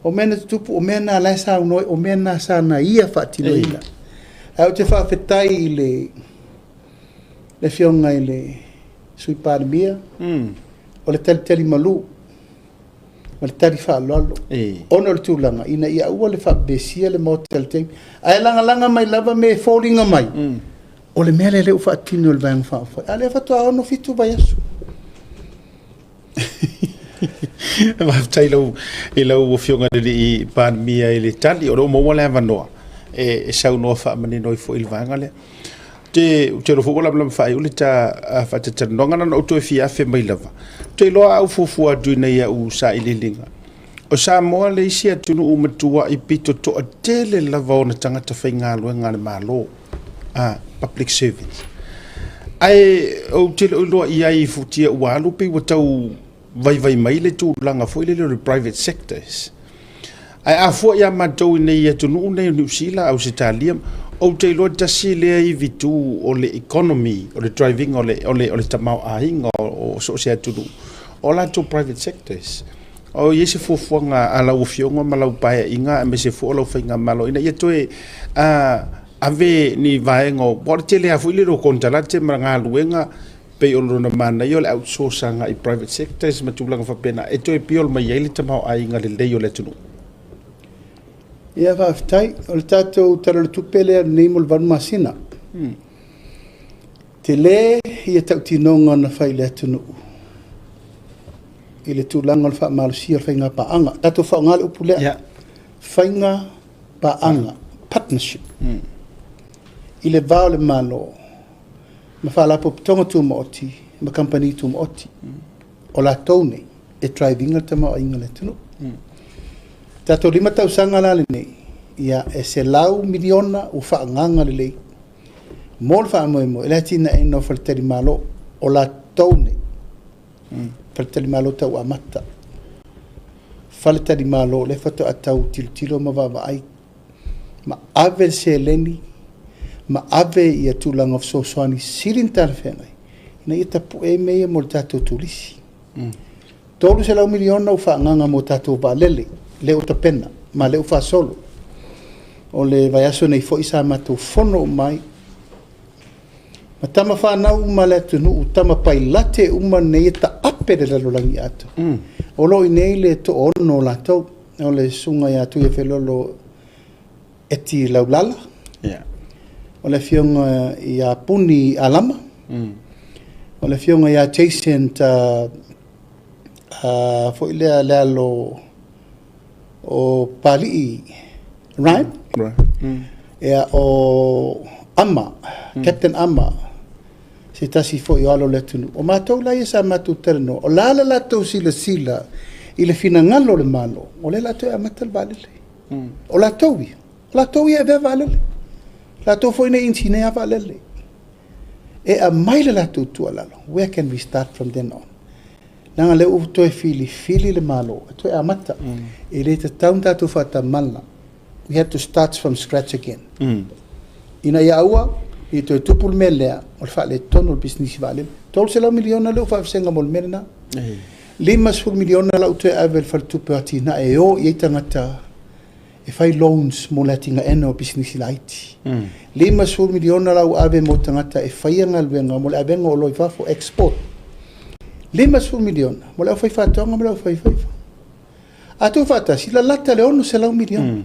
O mea na tutupu, o mea na la e saunoa, o mea na sa na ia faatinoina. Ae ou te faafetai i le afioga i le Sui Palemia, o le talitali malu ma le tali faaaloalo. Ona o le tulaga, ina ia aua le faapepesia le Maota i le taimi. Ae lagalaga mai lava me e foliga mai, o le mea lea lea ua faatino e le Vaega Faaupufai. A lea faatoa 6, 7 vaiaso.
Faafetai i lau Afioga i le alii Palemia i le tali, o lea ua maua le avanoa e saunoa faamanino ai foi i le vaega lea. Ou te iloa foi ua lamalama faaiu le ta faatalatalanoaga, na ona ou toe fia afe mai lava. Ou te iloa a ou fuafua atu ina au sailiiliga, o Samoa le isi atunuu matuai pito toatele lava ona tagata faigaluega a le Malo, public servants. Ae ou te le o iloa i ai i futia ua alu pe ua tau vaivai mai le tulaga foi lele o le private sectors. Ae a fua ia matou i nei atunuu nei o Niu Sila, Ausetalia, ou te iloa tasi lea ivitu o le economy, o le driving o le tamaoaiga o so o se atunuu, o latou private sectors. O i ai se fuafuaga a lau Afioga ma lau paeaiga aemaise foi o lau faigamalo ina ia toe ave ni vaega o le tele lava foi lele o konekarate ma galuega pei o lona manaia o le outsource agai i private sectors ma tulaga faapena e toe piol mai ai le tamaoaiga lelei o le atunuu.
Ia, faafetai. O le tatou Tala o le Tupe lea lenei mo le 8 masina. Tele ia tautinoga na fai i le atunuu i le tulaga o le faamalosia o le faiga paaga. Tatou faaaoga le upu lea. Faiga paaga, partnership. I le va o le Malo ma Faalapotopotoga Tumaoti ma Kamupani Tumaoti. O latou nei e drive ina le tamaoaiga o le atunuu. Tatou 5 tausaga la lenei, ia e $100 miliona ua faaagaaga lelei mo le faamoemoe i le atinaeina o faletalimalo. O latou nei, faletalimalo tau amata, faletalimalo lea faatoa tau tilotilo ma vaavaai ma ave le seleni ma ave ia tulaga o fesoasoani sili ona talafeagai ina ia tapue ai mea ia mo le tatou turisi. $300 miliona ua faaagaaga mo tatou vaalele, lea ua tapena ma lea ua faasolo. O le vaiaso nei foi sa matou fono uma ai ma tama fanau uma a le atunuu, tama pailate uma nei e taape le lalolagi atoa. O lo o i inei le toaono o latou, o le susuga ia Tuiafelolo Eti Laulala, o le afioga ia Puni Alama, o le afioga ia Jason foi lea le alo o Palii Ryan, ia o Ama, Captain Ama, se tasi foi o alo o le atunuu. O matou la ia sa matou talanoa, o la le latou silasila i le finagalo o le Malo, o lea o le a toe amata le vaalele. O latou ia, o latou ia e avea vaalele. O latou foi nei e inisinia vaalele. E aumai le latou tuualalo, where can we start from then on? Leaga o lea ua toe filifili le Malo e toe amata. E le tatau ona tatou faatamala. We have to start from scratch again. Ina ia aua i toe tupu le mea lea o le faaletonu o le pisinisi vaalele. $300 miliona lea ua faavasega mo le mea lena. $50 miliona la ua toe ave i le faletupe o atinae e o i ai tagata e fai loans mo le atinaeina o pisinisi laiti. $50 miliona la ua ave mo tagata e faia galuega mo le avega o oloa i fafo, export. $50 miliona mo le aufaifaatoaga ma le aufaifaiva. A tuufaatasi, lalata le $600 miliona.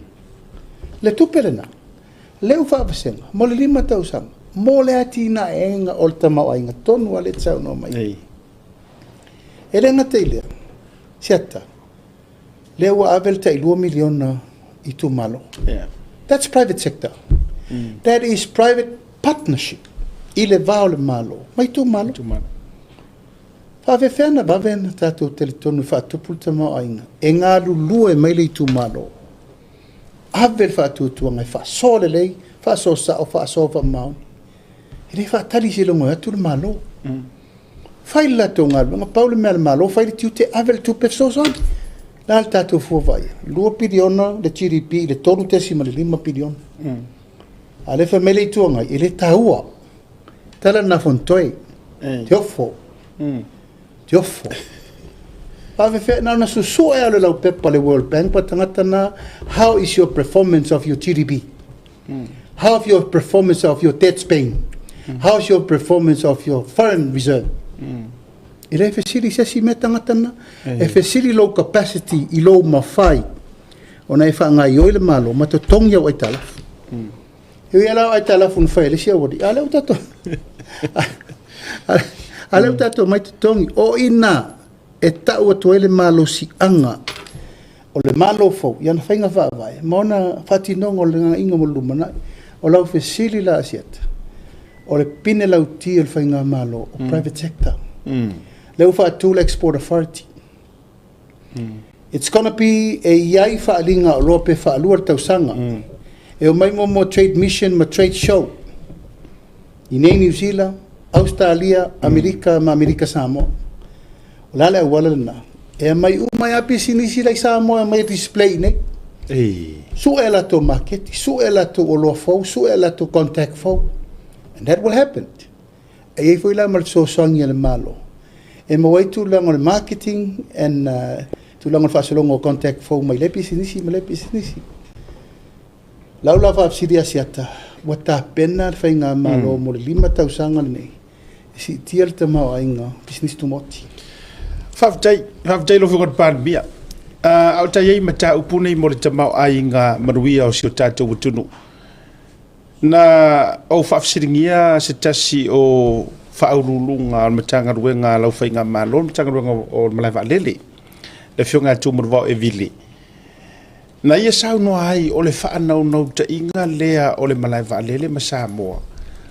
Le tupe lena, lea ua faavasega mo le 5 tausaga mo le atinaeina o le tamaoaiga tonu lava lea e te saunoa mai ai. E le gata i lea, Siata, lea ua ave le tai $2 miliona i itumalo. That's private sector. That is private partnership i le va o le Malo ma itumalo. Faafefea ona vave ona tatou talitonu e faatupu le tamaoaiga e galulue mai le itumalo, ave le faatuatuaga e faasoa lelei, faasoa sao, faasoa faamaoni. E le faatali seiloga e o atu le Malo. Fai le latou galuega, pau le mea a le Malo, fai le tiute, ave le tupe fesoasoani. O le a le tatou fua vaaia? 2 piliona le GDP i le 3.5 piliona. A o lea e fai mai le Itu Agai, e le taua. Tala lena a Fonotoe, Teofo, Teofo. Faafefea, na ona susue lava o le laupepa a le World Bank pa tagata na, how is your performance of your GDP? How is your performance of your debt paying? How is your performance of your foreign reserve? E le fesili i se isi mea tagata na. E fesili lou capacity i lou mafai ona e faagaoioi le Malo ma totogi au aitalafu. E ui lava la o aitalafu na fai e le isi aualii, a o lea ua tatou a lea ua tatou omai totogi. O i ina e tau atu ai le malosiaga o le Malo fou i ana faiga faavae ma ona faatinoga o le gagaiga mo le lumanai. O lau fesili la Asiata, o le pine lauti o le faigamalo o private sector. Lea ua faatu le Export Authority. It's gonna be e i ai faaaliga oloa pe faalua le tausaga. E omai muamua trade mission ma trade show i nei Niu Sila, Ausetalia, Amerika ma Amerika Samoa. O le a le auala lena? E aumai uma ai lava pisinisi la i Samoa e aumai e display i inei. Sue a latou maketi, sue a latou oloa fou, sue a latou contact fou. And that will happen. E i ai foi la ma le fesoasoani a le Malo e maua ai tulaga o le marketing and tulaga o le faasologa o contact fou mai lea pisinisi ma lea pisinisi. Lau la faafesili Asiata, ua tapena le faigamalo mo le 5 tausaga lenei e siitia le tamaoaiga o pisinisi tumaoti?
Faafetai, faafetai lau Afioga i le Palemia. A o ta i ai mataupu nei mo le tamaoaiga manuia o si o tatou atunuu. Na ou faafesiligia se tasi o Faauluuluga o le Matagaluega a lau Faigamalo, le Matagaluega o le Malae Vaalele, le Afioga ia Tuimaleuvao Evili, na ia saunoa ai o le faanaunautaiga lea o le Malae Vaalele ma Samoa,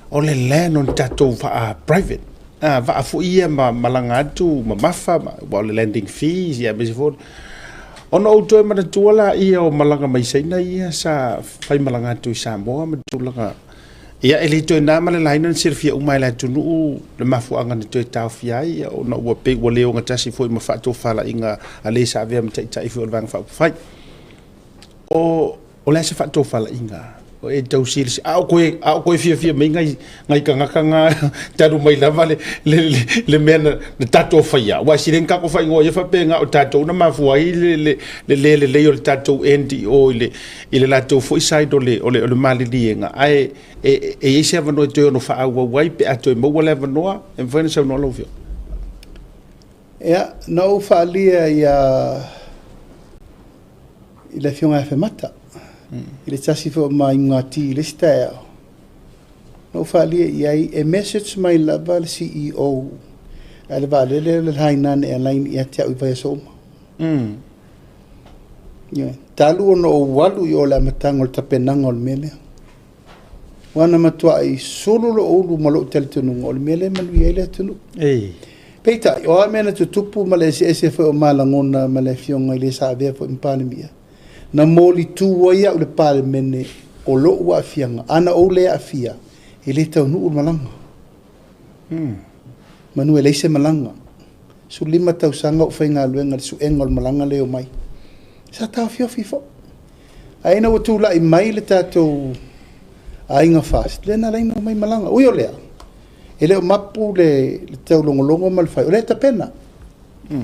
o le land o ni tatou vaa private, vaa foi ia ma malaga atu mamafa, aua o le landing fees, aemaise foi. Ona ou toe manatua laia o malaga mai Saina ia sa faimalaga atu i Samoa ma tulaga, ia e le toe na ma le laina na silafia uma e le atunuu le mafuaaga na toe taofia ai, ona ua pei ua le ogatasi foi ma faatofalaiga a le sa avea ma taitai foi o le Vaega Faaupufai. O le a se faatofalaiga o e tau silasila, a o koe fiafia mai nai tagata na talu mai lava le mea na tatou faia, aua e sili ai ona tatou faaigoa ia faapena o tatou na mafua ai le le lelei o le tatou end i o i le latou foi side o le maliliega, ae e i ai se avanoa e toe ono faaauau ai pe a toe maua le avanoa e mafai ona saunoa lau Afioga.
Ia, na ou faaalia ia i le Afioga ia Femata, i le tasi foi o maiugati i le isi taeao, na ou faaalia i ai, e message mai lava le CEO a le vaalele o le Hainan Airline ia te au i vaiaso uma. Ioe, talu ona ou alu i o i le amataga o le tapenaga o le mea lea. Ua na matuai sulu lou ulu ma lou talitonuga o le mea lea e manuia ai le atunuu. Peitai, o a mea na tutupu ma le eseese foi o malagona ma le Afioga i le sa avea foi ma Palemia, na molitu ai au i le Palemene o lou aafiaga, ana ou le aafia, e le taunuu le malaga. Manu e leai se malaga. 15 tausaga ou faigaluega i le suega o le malaga lea e omai. Sa taofiofi foi. Ae ina ua tulai mai le tatou Aiga FAST, lea na ala ai ona omai malaga. Ui o lea, e le o mapu le taulogologo ma le fai, o lea e tapena. O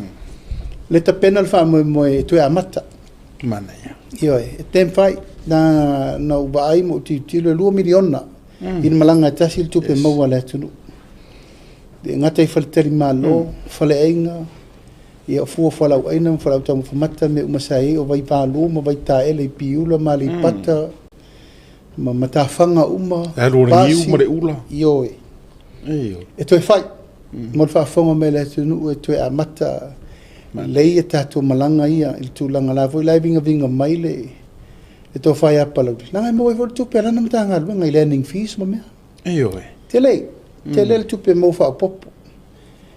lea e tapena le faamoemoe e toe amata.
Manaia.
Ioe, e taumafai. Na ou vaai ma ou tilotilo e $2 miliona i le malaga e tasi le tupe maua a le atunuu. E gata i faletalimalo, faleaiga, ia o fua o fualaauaina ma fualaau taumafa mata, mea uma sa i ai, o vaivalu ma vaitaele i Piula ma Aleipata, ma matafaga uma,
Le alu o le niu ma le ula.
Ioe. E toe fai, mo le faafofoga mai a le atunuu e toe amata lelei a tatou malaga ia i le tulaga la foi la e vigaviga mai le tofa ia Palauli, leaga e maua ai foi le tupe a lana Matagaluega i landing fees ma mea. Tele, tele le tupe maua faaopoopo.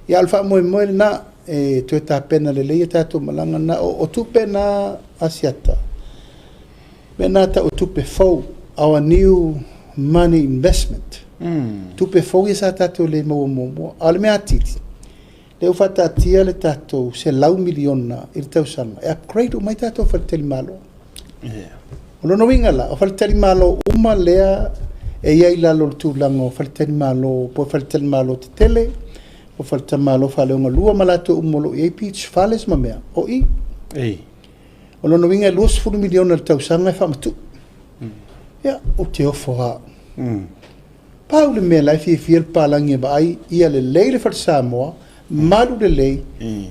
Ia, a o le faamoemoe lena e toe tapena lelei a tatou malaga na. O tupe na Asiata, mea na tau o tupe fou, our new money investment. Tupe fou ia sa tatou le maua muamua. A o le mea atili, lea ua faataatia le tatou $100 miliona i le tausaga e upgrade uma ai tatou faletalimalo. O lona uiga la, o faletalimalo uma lea e i ai i lalo o le tulaga o faletalimalo, po o faletalimalo tetele, o faletalimalo faaleogalua ma latou uma o lo o i ai beach fales ma mea, o i. O lona uiga e $20 miliona i le tausaga e faamatuu. Ia, ou te ofo lava. Pau le mea la e fiafia le papalagi e vaai, ia lelei le fale Samoa, malu lelei,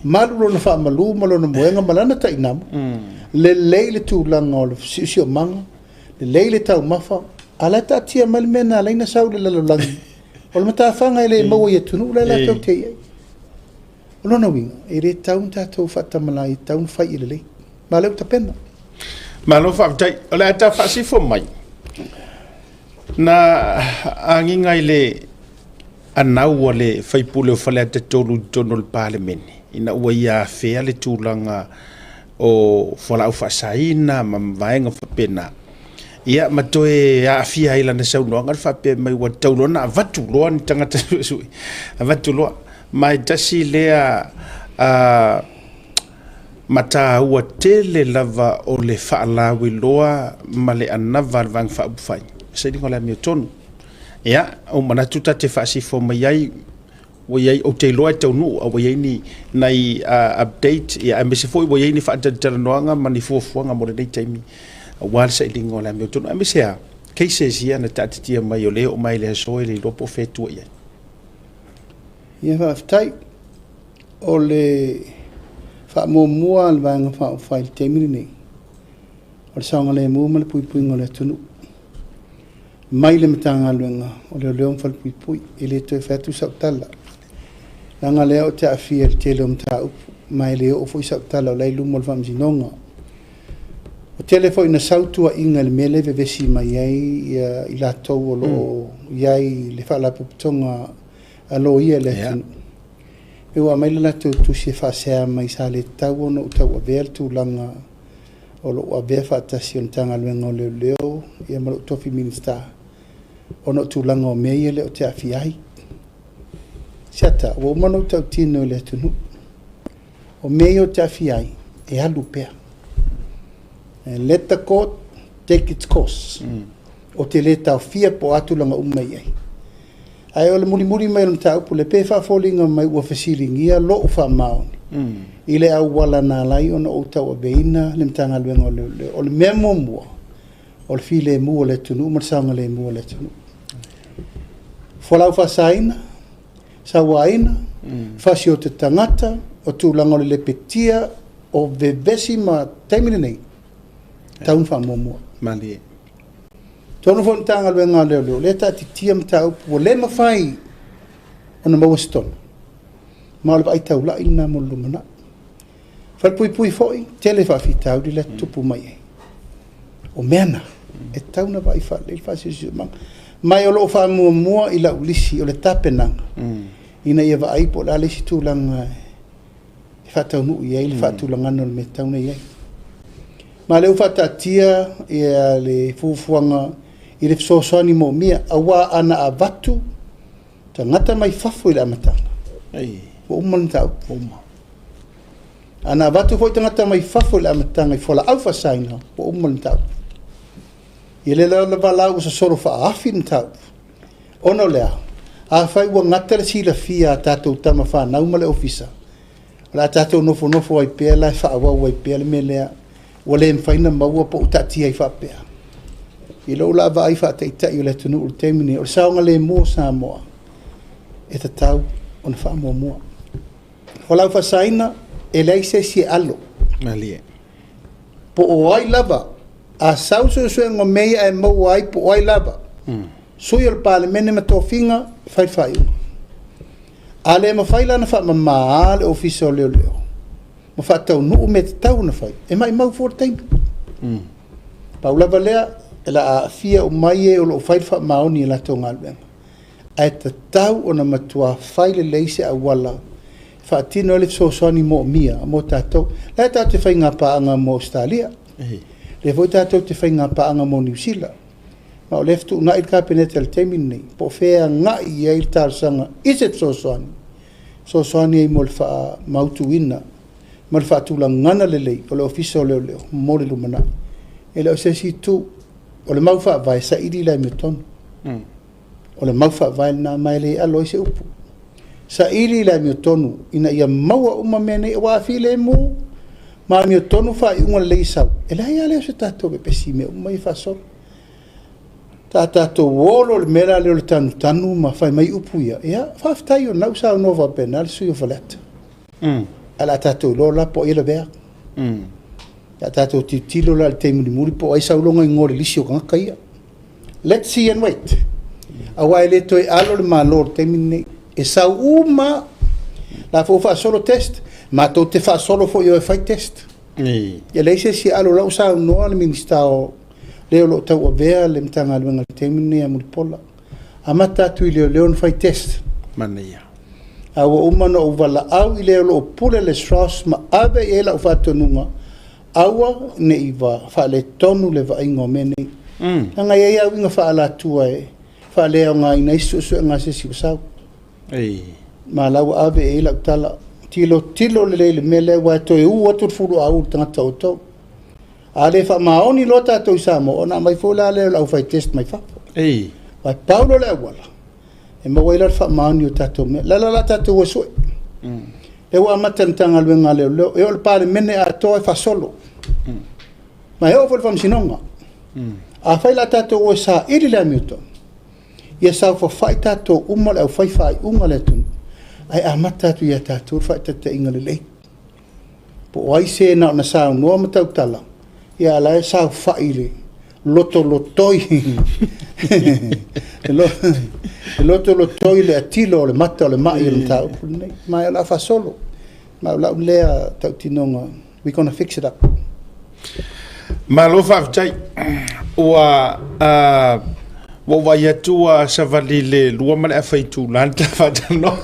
malu lona faamalu ma lona moega ma lana tainamu, lelei le tulaga o le siosiomaga, lelei le taumafa, a o la e taatia mai le mea na ala ai ona sau i le lalolagi. O le matafaga e le maua i atunuu la e latou te i ai. O lona uiga, e le tatau ona tatou faatamala ai, e tatau ona fai ia lelei. Ma o lea ua tapena.
Malo faafetai. O le a ta faasifo mai, na agiga i le anau a le sui usufono o Faleata 3 i totonu o le Palemene, ina ua ia afea le tulaga o fualaau faasaina ma vaega faapena, ia ma toe aafia ai lana saunoaga le faapea mai ua tatau loa ona avatu loa ni tagata suesue, avatu loa. Ma e tasi lea mataua tele lava o le faalauiloa ma le anava a le Vaega Faaupufai, sailiga o le amiotonu. Ia, ua manatu ta te faasifo mai ai, ua i ai, ou te iloa e taunuu, a ua i ai ni nai update, ia aemaise foi ua i ai ni faatalatalanoaga ma ni fuafuaga mo lenei taimi, aua le sailiga o le amiotonu, aemaise lava cases ia na taatitia mai o lea e oo mai le aso e le iloa po o fea e tua i ai.
Ia faafetai. O le faamuamua a le Vaega Faaupufai i le taimi lenei, o le saogalemu ma le puipuiga o le atunuu. mai le Matagaluega o Leoleo ma Falepuipui. E le toe fai atu sau tala, leaga lea ou te aafia i le tele o mataupu, ma e le oo foi sau tala o la e i luma o le Faamasinoga. Ua tele foi ina sau tuuaiga i le mea lea e vevesi mai ai i latou o lo o i ai i le Faalapotopotoga a Loia i le atunuu. E pei ua aumai le latou tusi e faasea mai sa le tatau ona ou tauavea le tulaga o lou avea faatasi o le Matagaluega o Leoleo ma lou tofi Minisita, ona o tulaga o mea ia lea ou te aafia ai. Siata, ua uma ona ou tautino i le atunuu. O mea ia ou te aafia ai, e alu pea. And let the court take its course. Ou te le taofia po o a tulaga uma e i ai. Ae o le mulimuli mai o le mataupu lea, pei e faafoliga mai ua fesiligia lou faamaoni i le auala na ala ai ona ou tauaveina le Matagaluega o Leoleo. O le mea muamua, o le filemu o le atunuu ma le saogalemu o le atunuu. Fualaau faasaina, sauaina, fasiota tagata, o tulaga o le lepetia, o vevesi ma taimi lenei, tatau ona faamuamua.
Malie.
Tonu foi le Matagaluega o Leoleo, lea e taatitia mataupu ua le mafai ona maua se tonu, ma o le vaai taulai lena mo le lumanai. Falepuipui foi, tele faafitauli lea e tutupu mai ai. O mea na, e tatau ona vaai faalelei le faasiosiomaga. Ma o lo o faamuamua i lau lisi o le tapenaga, ina ia vaai po o le a le isi tulaga e faataunuu i ai le faatulagaga o le mea e tatau ona i ai. Ma o lea ua faataatia le fuafuaga i le fesoasoani moomia, aua ana avatu tagata mai fafo i le amataga, ua uma le mataupu. Ana avatu foi tagata mai fafo i le amataga i fualaau faasaina, ua uma le mataupu. Ia lea lava la ua sosolo faaafi le mataupu. Ona o le a? Afai ua gata le silafia a tatou tama fanau ma le ofisa, o le a tatou nofonofo ai pea la e faaauau ai pea le mea lea, ua le mafai ona maua po o taatia ai faapea. I lou la vaai faataitai o le atunuu i le taimi lenei, o le saogalemu o Samoa e tatau ona faamuamua. Fualaau faasaina, e leai se isi e alo.
Malie.
Po o ai lava, a sau suesuega o mea ia ae maua ai po o ai lava, sui o le Palemene ma tofiga, fai le faaiuga. A le mafai la ona faamama le Ofisa o Leoleo ma faataunuu mea tatau ona fai, e maumau fua le taimi. Pau lava lea, e le a aafia uma ai e o lo o fai le faamaoni i latou galuega. Ae tatau ona matua fai lelei se auala faatino ai le fesoasoani moomia mo tatou. La e tatou te faiga paaga mo Ausetalia. Lea foi tatou te faiga paaga mo Niu Sila. Ma o lea e fetuunai le Kapeneta i le taimi lenei, po o fea e agai i ai le talosaga i se fesoasoani, fesoasoani ai mo le faamautuina ma le faatulagaga lelei o le Ofisa o Leoleo mo le lumanai. E le o se isi itu, o le mau faavae, saili le amiotonu. O le mau faavae lena, ma e le alo ai se upu. Saili le amiotonu ina ia maua uma mea nei, aua a filemu ma amiotonu faaiuga lelei e sau, e leai lava lea o se tatou vevesi i mea uma ia e faasolo. Ta tatou o loa i le mea la lea o le tanutanu ma fai mai upu ia, ia faafetai o lena ua saunoa faapena le sui usufono o Faleata. Ae o le a tatou iloa la po o ai e lavea. O le a tatou tilotilo la i le taimi mulimuli po o ai sau lona igoa i le lisi o tagata ia. Let's see and wait. Aua e le toe alo le Malo i le taimi lenei. E sau uma, la foi ua faasolo test, matou te faasolo foi o e fai test. E leai se isi e alo, o la ua saunoa le Minisita o le o lo o tauavea le Matagaluega i le taimi lenei ia Mulipola. Amata atu i leoleo ona fai test.
Manaia.
A ua uma ona ou valaau i le o lo o pule le SROS ma ave i ai lau faatonuga, aua ne i faaletonu le vaaiga o mea nei. Leaga e i ai uiga faaalatua e faaleaogaina ai suesuega a se isi ua sau. Ma la ua ave i ai lau tala, tilotilo lelei i le mea lea, ua toe u atu le fuluauu i le tagata o outou. A le faamaoni loa tatou i Samoa, ona aumai foi la lea o le aufai test mai fafo. Aua e pau lea o le auala e maua ai la le faamaoni o tatou mea. O le ala la tatou o e sue. Lea ua amata e le Matagaluega a Leoleo, e oo i le Palemene atoa e faasolo. Ma e oo foi i le Faamasinoga. Afai la tatou o e saili le amiotonu, ia saofafai tatou uma le aufai faaiuga a le atunuu, ae amata atu ia tatou le faataitaiga lelei. Po o ai se na ona saunoa ma tautala, ia a o la e saofai i le lotolotoi e lotolotoi le atilo o le mata o le ma'i o le mataupu lenei. Ma o le a faasolo. Ma o lau lea tautinoga, we gonna fix it up.
Malo faafetai. Ua ua ou vaai atu ua savali le 2 ma le afa itula le ta faatalanoa.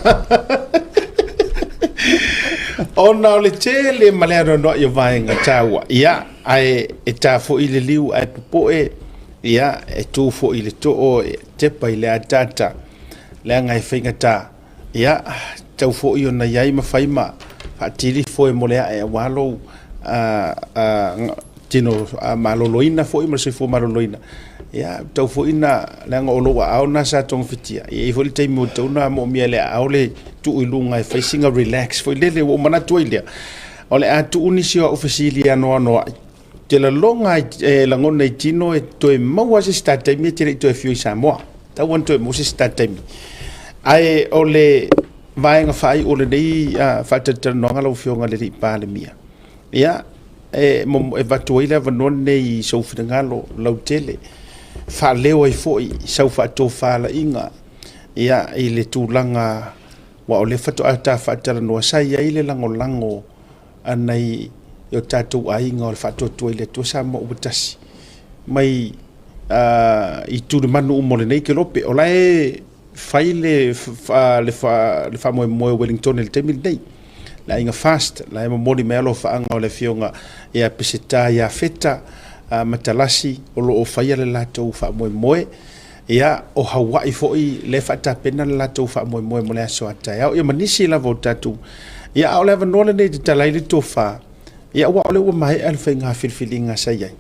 Ona o le tele ma le anoanoai o vaega taua, ia, ae e ta foi le liu ae popoe, ia, e tu foi le too e tepa i le ataata, leaga e faigata, ia, tau foi ona i ai ma fai ma faatili foe mo le ae aua lou tino maloloina foi ma le soifua maloloina. Ia, tau foi na, leaga o lou aao na sa togafitia. E i ai foi le taimi ua tatau ona moomia e le aao le tuu i luga e fai sina relax foi lele, ua ou manatu ai lea, o le a tuu nisi o au fesili e anoanoai. Te lagona e lagona i tino e toe maua se isi ta taimi e te le i toe afio i Samoa. Tau ona toe maua se isi ta taimi. Ae o le vaega faaiu o lenei faatalatalanoaga lau Afioga i le Alii Palemia, ia, e avatu ai le avanoa lenei i sou finagalo lautele, faaleo ai foi sau faatofalaiga, ia, i le tulaga aua o lea faatoa ta faatalanoa, sa i ai le lagolago a nai o tatou aiga o le Faatuatua i le Atua Samoa ua Tasi mai i tulimanu uma o lenei kelope. O la e fai le faamoemoe o Wellington i le taimi lenei, le aiga Fast, la e momoli mai alofaaga o le afioga ia Peseta ia Feta Matalasi o lo o faia le latou faamoemoe. Ia, o Hawaii foi lea e faatapena le latou faamoemoe mo le aso a taeao, ia ma nisi lava o tatou. Ia, a o le avanoa lenei e tatala ai le tofa, ia, aua o lea ua maea le faiga filifiliga sa i ai,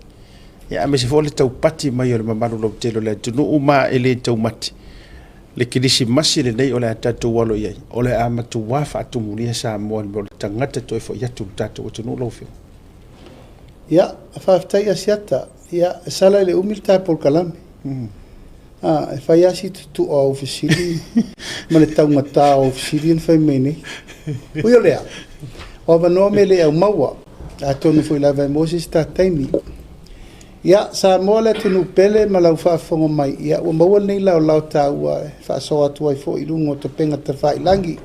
ia, aemaise foi o le taupati mai o le mamalu lautele o le atunuu, ma e le taumate le kerisimasi lenei o le a tatou alo i ai, o le a matua faatumulia Samoa i le mea o le tagata toe foi atu i le tatou atunuu lau Afioga.
Ia, faafetai Asiata. Ia, e sala i le umi le ta polokalame. E fai lava si tutua o au fesili ma le taugata o au fesili na fai mai nei. Ui o lea, o avanoa me le aumaua, atonu foi lava e maua se isi ta taimi. Ia, Samoa le atunuu pele ma lau faafofoga mai, ia ua maua lenei laolao taua e faasoa atu ai foi i luga o topega tafailagi.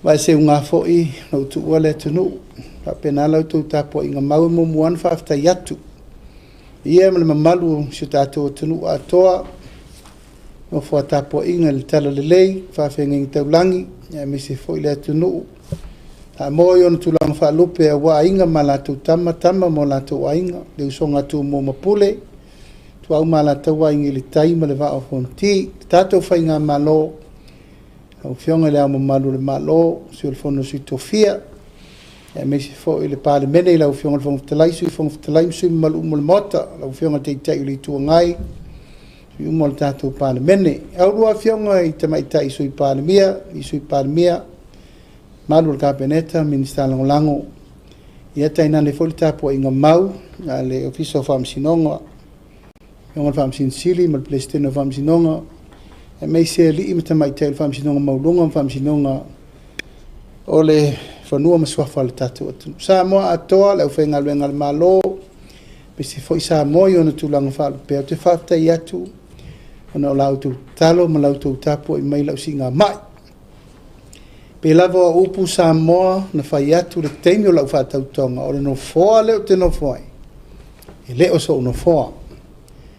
Ma e seuga foi na ou tuua le atunuu. Faapena la outou tapuaiga mau e muamua ona faafetai atu. Ia ma le mamalu o si o tatou atunuu atoa, nofo a tapuaiga i le talalelei, faafeagaiga taulagi, aemaise foi le atunuu Samoa i ona tulaga faalupe aua Aiga ma latou Tama, Tama ma o latou Aiga, le usoga a Tumua ma Pule, Ituau ma Alataua, Aiga i le Tai ma le Vaa o Fonoti. Le tatou faigamalo, lau Afioga i Le Ao Mamalu o le Malo, Sui o le Fono a Sui Tofia, aemaise foi le Palemene i lau Afioga i le Fofoga Fetalai, Sui Fofoga Fetalai ma sui usufono mamalu uma o le Maota, lau Afioga i le Taitai o le Itu Agai, sui uma o le tatou Palemene. A oulua Afioga i Tamaitai Sui Palemia, Sui Palemia, mamalu o le Kapeneta, Minisita Lagolago, ia tainane foi le tapuaiga mau a le Ofisa o Faamasinoga, Afioga i le Faamasino Sili ma le Peresetene o Faamasinoga, aemaise alii ma tamaitai o le Faamasinoga Maualuga ma Faamasinoga o le Fanua ma Suafa o le tatou atunuu. Samoa atoa, le aufaigaluega a le Malo, aemaise foi Samoa i ona tulaga faalupea, ou te faafetai atu ona o la outou tatalo ma la outou tapuai mai i lau siigamai. Pei lava o upu Samoa na fai atu i le taimi o lau faatautoga, o le nofoa lea ou te nofo ai, e le o sou nofoa,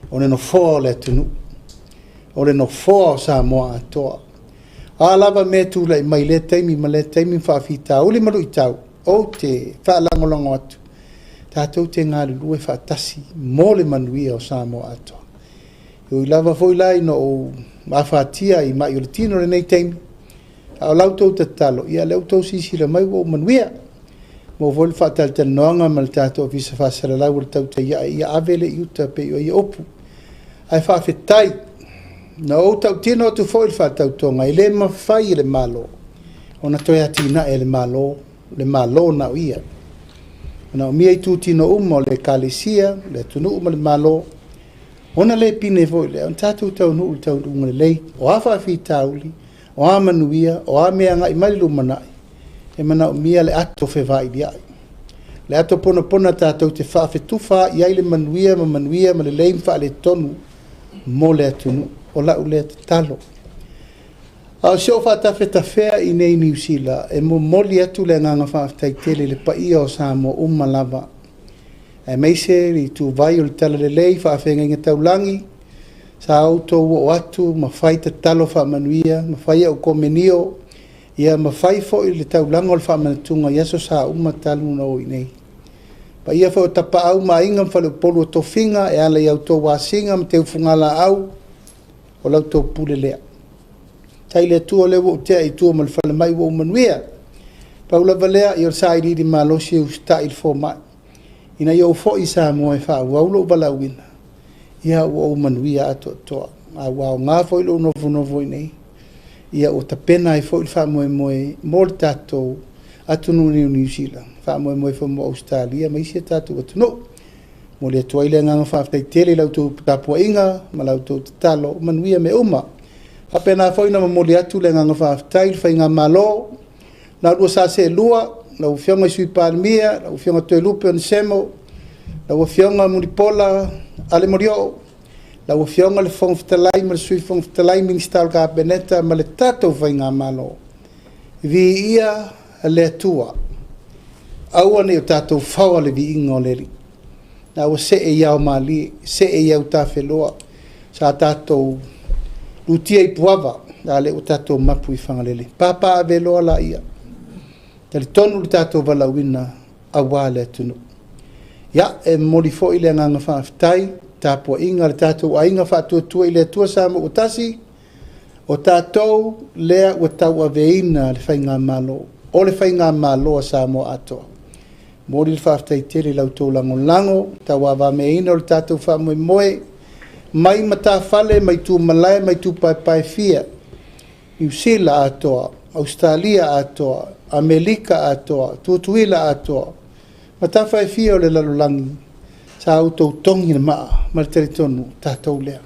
o le nofoa o le atunuu, o le nofoa o Samoa atoa. O a lava mea e tulai mai i lea taimi ma lea taimi ma faafitauli ma luitau, ou te faalagolago atu, tatou te galulue faatasi mo le manuia o Samoa atoa. E ui lava foi la ina ou afatia i mai o le tino i lenei taimi, a o la outou tatalo, ia lea ua outou silasila mai ua ou manuia. Maua foi le faatalatalanoaga ma le tatou Ofisa Faasalalau o le tautai ae ia ave le i uta pei o ia upu. Ae faafetai, na ou tautino atu foi i le faatautoga, e le mafai e le Malo ona toe atinae e le Malo, le Malo na o ia. Manaomia itutino uma o le Ekalesia, le atunuu ma le Malo, ona le pine foi lea, ona tatou taunuu i le taunuuga lelei. O a faafitauli, o a manuia, o a mea e agai mai i le lumanai, e manaomia le ato fevailiai. Le ato ponapona tātou te whaafetufa i ai le manuia ma manuia ma le lei ma mo le atunuu o lau lea tatalo. A o si ou faatafetafea i nei Niu Sila, e momoli atu le agaga faafetai tele i le paia o Samoa uma lava, aemaise le ituvai o le talalelei, faafeagaiga taulagi, sa outou oo atu ma fai tatalo faamanuia, ma fai au komenio, ia ma fai foi le taulaga o le faamanatuga i aso sa uma talu ona o i inei. Paia foi o Tapaau ma Aiga ma Faleupolu o Tofiga e ala i a outou asiga ma teufugalaau, o la outou pule lea. Faafetai i le Atua o lea ua ou tea i tua ma le falemai ua ou manuia. Pau lava lea o le sailiili malosi e usitai i le fomai, ina ia ou foi i Samoa e faaauau lou valaauina, ia ua ou manuia atoatoa. A ua aoga foi lou nofonofo i inei, ia ua tapena ai foi le faamoemoe mo le tatou atunuu i Niu Sila, faamoemoe foi mo Ausetalia ma isi a tatou atunuu. Momoli atu ai le agaga faafetai tele i la outou tapuaiga ma la outou tatalo, manuia mea uma. Faapena foi ona momoli atu le agaga faafetai i le faigamalo la oulua sa seelua, lau Afioga i le Sui Palemia, lau Afioga Toelupe Onesemo, lau Afioga Mulipola Ale Molioo, lau Afioga i le Fofoga Fetalai ma le Sui Fofoga Fetalai, Minisita o le Kapeneta ma le tatou faigamalo. Viia le Atua, aua ne i o tatou faoa le viiga o le Alii. A ua see i aomalie, see i autafeloa, sa tatou lutia i puava, a o lea ua tatou mapu i Fagalele. Papaaveloa laia, talitonu le tatou valaauina aua le atunuu. Ia, e momoli foi le agaga faafetai, tapuaiga a le tatou aiga Faatuatua i le Atua Samoa ua tasi, o tatou lea ua tauaveina le faigamalo, o le faigamalo a Samoa atoa. Momoli le faafetai tele i la outou lagolago, tauavameaina o le tatou faamoemoe, mai matafale mai tumalae mai itupaepae e fia, Niu Sila atoa, Ausetalia atoa, Amerika atoa, Tutuila atoa, matafa e fia o le lalolagi, sa outou togi le maa ma le talitonu tatou lea.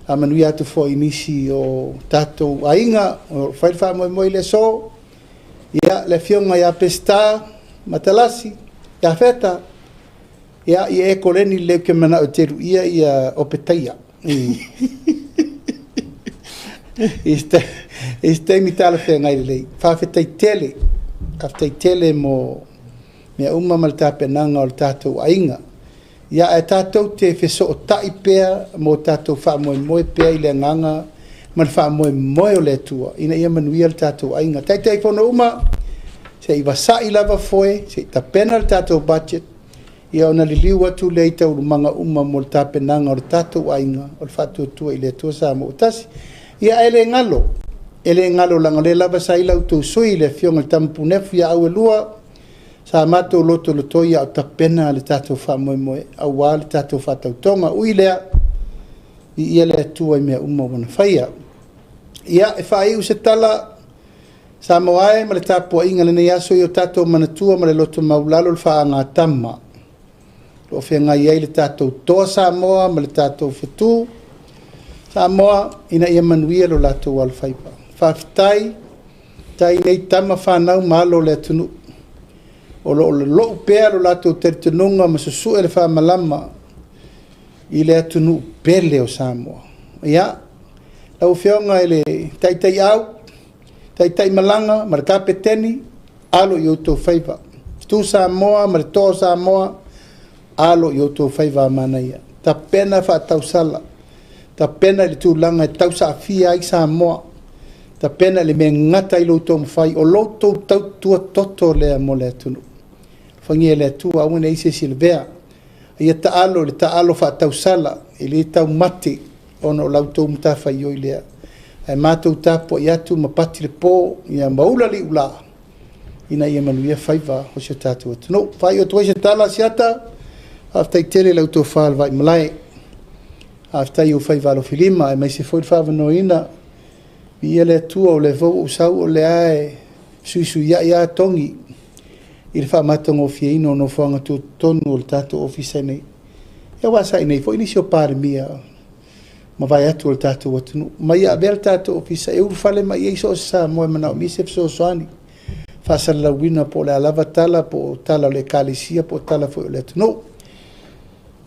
Faamanuia atu foi i nisi o tatou aiga o lo o fai le faamoemoe i le aso, ia le afioga ia Peseta Matalasi, Iafeta, ia e koleni lelei ou te manao e te luia ia Opetaia. I se taimi talafeagai lelei. Faafetai tele, faafetai tele mo mea uma ma le tapenaga o le tatou aiga. Ia ae tatou te fesootai pea mo tatou faamoemoe pea i le agaga ma le faamoemoe o le Atua ina ia manuia le tatou aiga. Taitaifono uma, se i vasai lava foe, se i tapena le tatou budget, ia ona liliu atu lea i taualumaga uma mo le tapenaga o le tatou aiga o le Faatuatua i le Atua Samoa ua tasi. Ia ae le galo, e le galo leaga o lea lava sa i la outou sui usufono le Afioga i le Tama Punefu ia Auelua, sa matou lotolotoi a o tapena le tatou faamoemoe aua le tatou faatautoga. Ui i lea, viia le Atua i mea uma ua Ia faia. Ia, e faaiu se tala, Samoa e ma le tapuaiga i lenei aso, ia o tatou manatua ma le loto maualalo le faagatama o lo o feagai ai le tatou Toa Samoa ma le tatou Fetu Samoa ina ia manuia lo latou alofaiva. Faafetai, faafetai i nei tama fanau ma alo o le atunuu o lo o lolou pea lo latou talitonuga ma susue le faamalama i le atunuu pele o Samoa. Ia, lau Afioga i le Taitaiau, Taitaimalaga ma le Kapeteni, alo i outou faiva. Fetu Samoa ma le Toa o Samoa, alo i outou faiva a manaia. Tapena faatausala, tapena i le tulaga e tausaafia ai Samoa, tapena i le mea e gata ai lo outou mafai, o lo outou tautua toto lea mo le atunuu. Alofagia e le Atua, aua ne i i ai se isi e lavea. Ia taalo i le taalo faatausala, e le taumate ona o la outou matafaioi lea. Ae matou tapuai atu ma pati le po, ia ma ula liula, ina ia manuia faiva o si o tatou atunuu. Faaiu atu ai se tala, Asiata, faafetai tele i la outou fa o le vaimalae. Faafetai i ou faiva alofilima, aemaise foi le faavanoaina. Viia le Atua o lea foi ua ou sau o lea e fesuisuiai lava togi i le faamatagofieina o nofoaga tutotonu o le tatou ofisa nei. Ia aua sa i inei foi nisi o Palemia ma vae atu o le tatou atunuu. Ma ia avea le tatou ofisa e ulufale mai ai so o se Samoa e manaomia se fesoasoani. faasalalauina po o le a lava tala, po o tala o le Ekalesia po o tala foi o le atunuu.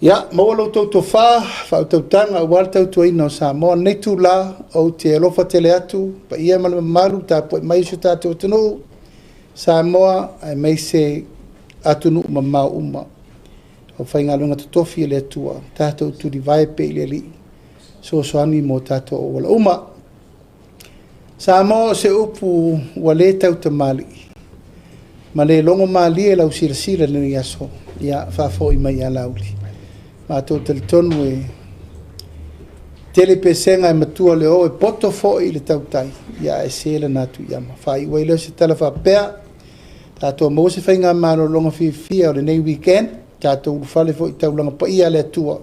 Ia, maua lo outou tofa, faautautaga aua le tautuaina o Samoa. Lenei itula, ou te alofa tele atu, paia ma le mamalu, tapuai mai si o tatou atunuu, Samoa, aemaise atunuu mamao uma. Aufaigaluega totofi a le Atua, tatou tulivae pea i le Alii, fesoasoani mo tatou auala uma. Samoa o se upu ua le tautamalii, ma le logo malie lau silasila i lenei aso, ia faafoi mai ia Laauli. Matou talitonu e tele pesega e matua le oo e poto foi i le tautai, ia ae se lana atu i ama. Faaiu ai lea o se tala faapea, tatou maua se faiga malologa fiafia o lenei weekend, tatou ulufale foi i taulaga paia a le Atua,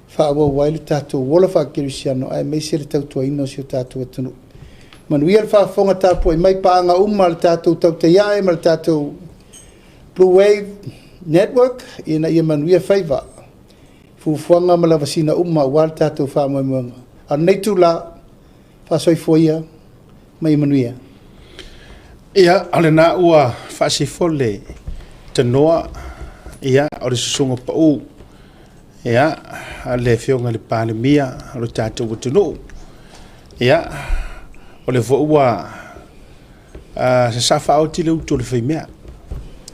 faaauau ai le tatou ola faakerisiano aemaise le tautuaina o si o tatou atunuu. Manuia le faafofoga tapuai mai paaga uma a le tatou Tautai Ae ma le tatou Blue Wave Network ina ia manuia faiva, fuafuaga ma lavasiga uma aua le tatou faamoemoega. A o lenei itula, faasoifua ia ma ia manuia.
Ia, o lena ua faasifo le tanoa, ia, o le susuga pau, ia, a le Afioga i le Palemia o le tatou atunuu. Ia, o lea foi ua sasaa faaoti le utu a le faimea,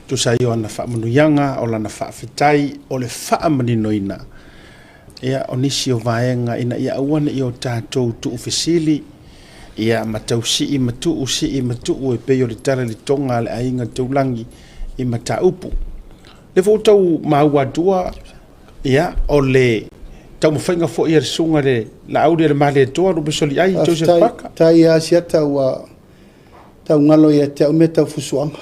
tusa ai o ana faamanuiaga, o lana faafetai, o le faamaninoina, ia, o nisi o vaega ina ia aua ne i o tatou tuufesili, ia, ma tausii ma tuu, sii ma tuu e pei o le tala i le toga a le aiga taulagi i mataupu. Le foi ua tau maua atua, ia, o le taumafaiga foi a le susuga i le Laauli a le Malietoa Lupesoliai Joseph Paka.
Faafetai lava Asiata ua taugalo ia te au mea tau fusuaga.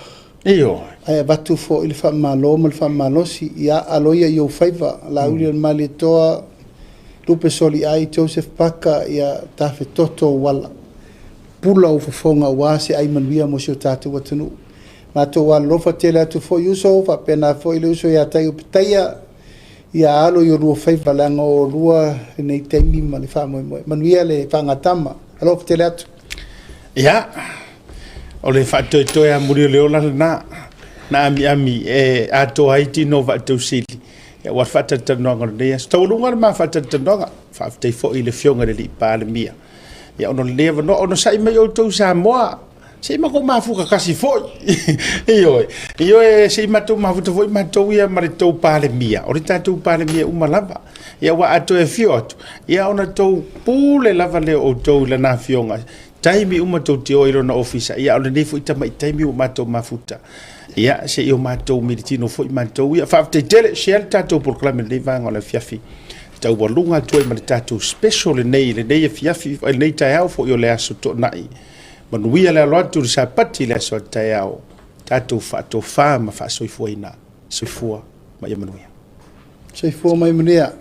Ioe.
Ae avatu foi le faamalo ma le faamalosi. Ia alo ia i ou faiva, Laauli a le Malietoa, Lupesoliai Joseph Paka, ia tafetoto ou ala, pula ou fofoga aua se ai manuia mo si o tatou atunuu. Matou alolofa tele atu foi uso, faapena foi le uso ia Taiopetaia, ia alo i oulua faiva leaga o oulua lenei taimi ma le faamoemoe. Manuia le faagatama. Alofa tele atu.
Ia, o le faatoetoe amuli o le ola lena, na amiami e atoa ai tino o Vaatausili, aua le faatalatalanoaga o lenei aso. Taualuga le ma faatalatalanoaga, faafetai foi i le Afioga i le Alii Palemia, ia ona o lenei avanoa, onosai mai outou Samoa, se i matou mafuta tasi foi. Ioe, ioe, se i matou mafuta foi matou ia ma le tou Palemia, o le tatou Palemia uma lava. Ia aua a toe afio atu, ia ona tou pule lava lea o outou i lana afioga. Taimi uma tou te o i lona ofisa, ia o lenei foi tamai taimi ua matou mafuta. Ia, se i o matou militino foi matou ia. Faafetai tele, share le tatou polokalame i lenei vaega o le afiafi. Taualuga atu ai ma le tatou special lenei, lenei afiafi, lenei taeao foi o le aso Toonai. Manuia le alo atu i le Sapati i le aso a taeao. Tatou faatofa ma faasoifuaina. Soifua ma ia manuia.
Soifua ma ia manuia.